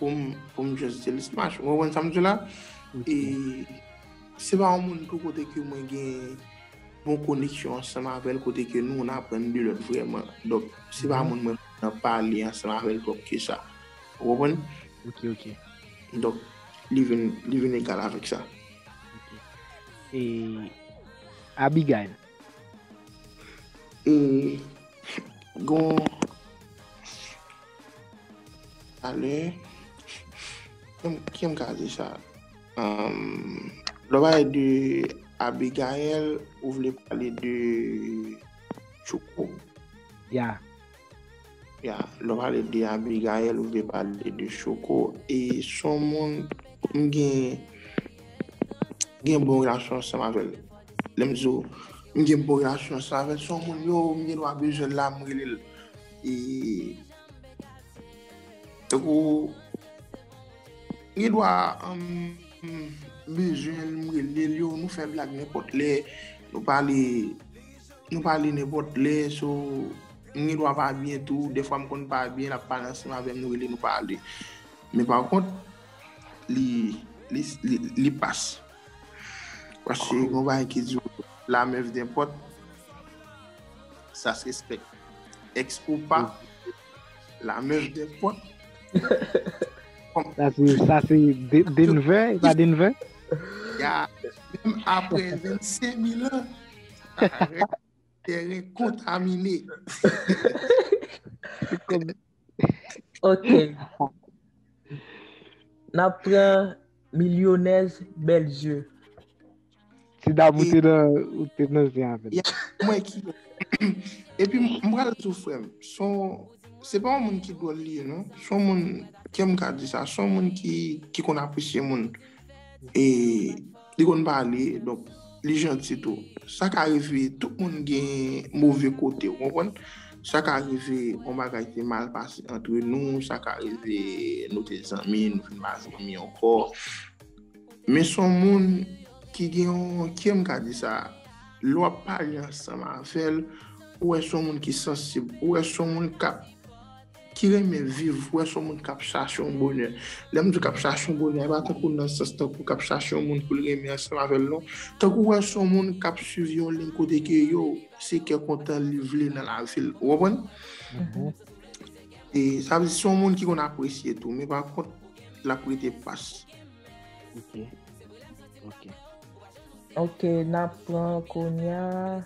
pou m, pou m just di l smash. Ou konprann sa m di w la? E se pa yon moun tou kote ke mwen gen bon koneksyon ansanm avè l, kote ke nou, n aprann de lòt vrèman. Donk, se pa moun mwen nan pale ansanm avè l twòp ke sa. Ou konprann? Ok, ok. Donk, li vin, li vin egal avèk sa. E Abigail. E gon, talè, kijan m ka di sa? Lè w pale de Abigail, ou vle pale de Choco? Ya. Ya, lè w pale de Abigail, ou vle pale de Choco. E se yon moun m gen, gen bon relasyon ansanm avè l. Lè m di w, m gen bon relasyon ansanm avè l, se yon moun yo, m gen dwa bezwen l la, m rele l. E tankou, m gen dwa um, bezwen l, m rele l yo, nou fè blag nenpòt lè, nou pale, nou pale nenpòt lè, so, m gen dwa pa byen tou, dèfwa m konn pa byen, l ap pale ansanm avè m, nou rele, nou pale. Men pa kont, li, li, li, li pas. Paske gen yon bagay ki di, la meuf de porte, ça se respecte. Ex ou pa, la meuf de porte. Sa se, sa se De- Denver, e pa Denver? Ya, menm apre vennsenk mil an, sa rete teren kontamine. Se kòm Ok. N ap pran milyonèz Bèlzye. Ti dam ou te nan, ou te nan zen avè l. Ya, mwen ki. Epi m pral di w, frè m, se yon, se pa yon moun ki dwòl li ye, non. Se yon moun, kè m ka di sa, se yon moun ki, ki konn apresye moun. E li konn pale, donk, li janti tou. Sa ka rive, tout moun gen move kote, ou konprann? Sa ka rive, yon bagay te mal pase antre nou, sa ka rive, nou te zanmi, nou vin pa zanmi ankò. Men se yon moun ki gen yon, kè m ka di sa, lè w ap pale ansanm avè l, ou wè se yon moun ki sansib, ou wè se yon moun k ap, ki renmen viv, ou wè se yon moun k ap chache yon bonè. Lè m di w k ap chache yon bonè, e pa tankou nan sans tankou k ap chache yon moun pou l renmen ansanm avè l, non. Tankou w wè se yon moun k ap swiv yon liy kote ke yo, se kè kontan li vle nan lavi l. Ou konprann? E sa vle di se yon moun ki konn apresye tou, men pa kont, l ap rete pas. Ok. Ok. Ok, n ap pran kounye a.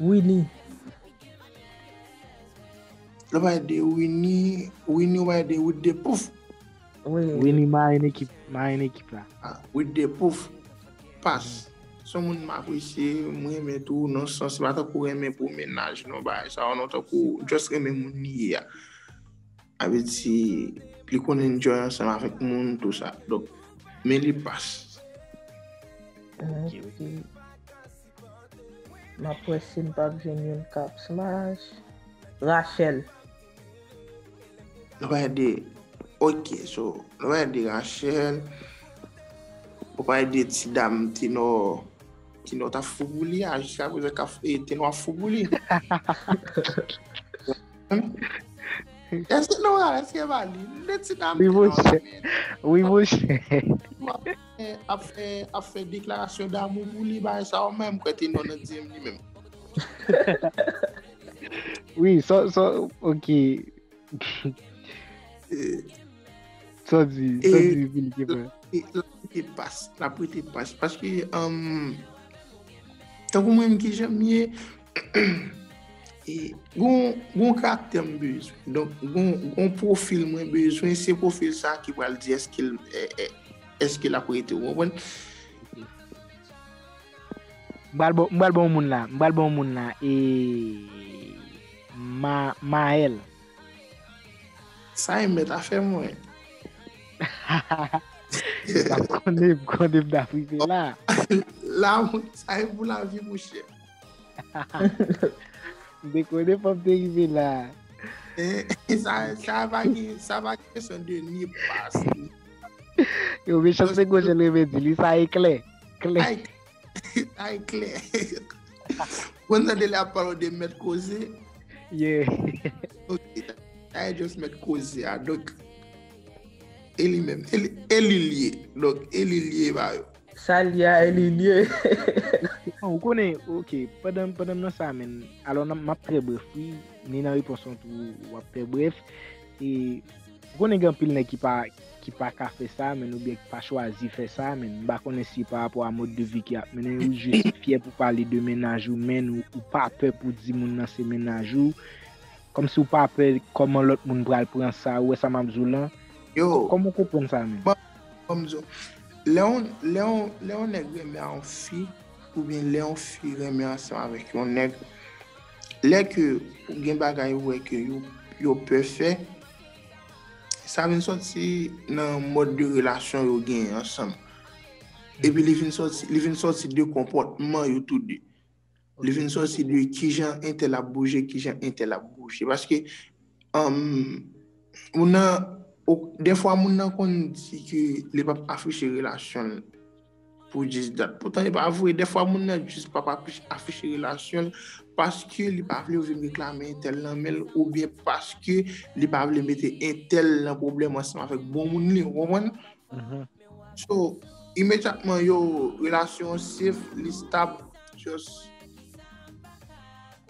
Winnie. Lè w pale de Winnie, Winnie, ou pale de With the Proof. Wi. Winnie, marenn ekip, marenn ekip la. Ah, With the Proof. Pas. Se yon moun m apresye, m renmen tou, nan sans, se pa tankou renmen pou mennaj, non, bagay sa, non, tankou just renmen moun li ye a. Sa vle di, li konn enjoy ansanm avèk moun, tou sa. Donk, men li pas. Ok. M ap wè si m p ap jwenn youn k ap smash. Rachel. Nou pale de, ok, so, nou pale de Rachel, nou pale de ti dam Tenor, Tenor t ap fou pou li a, jiska prezan k ap, e, Tenor ap fou pou li. Èske nou, èske pa li? De ti dam Wi, Tenor monchè. men, Wi, monchè. ap fè, ap fè, ap fè deklarasyon damou pou li, bagay sa yo menm, kwè Tenor nan D M li menm. Wi, so, so, ok. Eh, Sa w di, sa w di, Filipe, frè? E l ap rete pas, l ap rete pas. Paske, um, tankou mwen menm ki jan m ye, e, gon, gon karaktè m bezwen. Donk, gon, gon pwofil mwen bezwen, se pwofil sa ki pral di èske l, e, e, èske l ap rete, ou konprann? M pral bon, m pral bon moun la. M pral bon moun la. E Ma, Maël. Sa e mèt afè mwen. M konnen, m konnen m ta rive la. La, sa e pou lavi, monchè. M te konnen fò m te rive la. Eh, sa, sa pa gen, sa pa gen kesyon de ni pas. Yo, mechanste gwo jan l renmen di li, sa e klè. Klè. Ay, ay, klè. Mwen tande lè ap pale de mèt koze. Yeah. Ok. Ay, just mèt koze a. Donk, e li menm. E li, e li l ye. Donk, e li l ye, ba yo. Sa l ye a, e li l ye. Bon, ou konnen, ok, pandan, pandan m nan sa, men, alò, nan, m ap trè brèf, wi. Ni nan repons lan tou, w ap trè brèf. E, ou konnen gen anpil nèg ki pa, ki pa ka fè sa, men, oubyen ki pa chwazi fè sa, men, m pa konnen si pa rapò a mòd de vi ki ap mennen, ou jis fyè pou pale de mennaj ou, men, ou, ou pa pè pou di moun nan se mennaj ou. Kòmsi ou pa pè kòman lòt moun pral pran sa, ou wè sa m ap di w lan? Yo, Kòman w konprann sa, men? Bon, ban m di w. lè yon, lè yon, lè yon nèg renmen a yon fi, oubyen lè yon fi renmen ansanm avèk yon nèg, lè ke gen bagay ou wè ke yo, yo pè fè, sa vin sòti nan mòd de relasyon yo genyen ansanm. Epi li vin sòti, li vin sòti de konpòtman yo tou de. Li vin sòti de kijan entèl ap bouje, kijan entèl ap bouje. Paske, um, moun nan, o- dèfwa moun nan konn di ke li p ap afiche relasyon l pou jis dat. Poutan, e pa vre. Dèfwa moun nan jis p ap afiche, afiche relasyon l paske li pa vle yo vin reklame entèl nan men l, oubyen paske li pa vle mete entèl nan pwoblèm ansanm avèk bon moun li, ou konprann? So, imedyatman, yo, relasyon an safe, li stab, just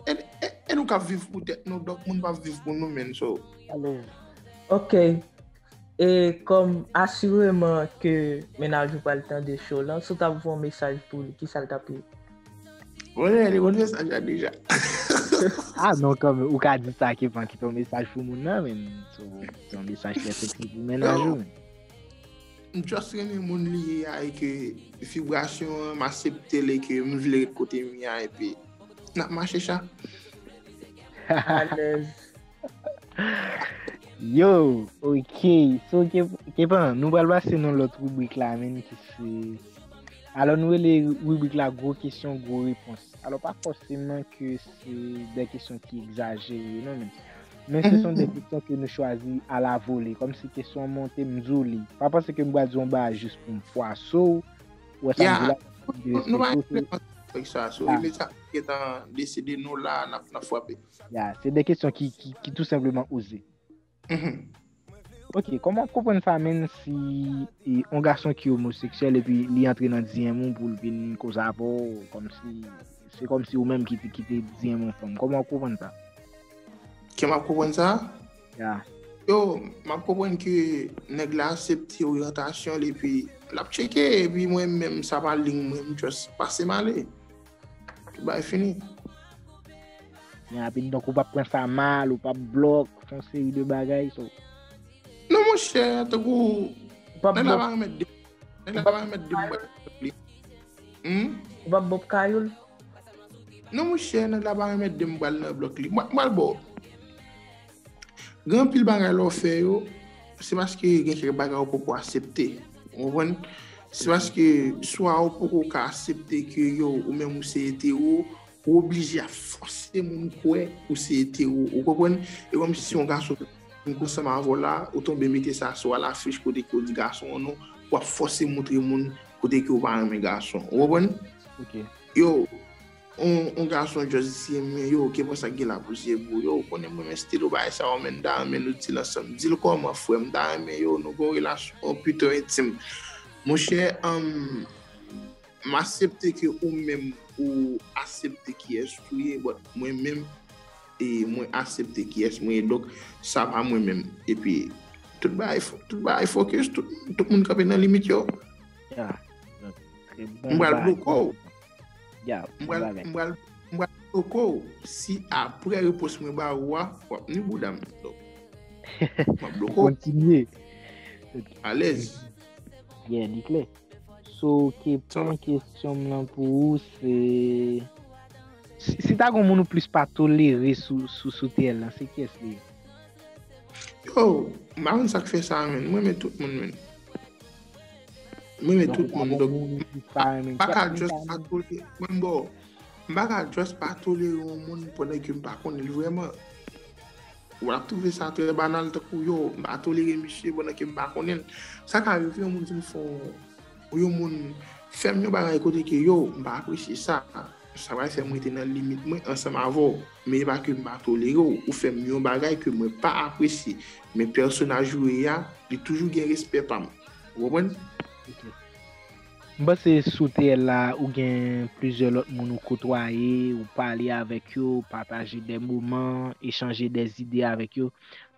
e, e, e nou k ap viv pou tèt nou, donk moun p ap viv pou nou menm, so. Alèz. Ok. E kòm asireman ke mennaj ou pral tande show lan, si w t ap voye yon mesaj pou li, kisa l t ap ye? Bon, li konn mesaj la deja. Ah non, kanmenm, ou ka di sa ke pa kite yon mesaj pou moun nan, men se yon mesaj trè seksi pou mennaj ou, men. M just renmen moun li ye a e ke vibrasyon an, m aksepte l e ke m vle ret kote m ye a, epi n ap mache cha. Alèz. Yo, ok. So, ke, ke pa, nou pral pase nan lòt ribrik la, men ki se. Alò, nou rele ribrik la gwo kesyon, gwo repons. Alò, pa fòseman ke se de kesyon ki egzajere, non, men. Men se son de kesyon ke nou chwazi a la vole. Kòmsi kesyon an monte, m di w li. Pa panse ke m pral di yon bagay jis pou m fwaso w. Ou wè sa m di la? Nou pa gen pwoblèm avèk sa. So, imedyatman nou gentan deside nou la, n ap, n ap frape. Ya, se de kesyon ki, ki, ki tou senpleman oze. Ok, kòman w ap konprann sa menm si e, yon gason ki omoseksyèl epi li antre nan D M ou pou l vin koze avè w, kòmsi, se kòmsi ou menm ki te, ki te D M yon fanm. Kòman w ap konprann sa? Kè m ap konprann sa? Ya. Yo, m ap konprann ke nèg la aksepte oryantasyon l epi l ap tcheke, epi mwen menm sa pa liy mwen, m just pase m ale. Tout bagay fini. Men rapid, donk ou p ap pran sa mal, ou p ap blòk, fè yon seri de bagay, so. Non, monchè, tankou, nèg la pa remèt de, nèg la pa remèt de m pral blòk li. Hmm? Ou p ap bòp kayou l? Non, monchè, nèg la pa remèt de m pral nan blòk li. M pral bò. Gen anpil bagay lè w fè yo, se paske gen kèk bagay ou poko aksepte. Ou konprann? Se paske swa ou poko ka aksepte ke yo, ou menm ou se etero, ou oblije ap fòse moun kwè ou se etero. Ou konprann? E kòmsi se yon gason ki ansanm avè w la, ou tonbe mete sa sou alafich kote ke w di gason an non, w ap fòse montre moun kote ke w pa renmen gason. Ou konprann? Ok. Yo, yon, yon gason just di, men yo, ke pran sa k gen la pou se pou yo, ou konnen mwen men stil ou bagay sa yo, men m ta renmen nou di l ansanm. Di l kòman, frè m, m ta renmen yo, nou gen yon relasyon pito entim. Monchè, um, m aksepte ke ou menm, ou aksepte kiyès ou ye, but mwen menm, e mwen aksepte kiyès mwen ye, donk, sa pa mwen menm. Epi, tout bagay, tout bagay focus, tout, tout moun kanpe nan limit yo. Ya. M pral bloke w. Ya, M pral, m pral, m pral bloke w. Si apre repons mwen ba ou a, w ap ni bouda m. Donk, m ap bloke w. Kontinye. Alèz. Yeah, li klè. So, ke pwen kesyon m nan pou ou, se si, si ta gon moun ou plis pa tolere sou, sou, sou T L lan, se kiyès li ye? Yo, m pa konn sa k fè sa, men. Mwen renmen tout moun, men. Mwen renmen tout moun, donk, m pa ka just pa tolere. Mwen, bon, m pa ka just pa tolere yon moun pandan ke m pa konnen l vrèman. Ou ap twouve sa trè banal, tankou, yo, m pa tolere misye pandan ke m pa konnen l. Sa ka rive yon moun fin fè yon, yon moun fè m yon bagay kote ke, yo, m pa apresye sa. Sa pral fè m rete nan limit mwen ansanm avè w. Men e pa ke m pa tolere w, ou fè m yon bagay ke mwen pa apresye. Men pèsonaj ou ye a, li toujou gen respè pa m. Ou konprann? M panse sou T L la, ou gen plizyè lòt moun ou kotwaye, ou pale avèk yo, pataje de moman, echanje de zide avèk yo.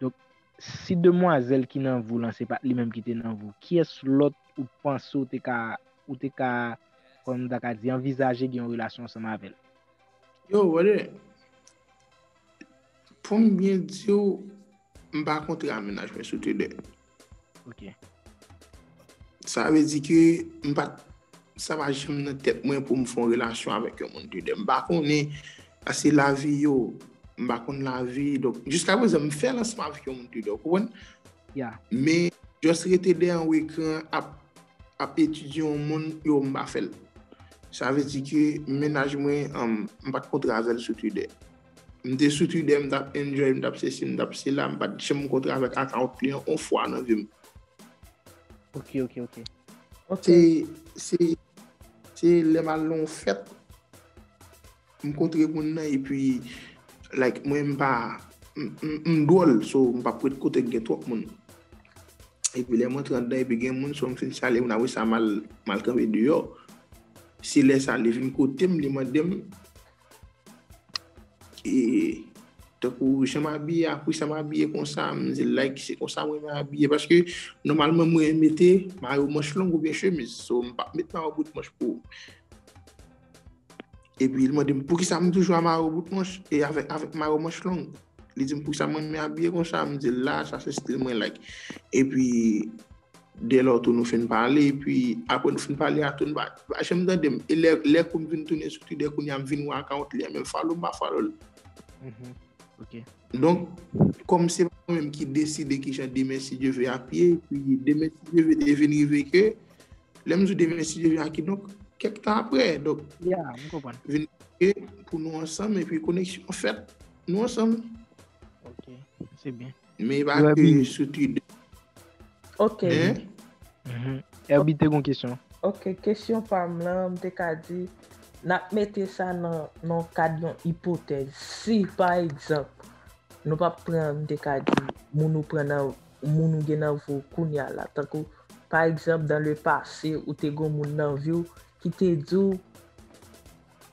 Donk, si demwazèl ki nan vi w lan, se pa t li menm ki te nan vi w, kiyès lòt ou panse ou te ka, ou te ka, kòman m ta ka di, anvizaje gen yon relasyon ansanm avè l? Yo, brother, pou m byen di w, m pa kontre a mennaj mwen sou Tinder. Ok. Sa vle di ke m pa t, sa pa janm nan tèt mwen pou m fè yon relasyon avèk yon moun Twitter. M pa konnen, paske lavi yo, m pa konn lavi. Donk, jiska prezan, m fè l ansanm avèk yon moun Twitter, ou konprann? Ya. Men, just rete dèyè yon ekran ap, ap etidye yon moun, yo, m pa fè l. Sa vle di ke mennaj mwen, um, m pa t kontre avè l sou Twitter. M te sou Twitter, m t ap enjoy, m t ap sesi, m t ap sela, m pa t janm kontre avèk account li an yon fwa nan vi m. Ok, ok, ok. Ok. Se, se, se lè m al nan yon fèt, m kontre moun nan, epi, like, mwen, m pa, m, m, m dwòl, so, m p ap ret kote k gen twòp moun. Epi lè m antre anndan, epi gen moun, so, m fin salye moun, apre sa, m al, m al kanpe deyò. Se lè sa, li vin kote m, li mande m, e, tankou jan m abiye a, poukisa m abiye konsa, m di l, like, se konsa mwen renmen abiye, paske nòmalman mwen renmen mete mayo manch long oubyen chemiz, so m p ap met mayo bout manch pou ou. Epi li mande m poukisa m toujou a mayo bout manch e avèk, avèk mayo manch long. Li di m poukisa mwen renmen abiye konsa, m di l la, sa se stil mwen, like. Epi dèlò tou nou fin pale, epi apre nou fin pale a tou, nou pa, pa janm tande m. E lè, lè kou m vin tounen sou Twitter kounye a, m vin wè account li an, men m follow, m pa follow l. Mhm. Ok. Donk, kòm se pa mwen menm ki deside kijan demen si Dye ve ap ye, epi demen si Dye ve te vin rive ke, lè m di w demen si Dye ve a, kidonk, kèk tan apre, donk, Ya, m konprann. vin rive pou nou ansanm, epi koneksyon fèt, nou ansanm. Ok, se byen. Men pa Wè, ke bi- sou Twitter. Ok. Hein? Mhm. Herbie te gon kesyon. Ok, kesyon pa m lan, m te ka di, n ap mete sa nan, nan kad yon ipotèz. Si, pa egzanp, nou p ap pran, m te ka di, moun ou pran nan, moun ou gen nan vi w kounye a la. Tankou, pa egzanp, dans le passé, ou te gon moun nan vi w ki te di w,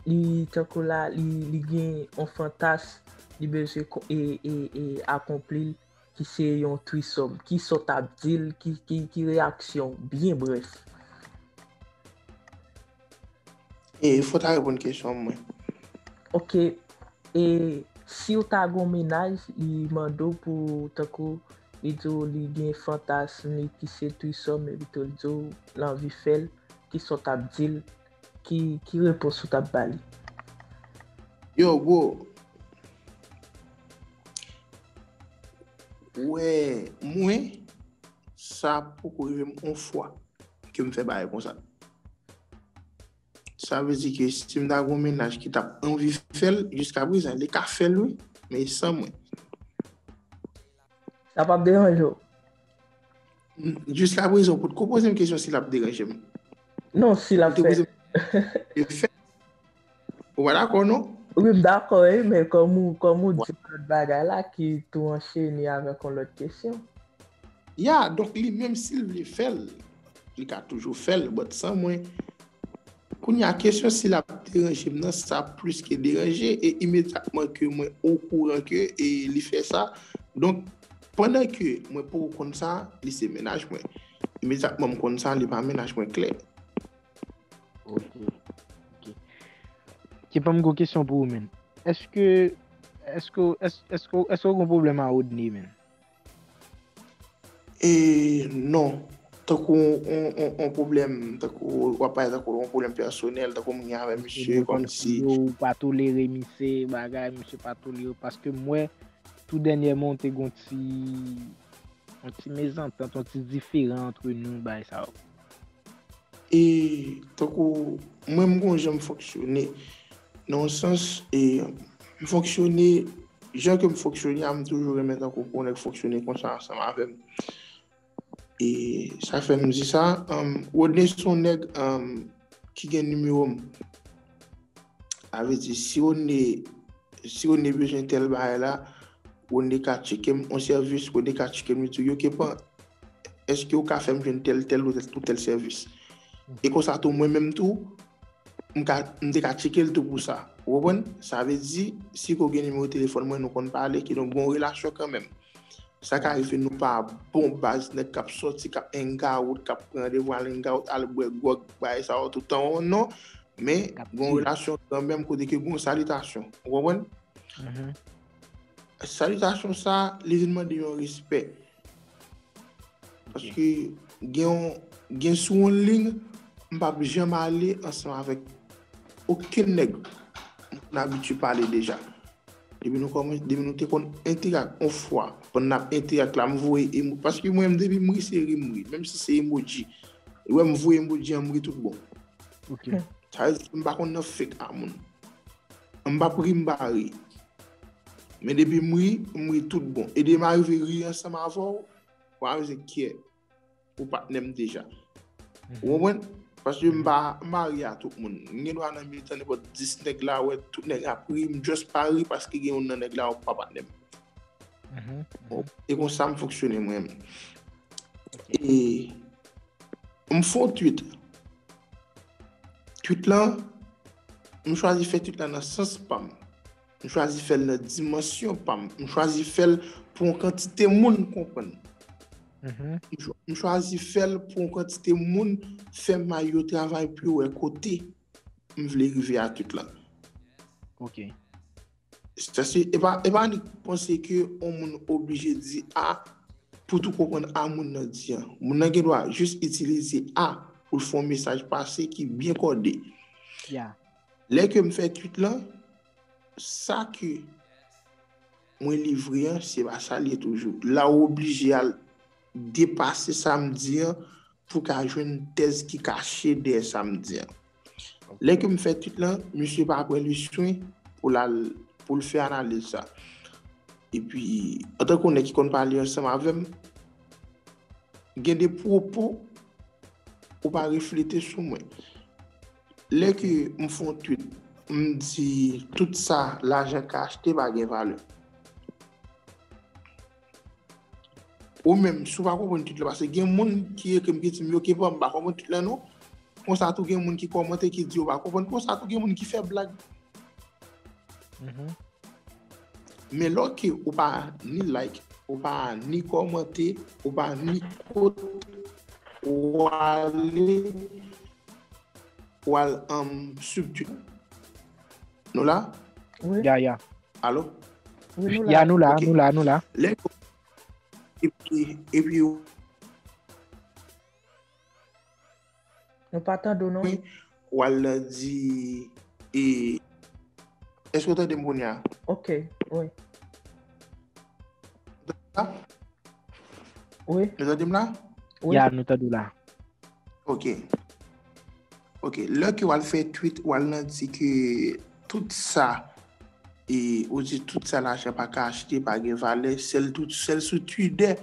li, tankou la, li, li gen yon fantas, li bezwen ko- e, e, e akonpli l, ki se yon threesome. Kisa w t ap di l, ki, ki, ki reyaksyon w? Byen brèf. E fò w ta reponn kesyon mwen. Ok. E si w ta gon mennaj, li mande w pou, tankou, li di w li gen fantasm li ki se threesome, epi tou li di w l anvi fè l, kisa w t ap di l? Ki, ki repons ou t ap ba li? Yo, bro. Wè, mwen, sa poko rive m yon fwa ke m fè bagay konsa. Sa vle di ke si m ta gon mennaj ki t ap anvi fè l, jiska prezan, li ka fè l, wi, men san mwen. Sa p ap deranje w? Jiska prezan, ou potko poze m kesyon si l ap deranje m. Non, si l ap Ou te fè. Poze m, e fè. Ou pa dakò, non? Wi, m dakò, wi, men kòm ou, kòm ou di lòt bagay la ki tou anchene avèk yon lòt kesyon. Ya, donk li menm si l vle fè l, li ka toujou fè l, but san mwen. Kounye a, kesyon si l ap deranje m nan, sa plis ke deranje, e imedyatman ke mwen okouran ke e li fè sa, donk, pandan ke mwen poko konn sa, li se mennaj mwen. Imedyatman m konn sa, li pa mennaj mwen klè. Ok. Ok. Kipan m gon kesyon pou ou, menn. Èske, èske, èske, èske, èske w gon pwoblèm a Rodney, menn? E non. Tankou on, on, on pwoblèm, tankou w ap pale tankou on pwoblèm pèsonèl, tankou m gen avè misye, kòmsi. Ou pa tolere misye, bagay, misye pa tolere w, paske m wè, tou dènyèman, w te gon ti, yon ti mezantant, yon ti diferan antre nou, bagay sa yo. E tankou mwen, m gon jan m fonksyone, nan yon sans, e m fonksyone, jan ke m fonksyone a, m toujou renmen tankou pou yon nèg fonksyone konsa ansanm avè m. E sa fè m di sa, um, Rodney se yon nèg, um, ki gen nimewo m. Sa vle di, si Rodney, si Rodney bezwen tèl bagay la, Rodney ka tcheke m, yon sèvis, Rodney ka tcheke m, li di, yo, Kepan, èske ou ka fè m jwenn tèl, tèl, ou tèl, ou tèl sèvis. E konsa tou, mwen menm tou, m ka, m te ka tcheke l tou pou sa. Ou konprann? Sa vle di, si ke w gen nimewo telefòn mwen, nou konn pale, kidonk gon relasyon kanmenm. Sa ka rive nou pa bon baz nèg k ap sòti, k ap hangout, k ap pran randevou al hangout, al bwè gwòg, bagay sa yo tout tan, non. Men, gon relasyon kanmenm kote ke gon salitasyon. Ou konprann? Salitasyon sa, li vin mande yon respè. Paske gen yon, gen sou yon liy, m p ap janm ale ansanm avèk okenn nèg m konn abitye pale deja. Depi nou kòmanse, depi nou te konn enterak yon fwa, pandan n ap enterak la, m voye emo-, paske mwen menm depi m ri, se ri m ri, menm si se emoji. Ou wè m voye emoji an, m ri tout bon. Ok. Sa vle di m pa konn nan fake a moun. M p ap ri, m pa ri. Men depi m ri, m ri tout bon. E depi m arive ri ansanm avè w, w a wè se kyè ou patnè m deja. Ou konprann? Paske m pa, m pa ri a tout moun. M gen dwa nan mitan nenpòt dis nèg la, wè tout nèg ap ri, m just pa ri paske gen youn nan nèg la ou pa patnè m. Bon, e konsa m fonksyone mwen menm. E m fè yon tweet. Tweet lan, m chwazi fè tweet lan nan sans pa m. M chwazi fè l nan dimansyon pa m. M chwazi fè l pou yon kantite moun konprann. M chwa- m chwazi fè l pou yon kantite moun fè may yo travay pou yo wè kote m vle rive a tweet lan. Ok. Sa se, e pa, e pa annik panse ke yon moun oblije di A pou tou konprann A moun nan di an. Moun nan gen dwa jis itilize A pou l fè yon mesaj pase ki byen kòde. Yeah. Lè ke m fè tweet lan, sa ke mwen livre an, se pa sa l ye toujou. La ou oblije al depase sa m di an pou ka jwenn tèz ki kache dèyè sa m di an. Lè ke m fè tweet lan, misye pa pran le swen pou l al, pou l fè analiz sa. Epi, antanke yon nèg ki konn pale ansanm avè m, gen de pwopo ou pa reflete sou mwen. Lè ke m fè yon tweet, m di tout sa lajan ka achte pa gen valè. Ou menm, si w pa konprann tweet lan, paske gen moun ki ekri m ki di m yo ke pa m pa konprann tweet lan non. Konsa tou gen moun ki kòmante ki di yo pa konprann. Konsa tou gen moun ki fè blag. Men lè ke ou pa ni like, ou pa ni kòmante, ou pa ni kote, ou ale, ou al um, sub tweet. Nou la? Wi. Ya, ya. Alo? Wi, nou Ya, la. nou la, Ok. nou la, nou la. Lè epi, epi Nou pa tande w non. Wi. W al di e, èske w tande m kounye a? Ok, wi. La? Wi. Nou tande m la? Wi. Ya, nou tande w la. Ok. Ok. Lè ke w al fè tweet, w al nan di ke tout sa, e ou di tout sa lajan pa ka achte, pa gen valè, sèl tout, sèl sou Twitter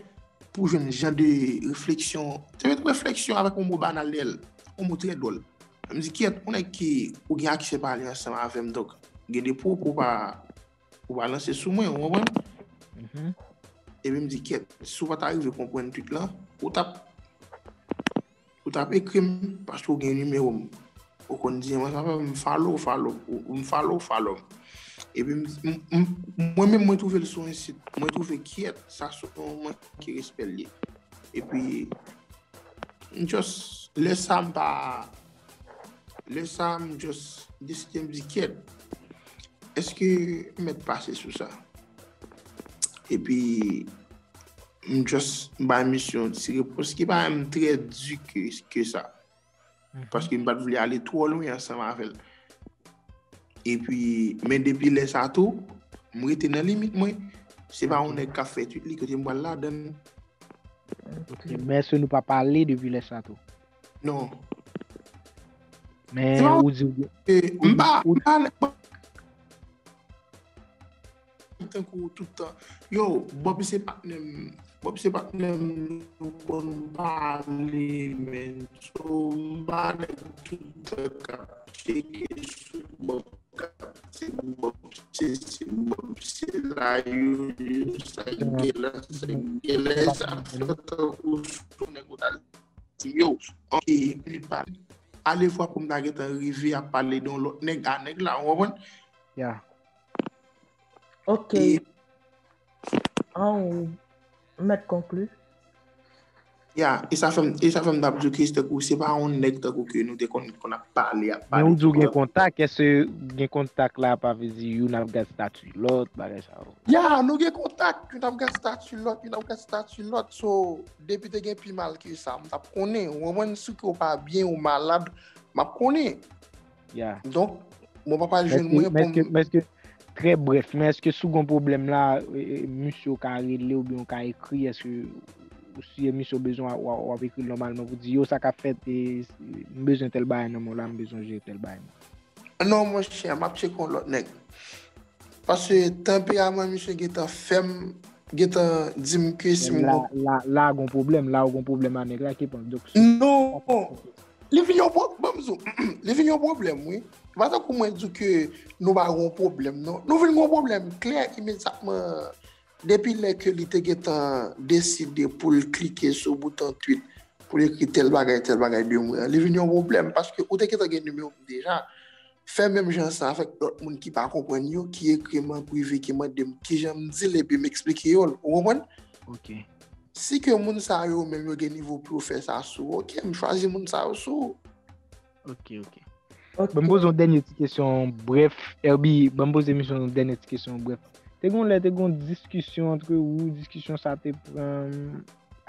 pou jwenn jan de refleksyon. Se yon refleksyon avèk yon mo banal dèyè l, yon mo trè dwòl. M di, kyèt, yon nèg ki ou gen aksè pale ansanm avè m, donk gen de pwopo pa, ou pa lanse sou mwen, ou konprann? Epi m di, kyèt, si w pa ta rive konprann tweet lan, ou t ap, ou t ap ekri m, paske w gen nimewo m. Ou konn di, mwen, sa fè m follow, follow, ou- ou m follow, follow m. Epi m- m- m- mwen menm, mwen twouve l sou yon sit, mwen twouve kyèt, sa se yon manke respè l ye. Epi, m just, lè sa m pa, lè sa m just deside m di, kyèt, èske m mèt pase sou sa? Epi, m just bay misye yon ti repons ki pa menm trè di ke, ke sa. Paske m pa t vle ale twò lwen ansanm avè l. Epi, men depi lè sa tou, m rete nan limit mwen. Se pa yon nèg k ap fè tweet li kote m pral ladan l. Ok, men èske nou pa pale depi lè sa tou? Non. Men Se pa ou di E, m pa, ou- m pa nèg tankou tout tan. Yo, Bob se patnè m. Bob se patnè m, nou konn pale, men so m pa nèg tout tan k ap tcheke sou Bob, k ap di Bob se si, Bob se la, yo, yo, sa gen la, sa gen la, sa fè tankou sou nèg ou ta di yo, ok, li pa ale vwa pou m ta gentan rive ap pale de yon lòt nèg a nèg la, ou konprann? Ya. Ok. E- An ou mèt konkli. Ya, e sa fè m, e sa fè m t ap di w ke se tankou se pa yon nèg tankou ke nou te konn, konn ap pale, ap Men pale ou di w gen toutan. Kontak, èske gen Kontak la pa vle di youn ap gad stati lòt, bagay sa yo? Ya, nou gen Kontak, youn ap gad stati lòt, youn ap gad stati lòt. So, depi te gen pi mal ke sa, m t ap konnen. Ou konprann, si ke w pa byen, ou malad, m ap konnen. Ya. Donk, mwen pa pral jwenn Mèske, mwen pou mèske, m. Mèske, trè brèf, men èske si w gen pwoblèm la, e, e, misye w ka rele oubyen w ka ekri, èske si misye w bezwen w, w, w ap ekri l nòmalman pou di yo sa k ap fèt, e, m bezwen tèl bagay nan men w la, m bezwen jere tèl bagay nan. Non, monchè, m ap tcheke yon lòt nèg. Paske tanperaman misye gentan fè m, gentan di m ke si m La, gon- la, la gon pwoblèm, la ou gon pwoblèm a nèg la ki panse. Donk, Non, li vin yon pwoblèm, li vin yon pwoblèm, wi. Se pa tankou mwen di w ke nou pa gon pwoblèm, non. Nou vin gon pwoblèm klè imedyatman depi lè ke li te gentan deside pou l klike sou bouton tweet, pou l ekri tèl bagay, tèl bagay de mwen an. Li vin yon pwoblèm, paske ou te gentan gen nimewo m deja. Fè menm jan sa avèk lòt moun ki pa konprann yo, ki ekri m an prive, ki mande m kijan m di l, epi m eksplike yo l. Ou konprann? Ok. Si ke moun sa yo menm yo gen nivo pou yo fè sa sou, ok, m chwazi moun sa yo sou. Ok, ok. Ok. Ban m poze yon dènye ti kesyon brèf. Herbie, ban m poze misye yon dènye ti kesyon brèf. Te gon lè, te gon diskisyon antre ou, diskisyon sa te pran.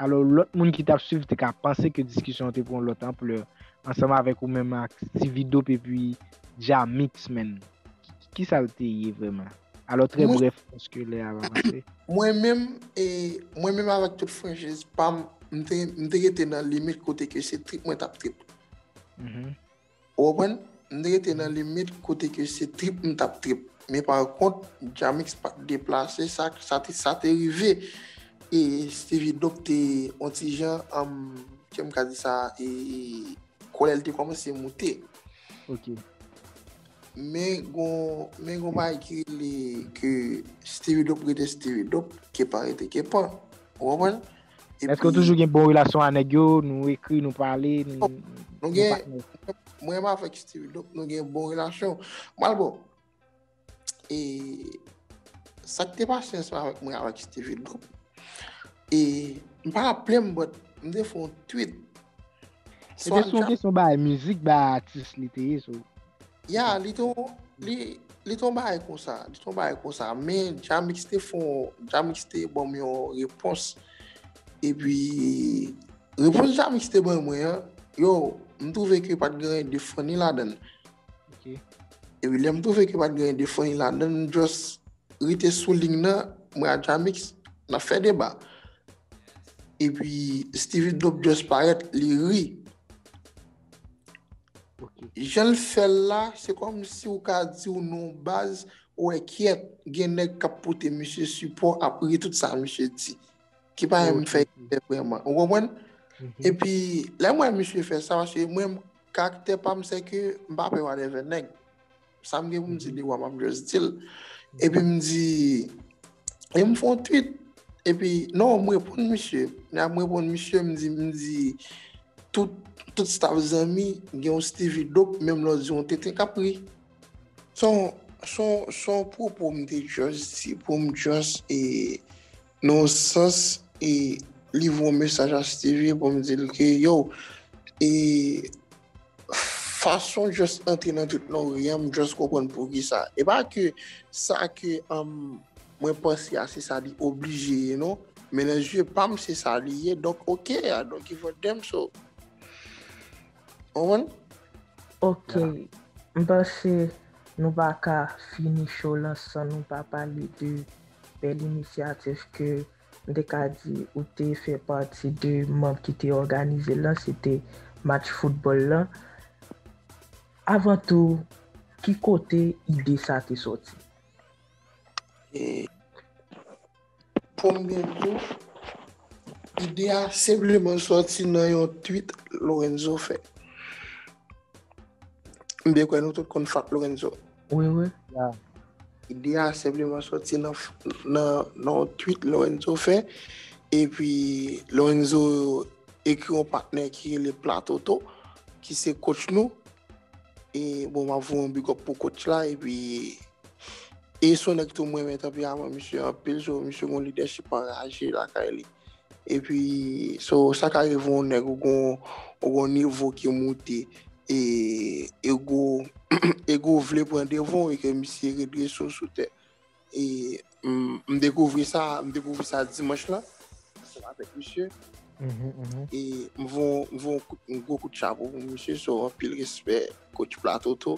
Alò, lòt moun ki t ap swiv te ka panse ke diskisyon an te pran lòt anplè, ansanm avèk ou menm ak Steevie Dope epi Jamix, man. Ki, ki sa l te ye vrèman? Alò, trè Mwen- brèf, paske lè a pa pase. Mwen menm, e, mwen menm avèk tout franchiz pa m, m te, m te rete nan limit kote ke se trip mwen t ap trip. Mhm. Ou konprann? M te rete nan limit kote ke se trip m t ap trip. Men pa kont, Jamix pa t deplase, sa, sa te, sa te rive. E Steevie Dope te yon ti jan, um, jan m ka di sa, e, kòlè l te kòmanse moute. Ok. Men gon, men gon bagay ki rele ke Steevie Dope rete Steevie Dope, Kepan rete Kepan. Ou konprann? Èske w toujou gen bon relasyon a nèg yo? Nou ekri, nou pale, nou, Nou gen, mwen menm avèk Steevie Dope, nou gen bon relasyon. Mwen, bon, e sa k te pase ansanm avèk mwen avèk Steevie Dope, e m pa raple m, but m te fè yon tweet. Se te sou yon kesyon bay mizik, bay atis li te ye, so. Ya, li te yon, li, li te yon bagay konsa, li te yon bagay konsa. Men Jamix te fè yon, Jamix te ban m yon repons. Epi, repons Jamix te ban mwen an, yo, m twouve ke pa t gen anyen de funny ladan l. Ok. Epi, lè m twouve ke pa t gen anyen de funny ladan l, m just rete sou liy nan, mwen ak Jamix, n ap fè deba. Epi, Steevie Dope just parèt, li ri. Ok. Jan l fè l la, se kòmsi w ka di w non baz, ou wè kyèt, gen nèg k ap pote misye sipò, ap ri tout sa misye di. Ki pa menm fè efè vrèman. Ou konprann? Epi, lè m wè misye fè sa, paske mwen, karaktè pa m, se ke m pa pè whatever nèg. Sa m gen pou m di de wa, m ap just di l. Epi m di, e m fè yon tweet. Epi, non, m reponn misye. Lè m reponn misye, m di, m di, tout, tout staff zanmi, gen yon Steevie Dope, menm lè w di yon tenten k ap ri. Se yon, se yon, se yon pwopo m te just di pou m just, e, nan yon sans, e, livre yon mesaj a Steevie pou m di l ke, yo, e, fason just antre nan tout lori an, m just konprann poukisa. E pa ke sa ke, um, mwen panse a, se sa li oblije ye, non. Men nan zye pa m, se sa li ye. Donk, ok, I don't give a damn, so. Ou konprann? Ok. M panse nou pa ka fini show lan san nou pa pale de bèl inisyativ ke m te ka di ou te fè pati de manm ki te òganize l lan, se te match foutbòl lan. Avan tou, ki kote ide sa te sòti? E, pou m byen di w, ide a senpleman sòti nan yon tweet Lorenzo fè. M byen kwè nou tout konn Fat Lorenzo. Wi, wi. Ide a senpleman sòti nan, nan, nan yon tweet Lorenzo fè. Epi Lorenzo ekri yon patnè ki rele Platoto, ki se coach nou. E bon, m ap voye yon big up pou coach la. Epi, e se yon nèg tou mwen renmen tanperaman misye anpil, so misye gon lidèchip anraje lakay li. Epi, so, sa ka rive yon nèg ou gon, ou gon nivo ki moute, e ego, ego vle pran devan w e ke misye redrese w sou tè. E m, m dekouvri sa, m dekouvri sa dimanch lan, ansanm avèk misye. E m voye, m voye yon kout, yon gwo kout chapo pou misye, so anpil respè, coach Platoto.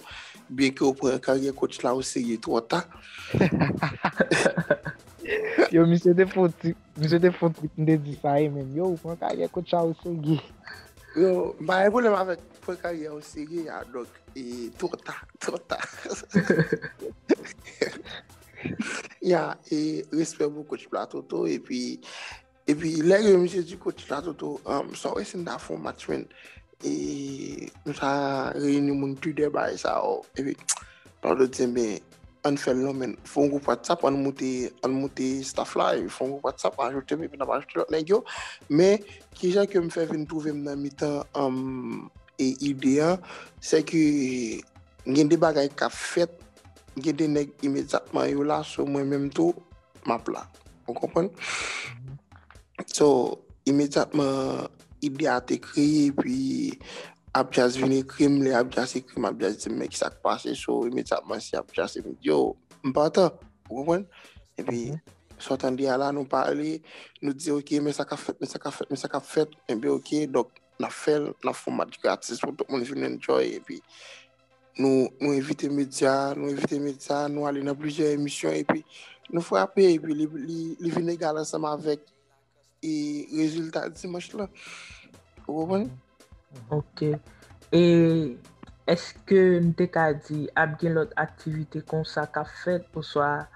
Byenke w pran karyè coach la o serye twò ta. Yo, misye te fon trip, misye te fon trip, m te di sa, e menm, yo, ou pran karyè coach la o serye. Yo, m pa gen pwoblèm avèk pran karyè o serye a, donk, e, twò ta, twò ta. Ya, e, respè pou coach Platoto, epi, epi, lè yo misye di coach Platoto, um, sa w wè si n ta fè yon match, men, e, nou sa reyini moun Twitter, bagay sa, o, epi, Platoto di, men, ann fè l non, men, fè yon gwoup WhatsApp, ann moute, ann moute staff la, epi fè yon gwoup WhatsApp, ajoute m, epi n ap ajoute lòt nèg yo, men, kijan ke m fè vin twouve m nan mitan, um, e ide an, se ke gen de bagay k ap fèt, gen de nèg imedyatman yo la, so mwen menm tou, m ap la. Ou konprann? So, imedyatman, ide a te kreye, epi Abjazz vin ekri m, lè Abjazz ekri m, Abjazz di m, men kisa k pase, so, imedyatman, se Abjazz, epi m di, yo, m patan, ou konprann? Epi, sa w tande a la, nou pale, nou di, ok, men sa k ap fèt, men sa k ap fèt, men sa k ap fèt, epi ok, donk, n ap fè l, n ap fè yon match gratis pou tout moun vin enjoy, epi nou, nou envite medya, nou envite medya, nou ale nan plizyè emisyon, epi nou frape, epi li, li, li vin egal ansanm avèk, e, rezilta dimanch lan. Ou konprann? Ok. E èske n te ka di ap gen lòt aktivite konsa k ap fèt, oswa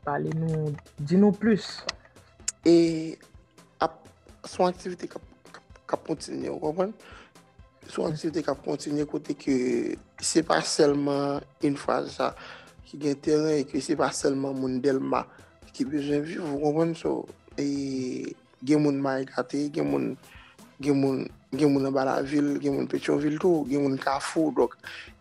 pale nou, di nou plis? E ap, se yon aktivite k ap, k ap, k ap kontinye, ou konprann? Se yon aktivite k ap kontinye kote ke se pa sèlman yon fwa sa ki gen teren e ke se pa sèlman moun Dèlma ki bezwen viv, ou konprann? So, e gen moun Mayigate, gen moun, gen moun, gen moun anba lavil, gen moun Petyonvil tou, gen moun Kafou, donk,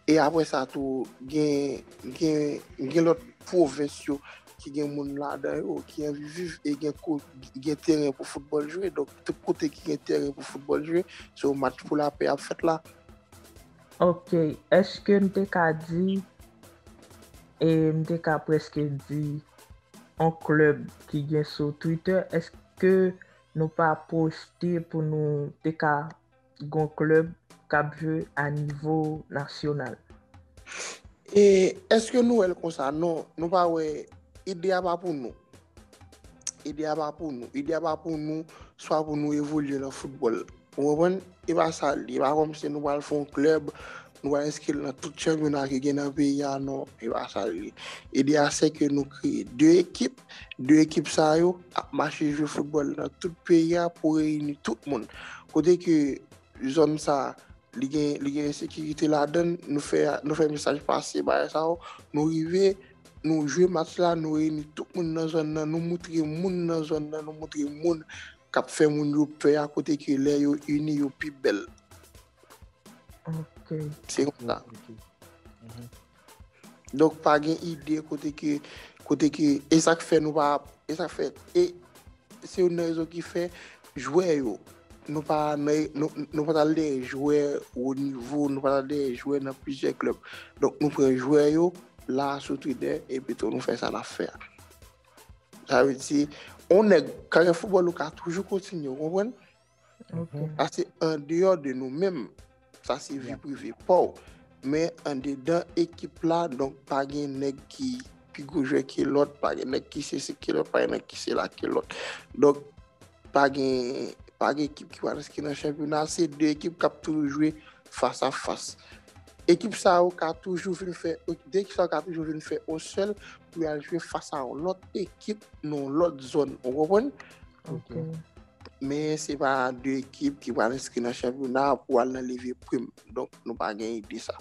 e apre sa tou, gen, gen, gen lòt pwovens yo ki gen moun ladan yo, ki anvi viv e gen ko-, gen teren pou foutbòl jwe, donk tout kote ki gen teren pou foutbòl jwe, se yon match pou lapè ap fèt la. Ok, èske m te ka di, e m te ka prèske di, yon klèb ki gen sou Twitter, èske nou pa pwojte pou nou te ka gon klèb k ap jwe a nivo nasyonal? E èske nou wè l konsa? Non, nou pa wè, ide a pa pou nou. Ide a pa pou nou. Ide a pa pou nou, swa pou nou evolye nan foutbòl. Ou konprann? E pa sa l ye. E pa kòmsi nou pral fè yon klèb, nou pral enskri l nan tout chanpyona ki gen nan peyi a, non. E pa sa l ye. Ide a se ke nou kreye de ekip, de ekip sa yo ap mache jwe foutbòl nan tout peyi a pou reyini tout moun. Kote ke zòn sa, li gen, li gen ensekirite ladan l, nou fè, nou fè mesaj pase, bagay sa yo, nou rive, nou jwe match la, nou reyini tout moun nan zòn nan, nou moutre moun nan zòn nan, nou moutre moun k ap fè moun yo pè a, kote ke lè yo ini, yo pi bèl. Ok. Se konsa. Donk, pa gen ide kote ke, kote ke, e sa k fè nou pa, e sa k fè, e se youn nan rezon ki fè jwè yo, nou pa nan, nou, nou pa t al dèyè jwè wo nivo, nou pa t al dèyè jwè nan plizyè klèb. Donk, nou pran jwè yo la sou Twitter, epi tou nou fè sa n ap fè a. Sa vle di, yon nèg, karyè foutbòl ou ka toujou kontinye, ou konprann? Sa se andeyò de nou menm. Sa se vi prive pa w. Men andedan ekip la, donk pa gen nèg ki pi gwo jwè ke lòt, pa gen nèg ki se si ke lòt, pa gen nèg ki se la ke lòt. Donk, pa gen, pa gen ekip ki pral enskri nan chanpyona, se de ekip k ap toujou jwe fas a fas. Ekip sa yo ka toujou vin fè, de ekip sa yo ka toujou vin fè yon sèl pou y al jwe fas a yon lòt ekip nan yon lòt zòn. Ou konprann? Ok. Men se pa de ekip ki pral enskri nan chanpyona pou al nan leve prim. Donk, nou pa gen ide sa.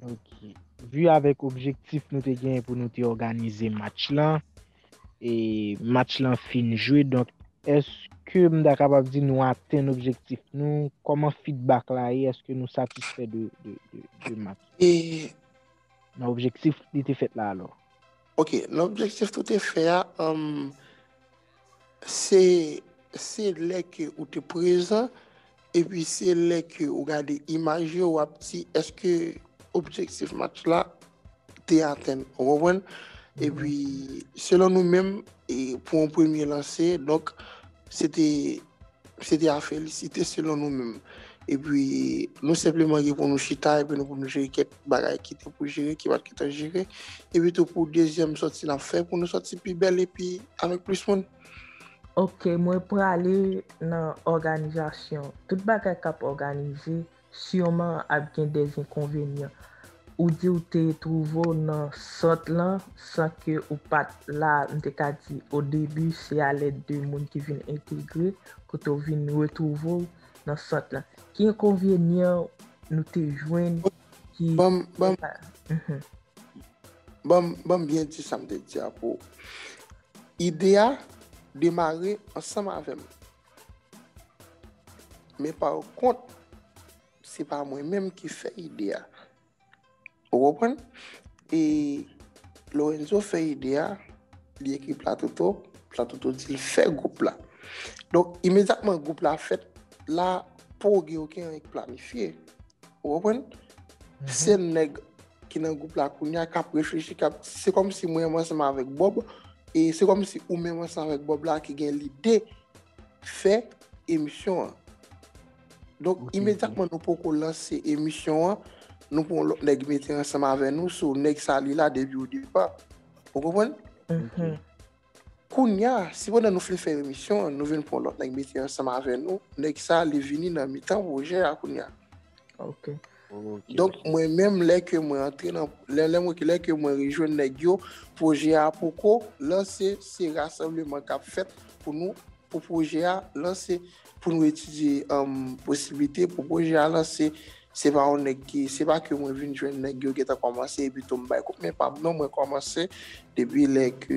Ok. Vi avèk objektif nou te genyen pou nou te òganize match lan, e match lan fin jwe, donk èske m ta kapab di nou atenn objektif nou? Kòman feedback la ye? Èske nou satisfè de, de, de, de match? E Nan objektif li te fèt la alò? Ok, nan objektif nou te fè a, um, se, se lè ke ou te prezan, epi se lè ke ou gade imaj yo, w ap di, èske objektif match la te atenn? Ou konprann? Epi, selon nou menm, e pou yon premye lanse, donk, se te, se te a felisite selon nou menm. Epi, nou senpleman gen pou nou chita, epi nou pou nou jere kèk bagay ki te pou jere, ki pa t gentan jere. Epi tou pou dezyèm sòti n ap fè, pou nou sòti pi bèl epi avèk plis moun. Ok, mwen prale nan òganizasyon. Tout bagay k ap òganize, siman ap gen de enkonvenyan. Ou di w te twouve w nan sant lan san ke ou pa t la, m te ka di, o debi, se alèd de moun ki vin entegre, kote w vin retwouve w nan sant lan. Ki enkonvenyan nou te jwenn ki. Ban m, ban m, ban m, ban m byen di sa m te di a pou ou. Ide a demare ansanm avè m. Men pa kont, se pa mwen menm ki fè ide a. Ou konprann? E Lorenzo fè ide a, li ekri Platoto, Platoto di l fè gwoup la. Donk, imedyatman gwoup la fèt, la poko gen okenn anyen k planifye. Ou konprann? Se nèg ki nan gwoup la kounye a k ap reflechi, k ap, se kòmsi mwen menm ansanm avèk Bob, e se kòmsi ou menm ansanm avèk Bob la ki gen lide fè emisyon an. Donk, imedyatman nou poko lanse emisyon an, nou pran yon lòt nèg mete ansanm avè nou, so nèg sa li la depi o depa. Ou konprann? Kounye a, si pandan nou fin fè emisyon an, nou vin pran yon lòt nèg mete ansanm avè nou, nèg sa li vini nan mitan pwojè a kounye a. Ok. Donk, mwen menm, lè ke mwen antre nan, lè, lè mwen, lè ke mwen rejwenn nèg yo, pwojè a poko lanse, se rasanbleman k ap fèt pou nou, pou pwojè a lanse, pou nou etidye, um, posiblite pou pwojè a lanse. Se pa yon nèg ki, se pa ke mwen vin jwenn nèg yo gentan kòmanse epi tou m bay kout men pa m, non, mwen kòmanse depi lè ke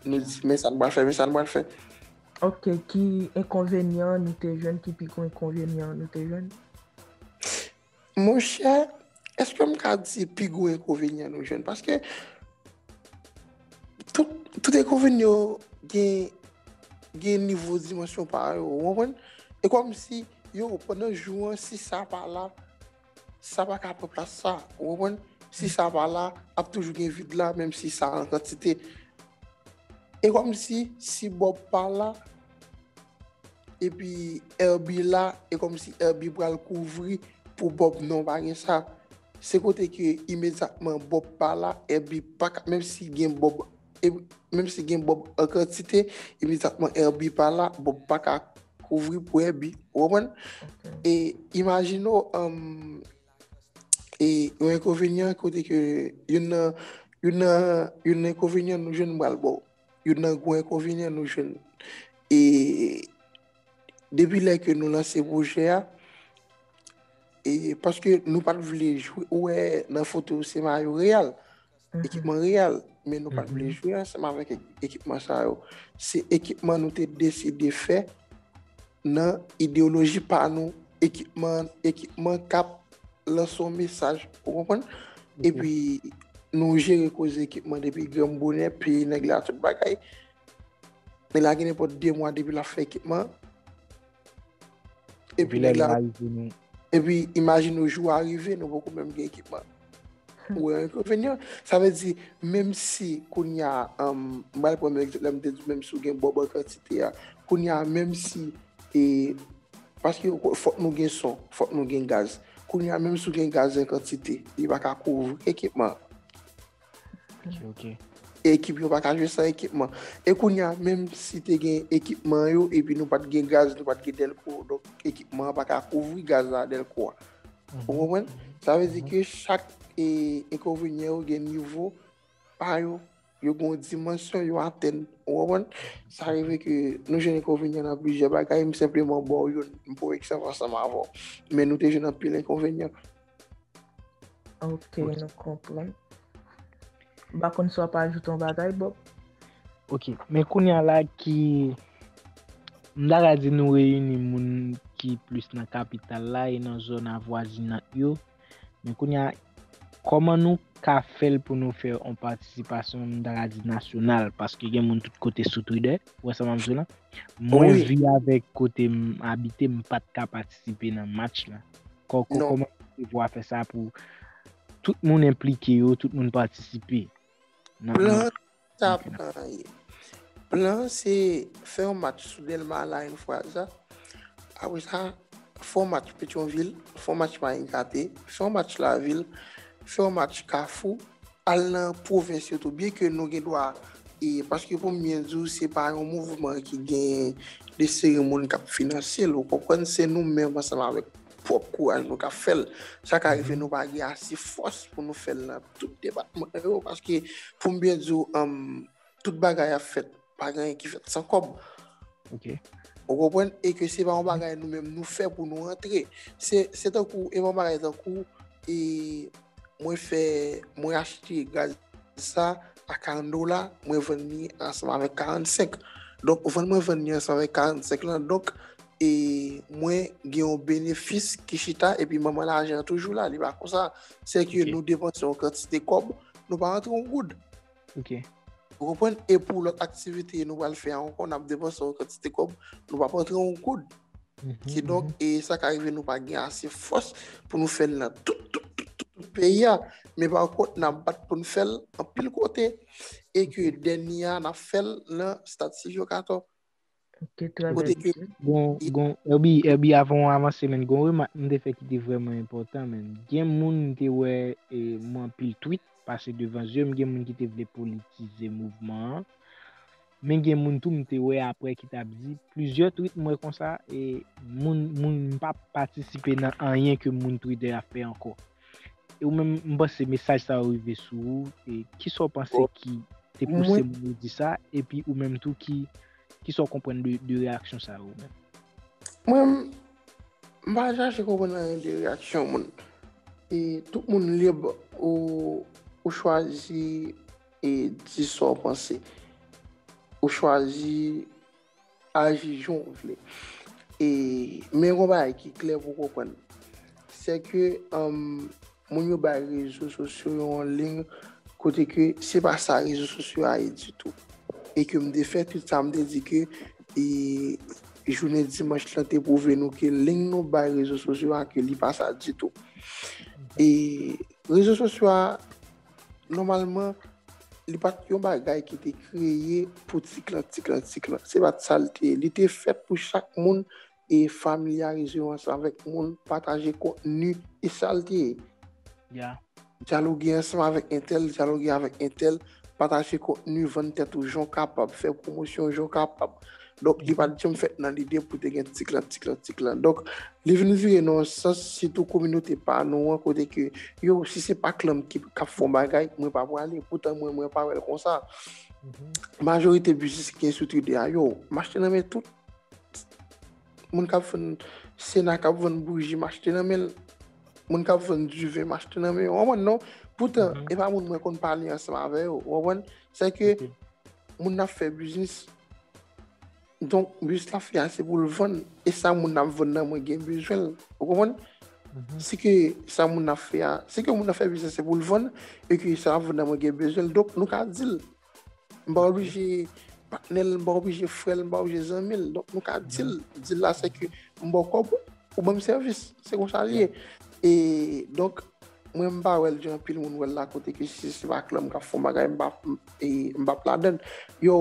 nou di, men sa n pral fè, men sa n pral fè. Ok, ki enkonvenyan nou te jwenn, ki pi gwo enkonvenyan nou te jwenn? Monchè, èske m ka di pi gwo enkonvenyan nou jwenn? Paske tout, tout enkonvenyan yo gen, gen nivo dimansyon pa yo, ou konprann? E kòmsi, yo, pandan jou an, si sa pa la, sa pa ka pran plas sa, ou konprann? Si sa pa la, ap toujou gen vid la, menm si sa an kantite. E kòmsi, si Bob pa la, epi Herbie la, e kòmsi Herbie pral kouvri pou Bob non pa gen sa. Se kote ke imedyatman Bob pa la, Herbie pa ka, menm si gen Bob, e, menm si gen Bob an kantite, imedyatman Herbie pa la, Bob pa ka kouvri pou Herbie. Ou konprann? E imajine w, um, e yon enkonvenyan kote ke youn nan, youn nan, youn nan enkonvenyan nou jwenn m pral ba w. Youn nan gwo enkonvenyan nou jwenn. E depi lè ke nou lanse pwojè a, e paske nou pa t vle jwe, ou wè nan foto se mayo Real, ekipman Real, men nou pa t vle jwe ansanm avèk ek-, ekipman sa yo. Se ekipman nou te deside fè nan ideyoloji pa nou, ekipman, ekipman k ap lanse yon mesaj, ou konprann? Epi nou jere koze ekipman depi granm bonè, peye nèg la tout bagay. Nèg la gen nenpòt de mwa depi l ap fè ekipman. Epi nèg la, epi imajine w jou a rive, nou poko menm gen ekipman. Ou wè enkonvenyan? Sa vle di, menm si kounye a, um, m pral pran menm egzanp, lè m te di w menm si w gen Bob an kantite a, kounye a, menm si, e, paske fòk nou gen son, fòk nou gen gaz. Kounye a, menm si w gen gaz an kantite, li pa ka kouvri ekipman. Ok. Ekip yo pa ka jwe san ekipman. E kounye a, menm si te gen ekipman yo, epi nou pa t gen gaz, nou pa t gen dèlko, donk ekipman an pa ka kouvri gaz la dèlko a. Ou konprann? Sa vle di ke chak, e, enkonvenyan yo gen nivo pa yo, yo gen yon dimansyon yo atenn. Ou konprann? Sa rive ke nou jwenn enkonvenyan nan plizyè bagay, m senpleman ba w youn, m pran egzanp ansanm avè w. Men nou te jwenn anpil enkonvenyan. Ok, nou konprann. M pa konn si w ap ajoute yon bagay, Bob. Ok, men kounye a la ki, m ta ka di nou reyini moun ki plis nan kapital la e nan zòn avwazinant yo. Men kounye a, kòman nou ka fè l pou nou fè yon patisipasyon, m ta ka di, nasyonal, paske gen moun tout kote sou Twitter, ou wè sa m ap di w la? Mwen, wi, vi avèk kote m abite, m pa t ka patisipe nan match la. Kò-, kò-, non. Kòman nou vwa fè sa pou tout moun enplike yo, tout moun patisipe nan, nan plan sa chanpyona? Pran ye. Plan se fè yon match sou Dèlma la, yon fwa sa. Apre sa, fè yon match Petyonvil, fè yon match Mayi Kate, fè yon match Lavil, fè yon match Kafou, al nan pwovens yo tou, byen ke nou gen dwa, e, paske pou m byen di w, se pa yon mouvman ki gen de seri moun k ap finanse l, ou konprann, se nou menm ansanm avèk pwòp kouraj nou k ap fè l. Sa ka rive nou pa gen ase fòs pou nou fè l nan tout depatman yo, paske pou m byen di w, um, tout bagay ap fèt, pa gen anyen ki fèt san kòb. Ok. Ou konprann? E ke se pa yon bagay nou menm nou fè pou nou antre. Se, se tankou, e pa yon bagay tankou, e mwen fè, mwen achte gaz sa a karant dola, mwen vann li ansanm avèk karannsenk. Donk, vann mwen vann li ansanm avèk karannsenk lan. Donk, e mwen gen yon benefis ki chita, epi manman lajan an toujou la, li pa konsa. Se ke, ok, nou depanse yon kantite kòb, nou pa rantre yon goud. Ok. Ou konprann? E pou lòt aktivite nou pral fè a ankò, n ap depanse yon kantite kòb, nou p ap rantre yon goud. Mhm, kidonk, mhm, e sa ka rive nou pa gen ase fòs pou nou fè l nan tout, tout, tout, tout, tout peyi a. Men pa kont, n ap bat pou n fè l anpil kote. E ke, ok, dènye a, n ap fè l nan Stad Silvio Cator. Ok, trè byen. Kote ke, gon, gon, Herbie, Herbie, avan w avanse, men gon remak m te fè ki te vrèman enpòtan, men gen moun m te wè, e, m anpil tweet pase devan zye m, gen moun ki te vle politize mouvman an. Men gen moun tou m te wè apre ki t ap di, plizyè tweet m wè konsa, e moun, moun m p ap patisipe nan anyen ke moun Twitter a fè ankò. E ou menm, m panse mesaj sa yo rive sou ou, e kisa w panse ki te pouse moun yo di sa, epi ou menm tou ki, kisa w konprann de, de reyaksyon sa yo ou menm? Mwen, m pa chache konprann anyen de reyaksyon moun. E tout moun lib ou, ou chwazi e di sa w panse. Ou chwazi aji jan w vle. E, men yon bagay ki klè pou w konprann, se ke, um, moun yo bay rezo sosyo yo yon liy kote ke se pa sa rezo sosyo a ye ditou. E ke m te fè tweet sa, m te di ke, e, jounen dimanch lan te pwouve nou ke liy nou bay rezo sosyo a, ke li pa sa ditou. E rezo sosyo a, nòmalman, li pa t yon bagay ki te kreye pou tiklan, tiklan, tiklan. Se pa t sa l te ye. Li te fèt pou chak moun e familyarize yo ansanm avèk moun, pataje kontni, e sa l te ye. Ya. Dyaloge ansanm avèk entèl, dyaloge avèk entèl, pataje kontni, vann tèt ou jan w kapab, fè pwomosyon jan w kapab. Donk, li pa t janm fèt nan lide pou te gen tiklan, tiklan, tiklan. Donk, li vin vire nan yon sans, sitou kominote pa nou an, kote ke, yo, si se pa klan m ki, k ap fè yon bagay, mwen pa prale. Poutan, mwen, mwen pa wè l konsa. Mhm. Majorite biznis ki gen sou Twitter a, yo, m achte nan men tout. Moun k ap vann Sena, k ap vann bouji, m achte nan men l. Moun k ap vann diven, m achte nan men yo. W konprann, non? Poutan, mhm, e pa moun mwen konn pale ansanm avè yo. W konprann? Se ke, ok, moun nan ap fè biznis. Donk, biznis l ap fè a, se pou l vann. E sa moun nan ap vann nan, mwen gen bezwen l. Ou konprann? Mhm. Se ke sa moun nan ap fè a, se ke moun nan fè biznis, se pou l vann. E ke sa l ap vann nan, mwen gen bezwen l. Donk, nou ka di l. M pa oblije patnè l, m pa oblije frè l, m pa oblije zanmi l. Donk, nou ka di l, di l la, se ke m ba w kòb, ou ban m sèvis. Se konsa l ye. E, donk, mwen, m pa wè l jan anpil moun wè l la, kote ke si se pa klan m k ap fè yon bagay, m pa, m, e, m p ap ladann. Yo,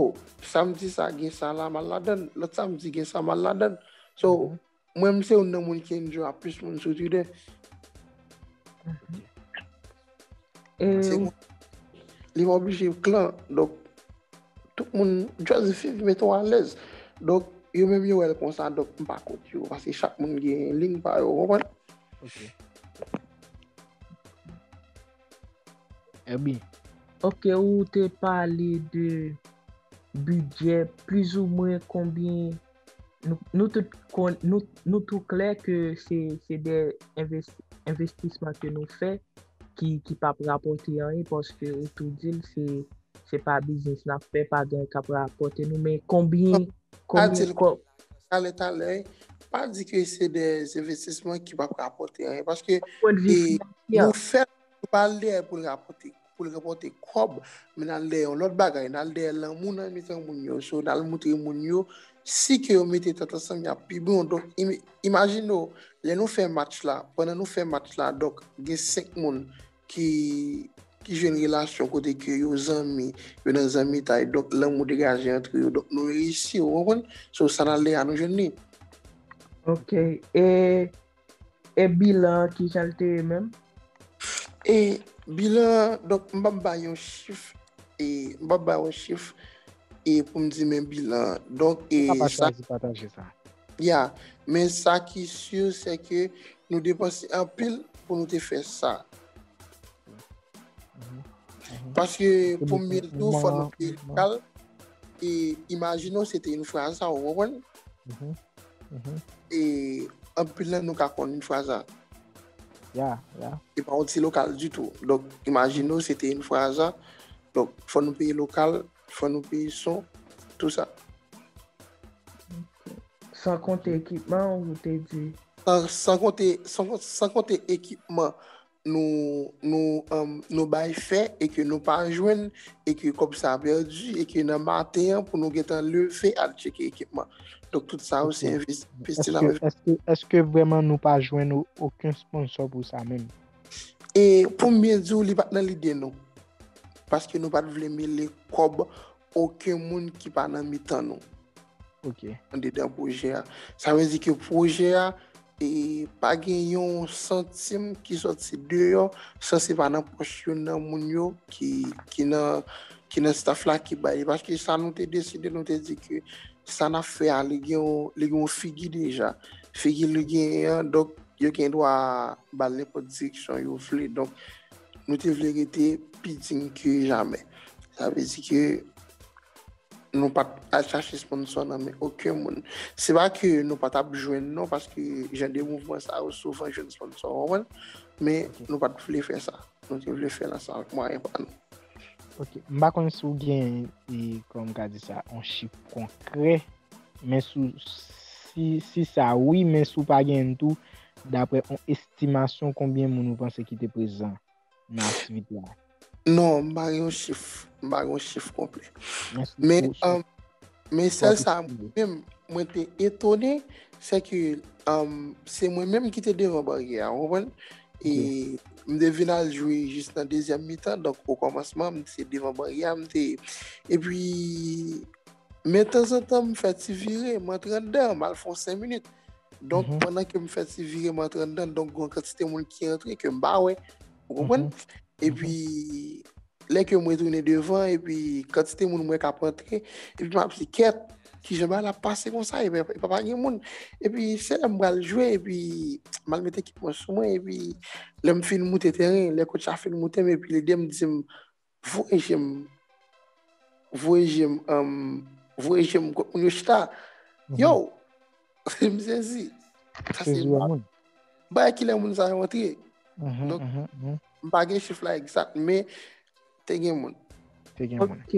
samdi sa, gen sa la, m al ladann. Lòt samdi, gen sa, m al ladann. So, mhm. Mwen, m se youn nan moun ki enjoy a plis moun sou Twitter. Mhm. E se moun, li pa oblije klan. Donk, tout moun just viv, mete w alèz. Donk, yo menm yo wè l konsa, donk m pa kont yo. Paske chak moun gen liy pa yo, w konprann? Ok. Herbie. Ok, ou te pale de bidjè, plizoumwen konbyen, nou, nou tout konn, nou, nou tou klè ke se, se de enves-, envestisman ke nou fè ki, ki p ap rapòte anyen, paske ou tou di l, se, se pa biznis n ap fè, pa gen k ap rapòte nou, men konbyen, konbyen kòb? Talè, talè, pa di ke se de envestisman ki p ap rapòte anyen, paske, pwen de vi, e, finansye, nou fè nou pa al dèyè pou l rapòte, pou l ranpòte kòb, men n al dèyè yon lòt bagay, n al dèyè lanmou nan mitan moun yo. So, n al montre moun yo, si ke yo mete tèt ansanm, y ap pi bon. Donk, im- imajine w, lè nou fè match la, pandan nou fè match la, donk, gen senk moun ki, ki jwenn relasyon kote ke yo zanmi, yo nan zanmitay, donk, lanmou degaje antre yo, donk, nou reyisi, ou konprann? So, sa n al dèyè a, nou jwenn li. Ok. E, e bilan an, kijan l te ye menm? E bilan, donk, m p ap bay yon chif, e m p ap bay yon chif, e pou m di men bilan. Donk, e Ou pa sa, chwazi pataje sa. ya, men sa ki si, se ke nou depanse anpil pou nou te fè sa. Paske Pou premye nou tou, fò nou moman- peye lokal. E imajine w, se te yon fraz sa, ou konprann? Mhm, mhm. E anpil nan nou ka konn yon fraz sa. Ya, ya. E pa yon ti lokal ditou. Donk, imajine w, se te yon fraz sa. Donk, fò nou peye lokal, fò nou peye son, tou sa. San konte ekipman, ou te di. San, san konte, san, san konte ekipman nou, nou, um, nou bay fè e ke nou pa jwenn, e ke kòb sa pèdi, e ke nan maten an pou nou gentan leve al tcheke ekipman. Donk, tout sa yo, se envesti nan Èske, èske, èske vrèman nou pa jwenn o- okenn sponsò pou sa menm? E pou m byen di w, li pa t nan lide nou. Paske nou pa t vle mele kòb okenn moun ki pa nan mitan nou. Ok. Andedan pwojè a. Sa vle di ke pwojè a, e pa gen yon santim ki sòti deyò san se pa nan pòch youn nan moun yo ki, ki nan, ki nan staff la ki bay li. Paske sa nou te deside, nou te di ke sa n ap fè a, li gen yon, li gen yon figi deja. Figi li genyen an, donk, yo gen dwa ba l nenpòt direksyon yo vle. Donk, nou te vle rete pi diy ke jamè. Sa vle di ke nou pa t al chache sponsò nan men okenn moun. Se pa ke nou pa t ap jwenn non, paske jan de mouvman sa yo souvan jwenn sponsò, ou konprann? Men nou pa t vle fè sa. Nou te vle fè l ansanm ak mwayen pa nou. Ok. M pa konn si w gen, e, kòman m ka di sa, yon chif konkrè, men sou, si, si sa wi, men si w pa gen tou, daprè yon estimasyon, konbyen moun ou panse ki te prezan nan aktivite a? Non, m pa gen yon chif. M pa gen yon chif konplè. Men si Men, ou- si- um, men sèl sa mwen menm, mwen te etone, se ke, um, se mwen menm ki te devan baryè a, ou konprann? E m te vin al jwe jis nan dezyèm mitan, donk o kòmansman, m te devan baryè a, m te. Epi, men tanzantan, m fè ti vire, m antre anndan, m al fè yon senk minit. Donk, pandan ke m fè ti vire, m antre anndan, donk, gen yon kantite moun ki antre ke m pa wè. Ou konprann? Epi, lè ke m retounen devan, epi kantite moun m wè k ap antre, epi m ap di, kèt, kijan bagay la ap pase konsa, epi, epi pa gen moun. Epi, se lè m pral jwe, epi m al met ekipman sou mwen, epi lè m fin moute teren, lè kotch la fin moute m, epi li di m, di m, voye je m, voye je m, um, voye je m kot moun yo chita. Yo, m sezi. Sa se Sezi wè moun. Bay kilè moun sa yo antre. Mhm, Donk, mhm, mhm. M pa gen chif la egzak, men te gen moun. Te gen moun. Ok.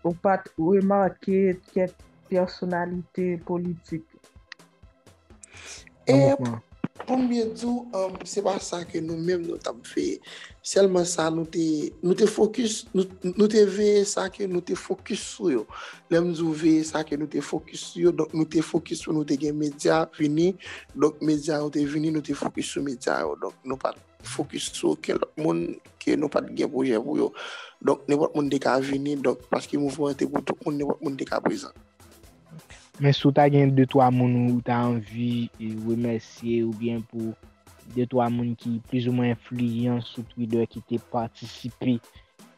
Ou pa t remake kèk pèsonalite politik? E Nan mouvman. Pou m byen di w, um, se pa sa ke nou menm nou t ap veye. Sèlman sa nou te, nou te fokis, nou, nou te veye sa ke nou te fokis sou yo. Lè m di w veye sa ke nou te fokis sou yo, donk nou te fokis pou nou te gen medya vini. Donk medya yo te vini, nou te fokis sou medya yo. Donk nou pa t fokis sou okenn lòt moun ke nou pa t gen pwojè pou yo. Donk nenpòt moun te ka vini, donk paske mouvman an te pou tout moun, nenpòt moun te ka prezan. Men si w ta gen de twa moun ou ta anvi, e, remèsye oubyen pou de twa moun ki plizoumwen enfliyan sou Twitter ki te patisipe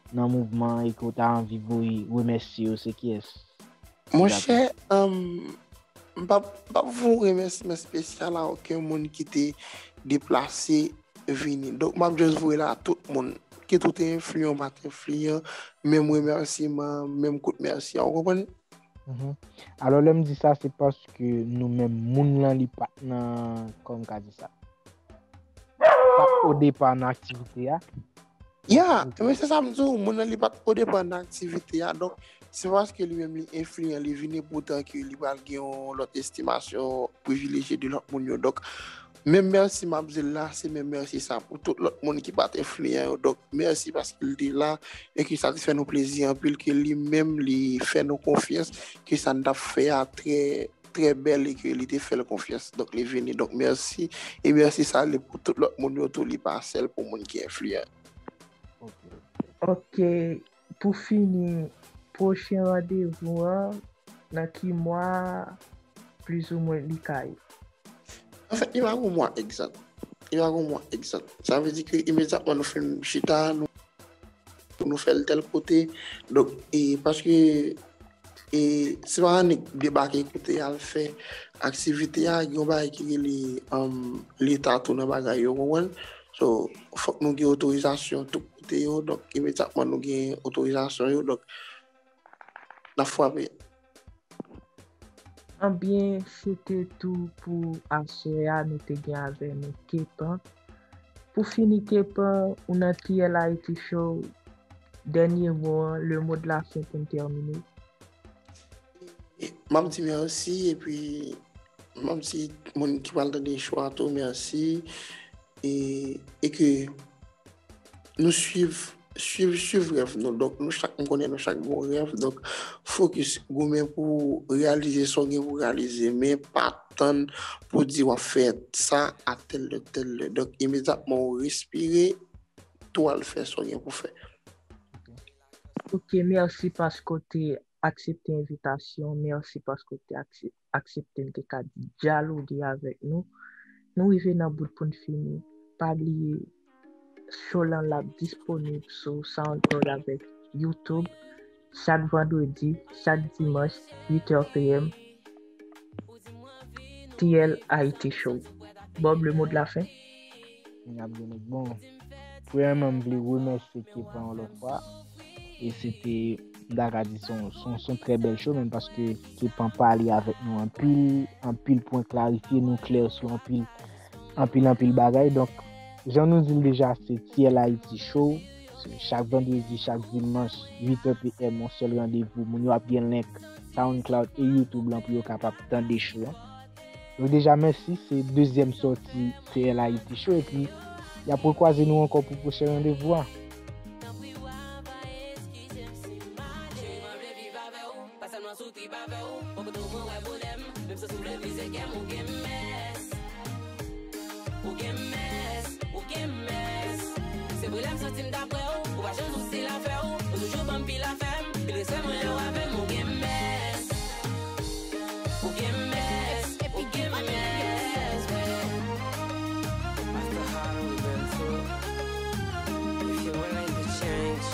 nan mouvman an e ke w ta anvi voye remèsye yo, se kiyès? Monchè, um, m p ap, m p ap voye yon remèsiman espesyal a okenn moun ki te deplase vini. Donk, m ap just voye l a tout moun. Kit ou te enfliyan, ou pa t enfliyan, menm remèsiman, menm kout mèsi a, ou konprann? Mhm. Alò, lè m di sa, se paske nou menm, moun lan, li pa t nan, kòman m ka di sa? Pa t odepa nan aktivite a. Ya, men se sa m di w, moun nan, li pa t odepa nan aktivite a. Donk, se paske li menm, li enfliyan, li vini poutan ke li pral gen yon lòt estimasyon privilejye de lòt moun yo. Donk, Menm mèsi m ap di l la, se menm mèsi sa pou tout lòt moun ki pa t enfliyan yo. Donk, mèsi paske l te la e ki sa te fè nou plezi anpil ke li menm li fè nou konfyans ke sa n t ap fè a trè, trè bèl e ke li te fè l konfyans. Donk, li vini. Donk, mèsi. E mèsi sa li pou tout lòt moun yo tou, li pa sèl pou moun ki enfliyan. Ok. Ok, pou fini, pwochen randevou an, nan ki mwa plizoumwen li ka ye? Anfèt, li pa gon mwa egzak. Li pa gon mwa egzak. Sa vle di ke imedyatman nou fin chita, nou, nou fè l tèl kote. Donk, e, paske e, se pa annik debake kote y al fè aktivite a, gen yon bagay ki rele um, leta tou nan bagay yo, konprann? So, fòk nou gen otorizasyon tout kote yo, donk imedyatman nou gen otorizasyon yo, donk n ap frape. Anbyen, se te tou pou aswè a, nou te gen avè nou Kepan. Pou fini, Kepan, ou nan T L Haiti Show, dènye mo an, le mot de la fin pou n tèmine. M ap di mèsi, epi m ap di moun ki pral tande show a tou mèsi, e, e ke nou swiv, swiv, swiv rèv nou. Donk, nou chak, m konnen nou chak gen yon rèv. Donk, fokis, goumen pou reyalize sa w gen pou reyalize, men pa tann pou di w ap fè sa a tèl lè, tèl lè. Donk, imedyatman w respire, tou al fè sa w gen pou fè. Ok, mèsi paske w te aksepte envitasyon, mèsi paske w te aksepte m te ka dyaloge avèk nou. Nou rive nan bout pou n fini. Pa bliye, show lan l ap disponib sou SoundCloud avèk YouTube chak vandredi, chak dimanch, uit è P M. T L Haiti Show. Bob, le mot de la fin? N ap gen nou bon. Premyèman, m vle remèsye Kepan yon lòt fwa. E se te, m ta ka di, se yon, se yon, se yon trè bèl show, menm paske Kepan pale avèk nou anpil, anpil pwen klarifye, nou klè sou anpil, anpil, anpil bagay. Donk, jan nou di l deja, se T L Haiti Show. Se chak vandredi, chak dimanch, uit è P M, yon sèl randevou. Moun yo ap gen link SoundCloud e YouTube lan pou yo kapab tande show an. Donk deja, mèsi, se dezyèm sòti T L Haiti Show, epi y ap rekwaze nou ankò pou pwochen randevou a. Pa sèlman sou trip avè w, poko tou mwen wè bonè m, menm si w vle brize kè m, ou gen mès. Ou gen mès, ou gen mès. Se vre lè m santi m ta prè w, ou pa janm sou stil afè w, ou toujou ban m pil afè m, pil respè mwen lè w avè m, ou gen mès. Ou gen mès, ou gen mès, wi. After how we been through, if you're willing to change,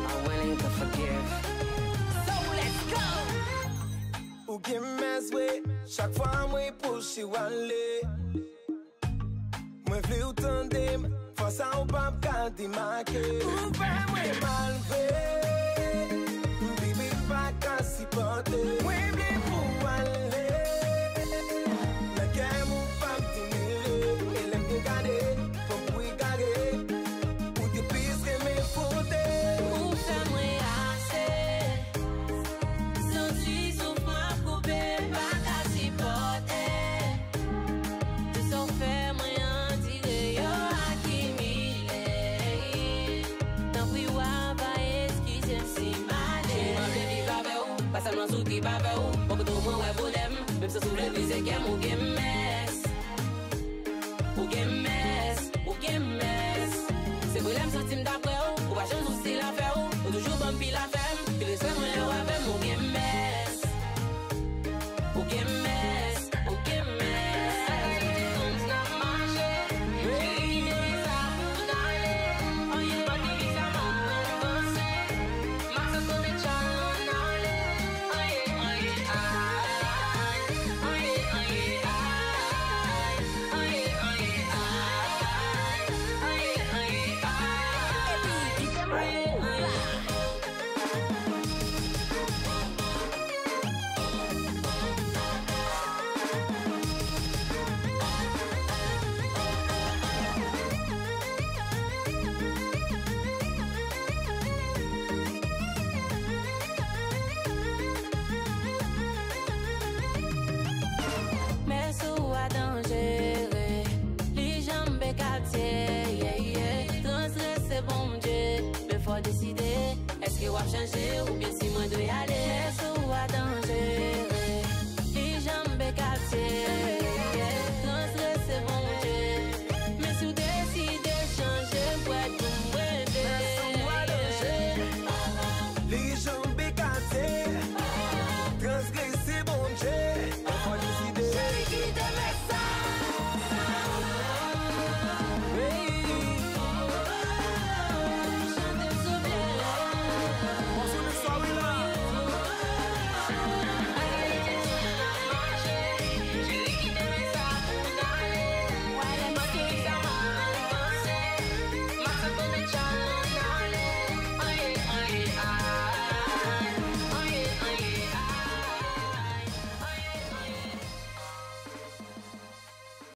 I'm willing to forgive. So let's go! Ou gen mès, wi, chak fwa mwen pouche w ale. Mwen vle w tande m, fò sa w p ap ka demake. Ou fè mwen mal vre, m pipi m pa ka sipòte. Mwen vle pou w ale, nan kè m ou p ap demire. E lè m te gade, fò m pou egare, ou te plis renmen fwote. Ou fè mwen ase, santi souf m ap koupe, m pa ka sipòte. Tout sa w fè mwen andire yo akimile. Tanpri wa pa eskize m si m ale. Cheri mwen vle viv avè w, pa sèlman sou trip avè w. Poko tou mwen wè bonè m, menm si w vle brize kè m, ou gen